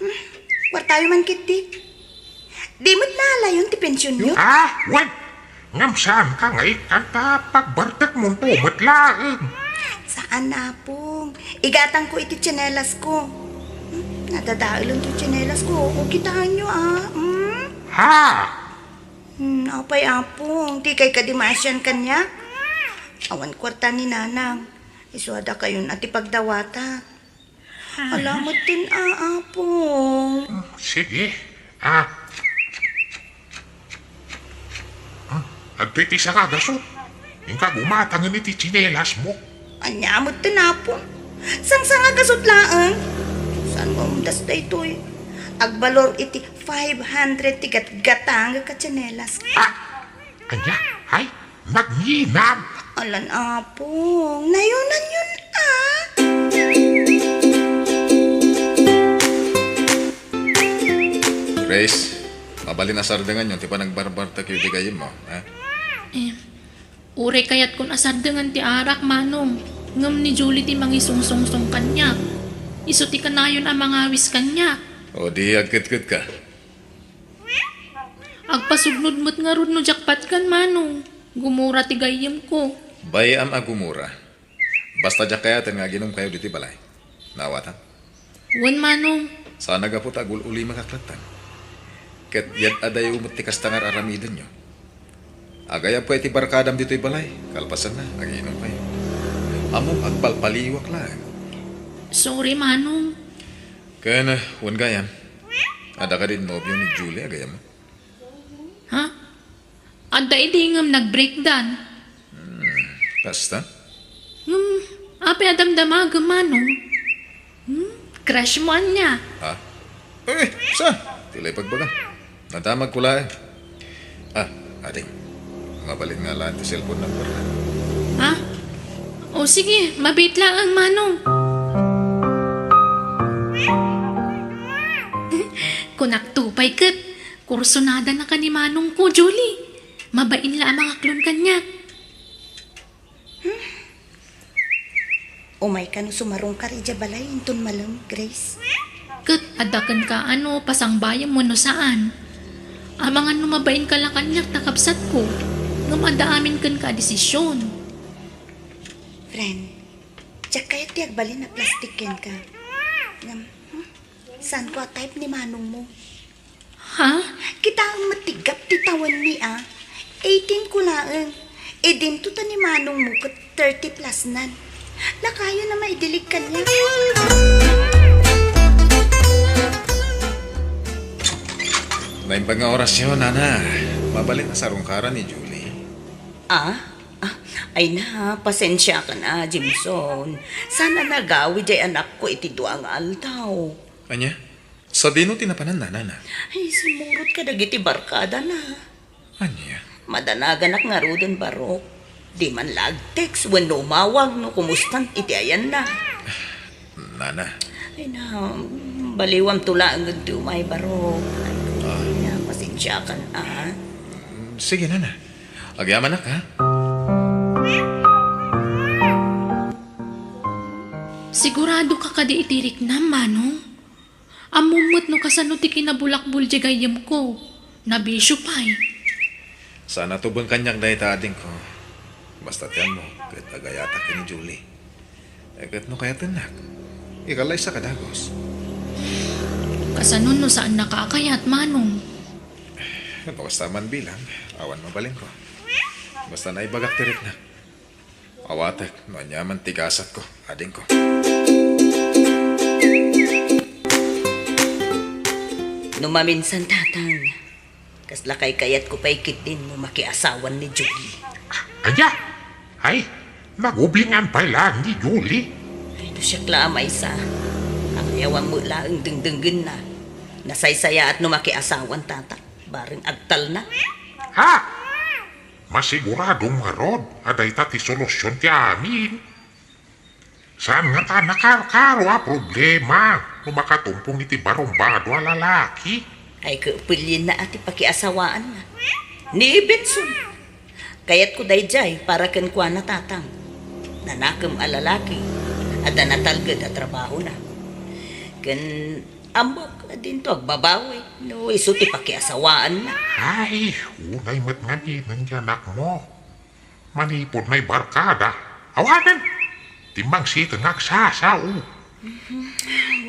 Hmm, kuartayo man ketdi. Di met naalayon ti pensionyo? Ah, wen. Ngem saanka nga ikkan ta pagbartekmonto met laeng. Saan, Apong. Igatangko iti tsinelasko. Hmm, nadadaelen ti tsinelasko. O, kitaenyo, ah. Hmm? Ha? Hmm, apay, Apong. Dikay kadi maasian kaniak? Awan kuarta ni Nanang. Isu a dakayon a ti pagdawatak. Ala metten, a, Apong. Sige. Ah. Ah, adtoy ti sanga gasut. Inka gumatangen iti tsinelasmo. Ania metten, Apong? Sangsanga gasut laeng. Saan nga umdas daytoy? Agbalor iti five hundred ti gatgatangek a tsinelas. Ah! Ania? Ay, nagnginam! Alan, Apong, nayonanyon, a. Grace, mabalin a sardenganyon ti panagbarbartekyo iti gayyemmo, ha? Em, uray kayatkon a sardengan ti arak, Manong, ngem ni Julie ti mangisungsongsong kaniak. Isu ti kanayon a mangawis kaniak. O di agketketka. Agpasudnod met ngarud no diak patgan, Manong. Gumura ti gayyemko. Bay-am a gumura. Basta diak kayaten nga aginumkayo ditoy balay. Naawatam? Wen, Manong. Saan a gapu ta agul-ulimek ak latta. Ket yad-adayo met ti kasta nga ar-aramidenyo. Agayabko iti barkadam ditoy balay. Kalpasanna, aginumkayo. Ammom, agpalpaliwak laeng. Sorry, Manong. Ken, wen gayam, adda kadi nobio ni Julie a gayyemmo? Ha? Adda idi ngem nag-breakdan. Hmm, kasta? Ngem, apay a damdamagem, Manong? Hmm? Crush mo ania? Ha? Eh, sa? Ti la ipagbagam. Nadamagko laeng. Ah, ading. Mabalin nga alaen ti cellphone number na. Ha? O sige, mabiit laeng, Manong. Kunakto pay ket, kursunada na ka ni Manongko, Julie. Mabain la a mangaklon kaniak. Hmm? Umayka no sumarungkar idiay balay inton malem, Grace. Ket adda kenka a no pasangbayem wenno saan. Amangan no mabainka la kaniak ta kabsatko, ngem adda amin kenka a desisyon. Friend, diak kayat ti agbalin a plastik kenka. Ngem, hmm? Saanko a type ni manongmo. Ha? Kitaem met ti gap ti tawenmi a. Eighteen ko laeng. E dinto ta ni manongmo ket thirty plus nan. Lakayon a maidilig kaniak. Naimbag nga orasyo, Nana. Mabalin a sarungkaran ni Julie. Ah? Ah, ay na, pasensiakan a, Jimson. Saan a nagawi diay anakko iti dua nga aldaw. Ania? Sadino ti napanan, Nana? Ay, simmurot kadagiti barkadana. Ania? Madanaganak ngaruden, Barok. Di man la ag-text wenno umawag no kumustan iti ayanna. Nana. Ay na, baliwamto laeng ti umay, Barok. Ay, Ah. Ania, pasensiakan a. Sige, Nana. Agyamanak, ha? Sigurado ka kadi iti riknam, Manong? Ammom met no kasano ti kinabulakbol diay gayyemko. Nabisio pay. Saan a tubeng kaniak dayta, adingko. Basta ti ammo, ket agayatak ken ni Julie. E, ket no kayatennak, ikalaysa ka dagus. Kasano no saannaka a kayat, Manong? No kasta man bilang, awan mabalinko. Basta naibagak ti riknak. Awatek no aniaman ti gasatko, adingko. No maminsan, Tatang, kasla kaykayatko pay ketdin no makiasawan ni Julie. Ania? Ay, nagublingan pay laeng ni Julie? Ay, no siak la a maysa, agyawam met laeng dengdenggenna. Nasaysayaat no makiasawan, Tatang, bareng agtalna. Ha? Masiguradom ngarud a dayta ti solusion ti amin. Saan ngata a nakarkaro a problema no makatumpong iti barumbado a lalaki? Ay, kaupilienna a ti pakiasawaanna. Ni Benson. Kayatko daydiay para kenkuana, Tatang. Nanakem a lalaki a adda natalged a trabahona. Ken ammok a dinto agbabawi no isu ti pakiasawaanna. Ay, unay met ngamin ti anakmo. Manipud naibarkada, awanen! Timmangsiten nga agsasao. Mhm.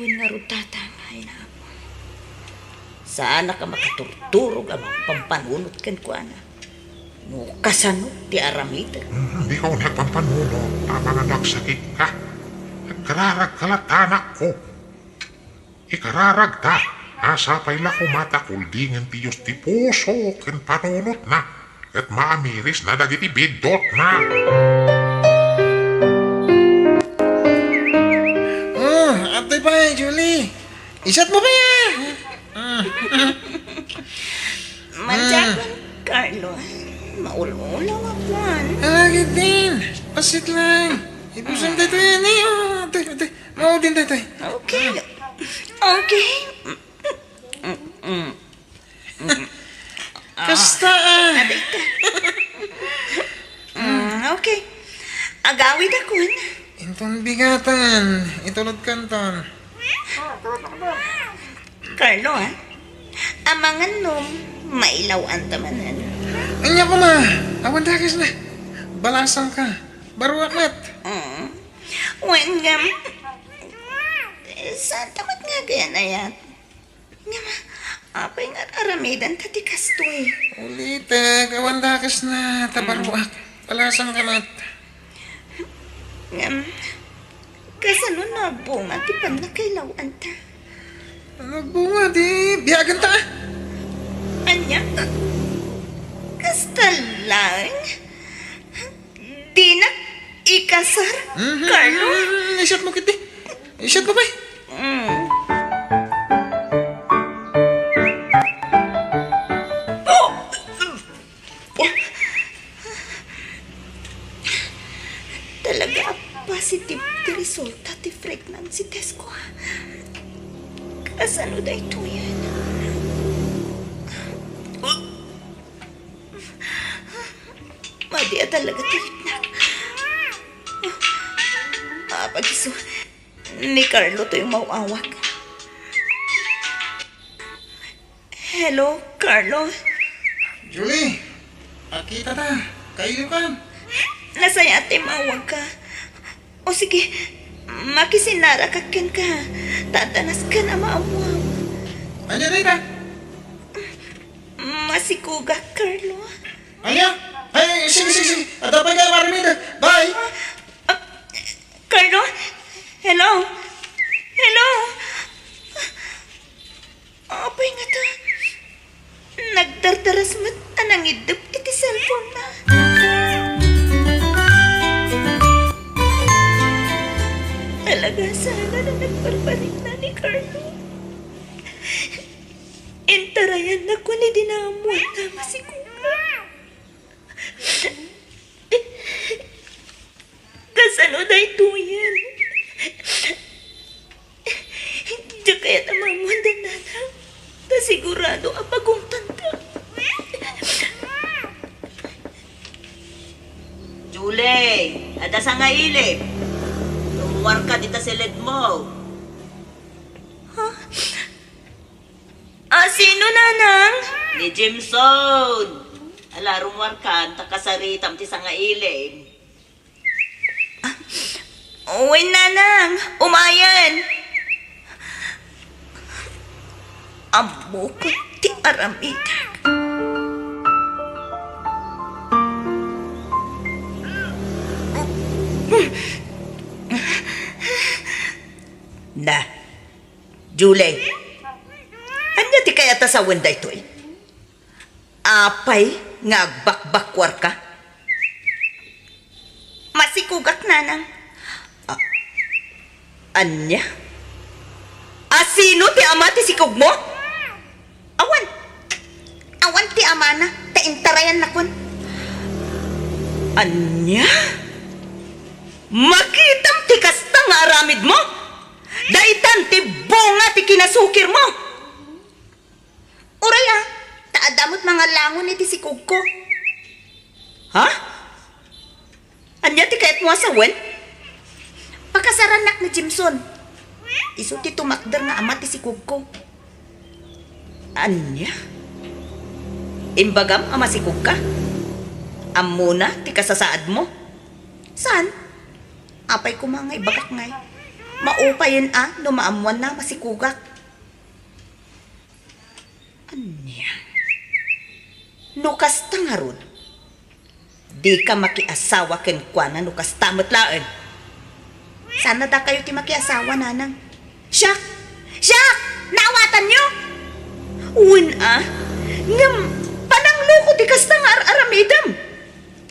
Wen ngarud, Tatang, ay, Apo. Saanak a makaturturog a mangpampanunot kenkuana. No kasano ti aramidek? Mhm, dika unay agpampanunot, amangan no agsakitka. Agkararagka latta, anakko. Ikararagta, a sapay la koma ta kuldingen ti Dios ti puso ken panunotna, ket maamirisna dagiti biddutna. Oh, apay pay, Julie. Isat mo pay, ah. Mm. Madiakon, Carlo. Maul-ulaw a kuan. Alagid din. Pasit lang. Ibusan tayo yan, eh. Oh, ate, ate. Maudin tayo, tayo. Okay. Okay. Kasta, ah. Aray ka. Mm, okay. Agawid akon. Inton bigatan, itulod kanton. Carlo, ah. Amangan no mailaw-anta manen. Ania koma, awan dakes na. Balasang ka. Baruak met. Mm. Wen ngem, saan ta met nga aganayat? Ngem, apay nga ar-aramidanta ti kastoy? Ulitek, awan dakes na, ta baruak. Balasang ka met. Ngem, kasano no agbunga ti pannakailaw-anta? Ano agbunga, di biagenta? Ania? Kasta lang? Dinak ikasar, Carlo? Mm, isat mo kiti. Isat mo, bay. Mm. Oh! Talaga a positive ti resulta ti pregnancy test ko, ah. Kasano daytoyen? Madi a talaga ti riknak. Apag isu, ni Carlo toy maw-awag. Hello, Carlo? Julie, agkita ta. Kailiw kan? Nasayaat ti maawagka. O sige, makisinnarak kenka. Tatanas kan a maammuam. Ania dayta? Masikugak, Carlo. Ania? Ay, sige, sige, sige. Adda pay nga aramidek. Bye. Ah, Carlo? Hello? Hello? Apay ngata? Nagdardaras met a nangiddep iti cellphone-na. Talaga, saan a nagbarbarina ni Carlo? Intarayanna koni di naammuanna a masikugak. Kasano daytoyen? Diak kayat a maammuanda, nanang. Ta sigurado a pagungtanta. Julie, adda sangailib. Rummuarka dita siledmo. Ha? Ah, sino, nanang? Ni Jameson. Ala, rummuarkan, ta kasaritam ti sangailib. Ah, wen, nanang, umayen. Ammok ti aramidek. Na, Julie, ania ti kayat a sawen daytoy? Apay nga agbakbakkuarka? Masikugak, nanang. A-, ania? A, sino ti ama ti sikugmo? Awan. Awan ti amana, ta intarayannakon. Ania? Makitam ti kasta nga aramidmo? Daytan ti bunga ti kinasukirmo. Uray a, ta adda met mangalangon iti sikogko. Ha? Ania ti kayatmo a sawen? Pakasarannak ni Jimson. Isu ti tumakder nga ama ti sikogko. Ania? Imbagam a masikogka? Ammona ti kasasaadmo? Saan? Apay koma nga ibagak ngay? Maupayen a no maammoanna a masikogak. Ania? No kasta ngarud, dika makiasawa kenkuana no kasta met laeng. Saan a dakayo ti makiasawa, nanang? Siak! Siak! Naawatanyo? Wen a, ngem panangloko ti kasta nga ar-aramidem.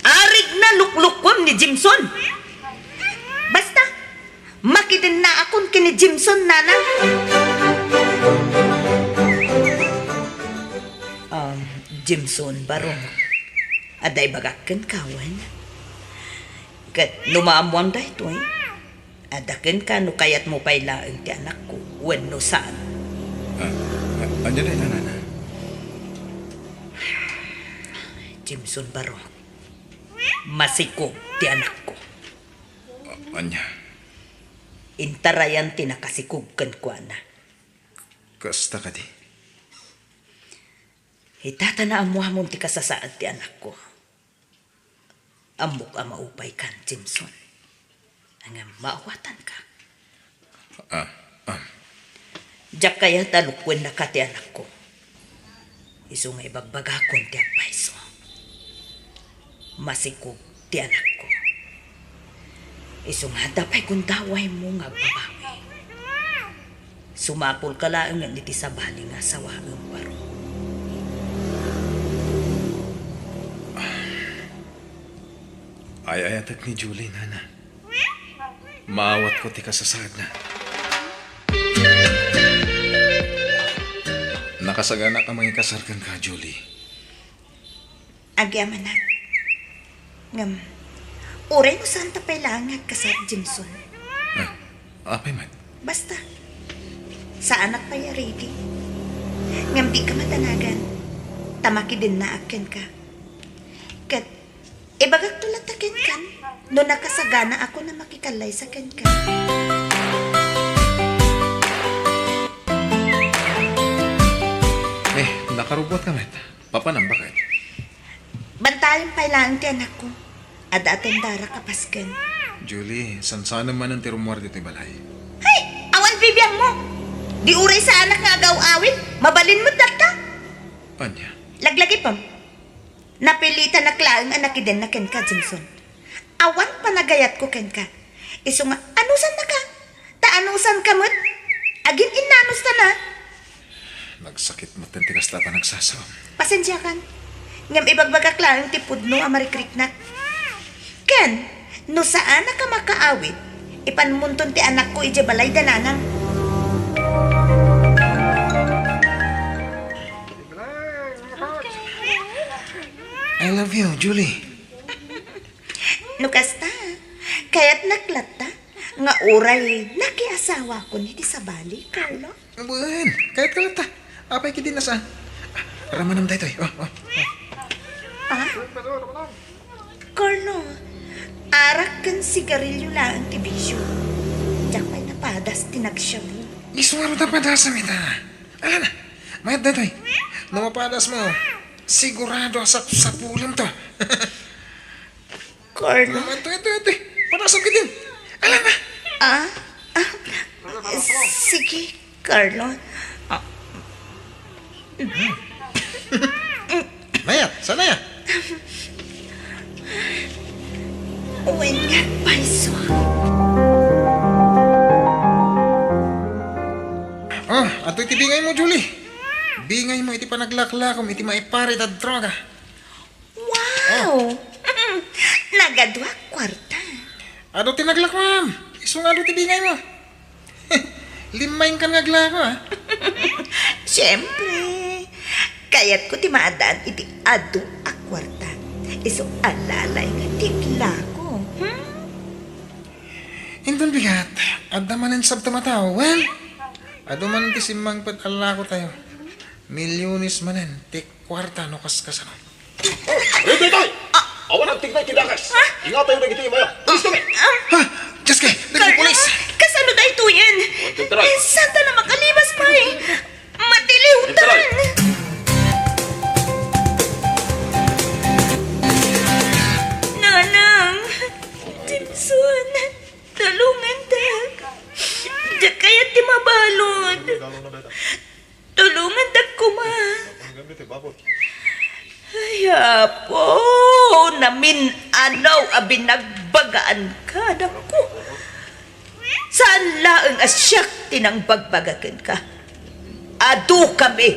Arig na luklukuem ni Jimson. Basta, makidennaakon ken ni Jimson, nanang. Um, Jimson, barok. Adda ibagak kenka wen? Ket no maammoam daytoy, adda kenka no kayatmo pay laeng ti anakko wenno saan. Ah, ah, ania dayta, nana? Jimson, barok. Masikog ti anakko. A-, ania? Intarayan ti nakasikog kenkuana. Kasta kadi? Ita ta naammoamon ti kasasaad ti anakko. Ammok a maupaykan, Jimson. Ngem maawatanka. Ah, ah. Diak kayat a lukuennaka ti anakko. Isu nga ibagbagakon ti agpayso. Masikog ti anakko. Isu nga adda pay gundawaymo nga agbabawi. Sumapulka laengen iti sabali nga asawaem, barok. Ay-ayatek ni Julie, nana. Maawatko ti kasasaadna. Nakasaganak a mangikasar kenka, Julie. Agyamanak. Ngem, uray no saanta pay laeng nga agkasar, Jimson. Ah, apay met? Basta, saanak pay a ready. Ngem dika madanagan, ta makidennaak kenka. Ket, ibagakto latta kenka, no nakasaganaakon a makikallaysa kenka. Eh, nakarubbuatka met. Papanam, baket? Bantayan pay laeng ti anakko. Adda atendarak a pasken. Julie, sansanem manen ti rummuar ditoy balay. Hay! Awan bibiangmo! Di uray saanak nga agaw-awid, mabalin met latta. Ania? Laglagipem. Napilitanak laeng a nakidenna kenka, Jimson. Awan panagayatko kenka. Isu nga, anusannaka? Ta anusanka met? Agin-innanustana? Nagsakit met ti kasta a panagsasaom. Pasensiakan. Ngem ibagbagak laeng ti pudno a marikriknak. Ken, no saanak a makaawid, ipanmonton ti anakko idiay balay da nanang. I love you, Julie. No kasta, kayatnak latta nga uray nakiasawakon iti sabali, Carlo? Wen, kayatka latta. Apay ketdi no saan? Ah, ramanam daytoy. Oh, oh, oh. Ah? Carlo, arak ken sigarilyo laeng ti bisio. Diak pay napadas ti nagshabu. Isu ngarud a padasam ita. Ala na, mayat daytoy. No mapadasmo, sigurado a sapsapulemto. Carlo. Atoy, atoy, atoy. Padasam ketdin. Ala na. Ah? Ah, sige, Carlo. Ah. Mayat, saan aya? Wen nga agpayso. Ah, atoy ti bingaymo, Julie. Bingaymo iti panaglaklakom iti maiparit a droga. Wow! Nagaduak kuarta. Adu ti naglakom. Isu nga adu ti bingaymo. Limmaingkan nga aglako, ah. Siempre. Kayatko ti maaddaan iti adu a kuarta. Isu a lalayna ti Don Bigat, adda manen sabta mataw. Well, adu man ti simmangpet a lakotayo. Milyones manen ti kuarta no kaskasano. Oh, Retoy! Awan agtignay ti dakes. Ingatayo dagiti imaya. Pulis kami. Ha? Diyos ko, dagiti pulis. Kasano daytoyen? One, two, three. Eh, saan ta na makalibas pay? Matiliwtan! Nanang, Jimson, tulongantak. Diak kayat ti mabalud. Tulongantak koma. Ay, Apo, namin-anaw a binagbagaan ka, anak ko. Saan laeng a siak ti nangbagbaga kenka. Adu kami,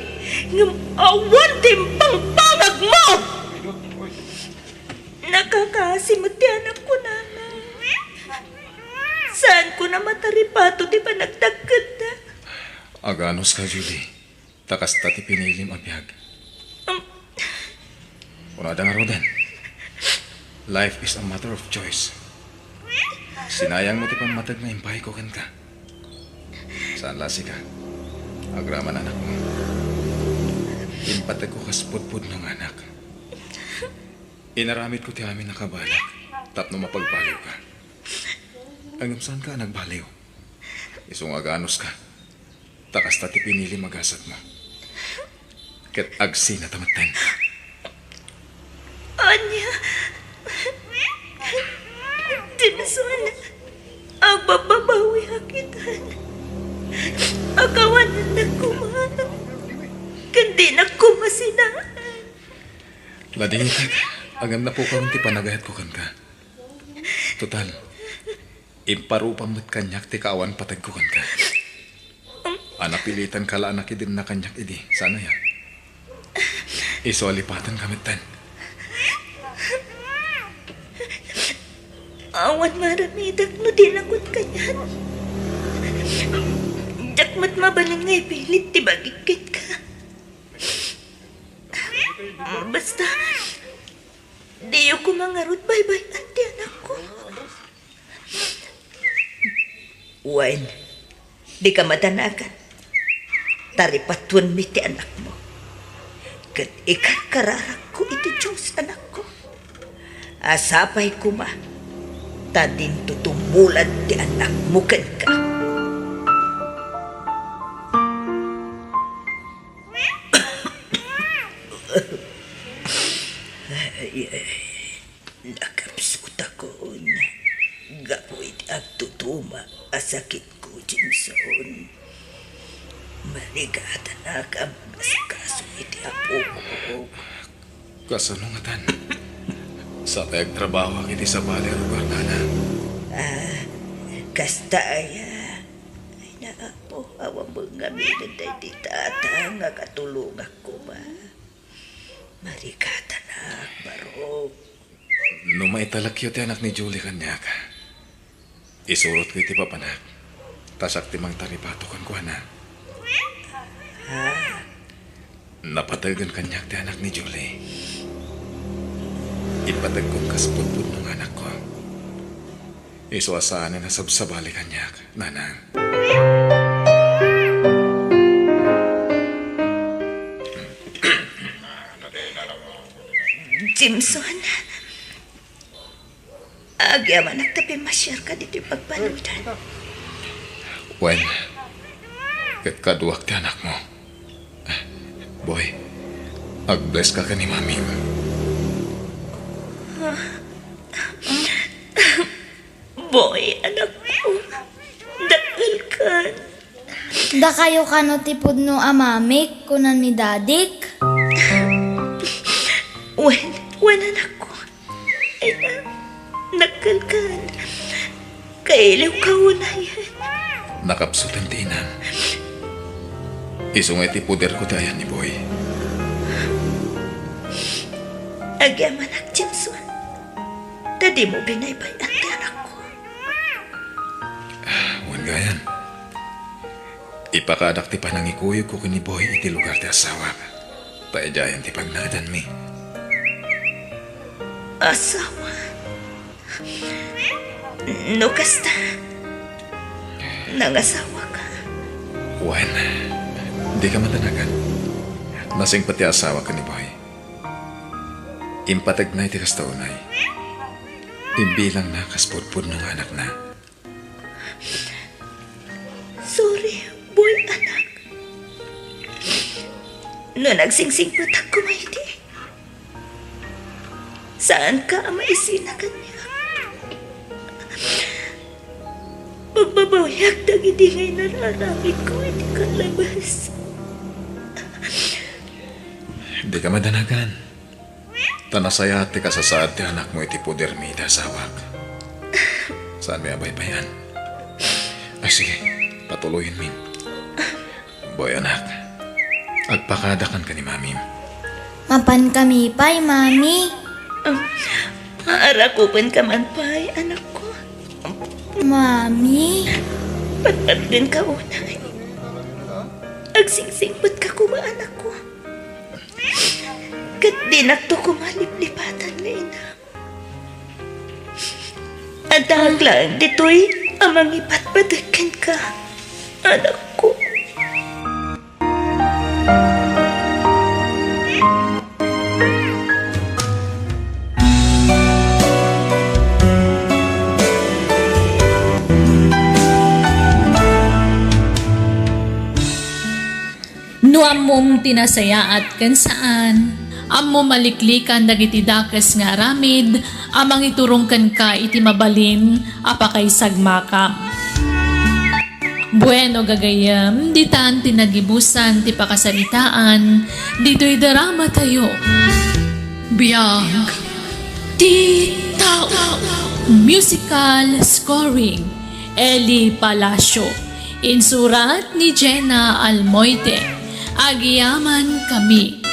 ngem awan ti impangpangag mo! Nakakaasi met ti anak ko, Nanang. Saan ko na mataripato ti panagdagketda. Aganuska, Julie. Ta kasta ti pinilim a biag. Um. Kunada ngaruden, "Life is a matter of choice." Sinayangmo ti pammateg nga impayko kenka. Saan la sika. Agraman anakmo. Impategko kas pudpudno nga anak. Inaramidko ti amin a kabalak tapno mapagbaliwka. Ngem saanka a nagbaliw. Isu nga aganuska. Ta kasta ti pinilim a gasatmo. Ket agsinata metten. Ania? Jimson, agbabbabawiak itan. Akawanannak koma. Ken dinak koma sinaan. Ladingit, ngem napukawen ti panagayatko kenka. Total, imparupam met kaniak ti kaawan pategko kenka. A napilitanka la a nakidenna kaniak idi, saan aya? Isu a lipatenka metten. Awan maaramidak no di laeng kaniak. Diak met mabalin nga ipilit ti bagik kenka. Basta, diyo koma ngarud baybay-an ti anakko. Wen, dika madanagan. Taripatuenmi ti anakmo. Ket ikarkararakko iti Dios, anakko. A sapay koma, ta dinto tumulad ti anakmo kenka. Ay, ay. Nakapsutakon gapu iti agtutuma a sakitko, Jimson. Marigatanak a mangasikaso iti apok. Kasano ngatan? Sapay agtrabahoak iti sabali a lugar, nanang. Ah, kasta aya. Ay, Apo, awan met ngamin daydi tata nga katulongak koma. Marigatanak, barok. No maitalekyo ti anak ni Julie kaniak, isurotko iti papanak, ta siak ti mangtaripato kenkuana. Ha? Napategen kaniak ti anak ni Julie. Ipategko kas pudpudno nga anakko. Isu a saanen a sabsabali kaniak, nanang. Jimson, agyamanak ta pimmasiarka ditoy pagbanudan. Wen, ket kaduak ti anakmo. Boy, ag-bless ka ken ni Mami. Boy, anakko, dakkelkan. Dakayo kano ti pudno a mamik, kunan ni dadik. Wen, wen, anakko. Ay, dakkelkan. Kailiwka unayen. Nakapsutan ti inam. Isu nga iti poderko ti ayan ni Boy. Agyamanak, Jimson. Ta dimo binaybay-an ti anakko. Wen gayam. Ipakaadak ti panangikuyogko ken ni Boy iti lugar ti asawak. Ta idiayen ti pagnaedanmi. Asawa? No kasta, nangasawaka. Wen, dika madanagan. Nasingpet ti asawa ken ni Boy. Impategna iti kasta unay. Imbilangna kas pudpudno nga anakna. Sorry, Boy, anak. No nagsingsingpetak koma idi, saanka a maisina kaniak. Pagbabawiak dagidi nga inararamidko iti kallabes. Dika madanagan. Ta nasayaat ti kasasaad ti anakmo iti podermi iti asawak. Saanmi a baybay-an. Ay, sige, patuloyenmi. Boy, anak, agpakadakan ken ni Mamim. Mapankami pay, Mami. Ah, aarakupenka man pay, anakko. Mami. Patpatgenka unay. Agsingsingpetka koma, anakko. Ket dinakto koma liplipatan nga ina. Addaak laeng ditoy a mangipatpateg kenka, anakko. No ammom ti nasayaat ken saan, ammom a liklikan dagiti dakes nga aramid a mangiturong kenka iti mabalin a pakaisagmakam. Bueno, gagayyem, ditan ti nagibusan ti pakasaritaan ditoy drama tayo. Biag ti tao. Musical scoring, Eli Palacio. Insurat ni Jenna Almoite. Agyamankami.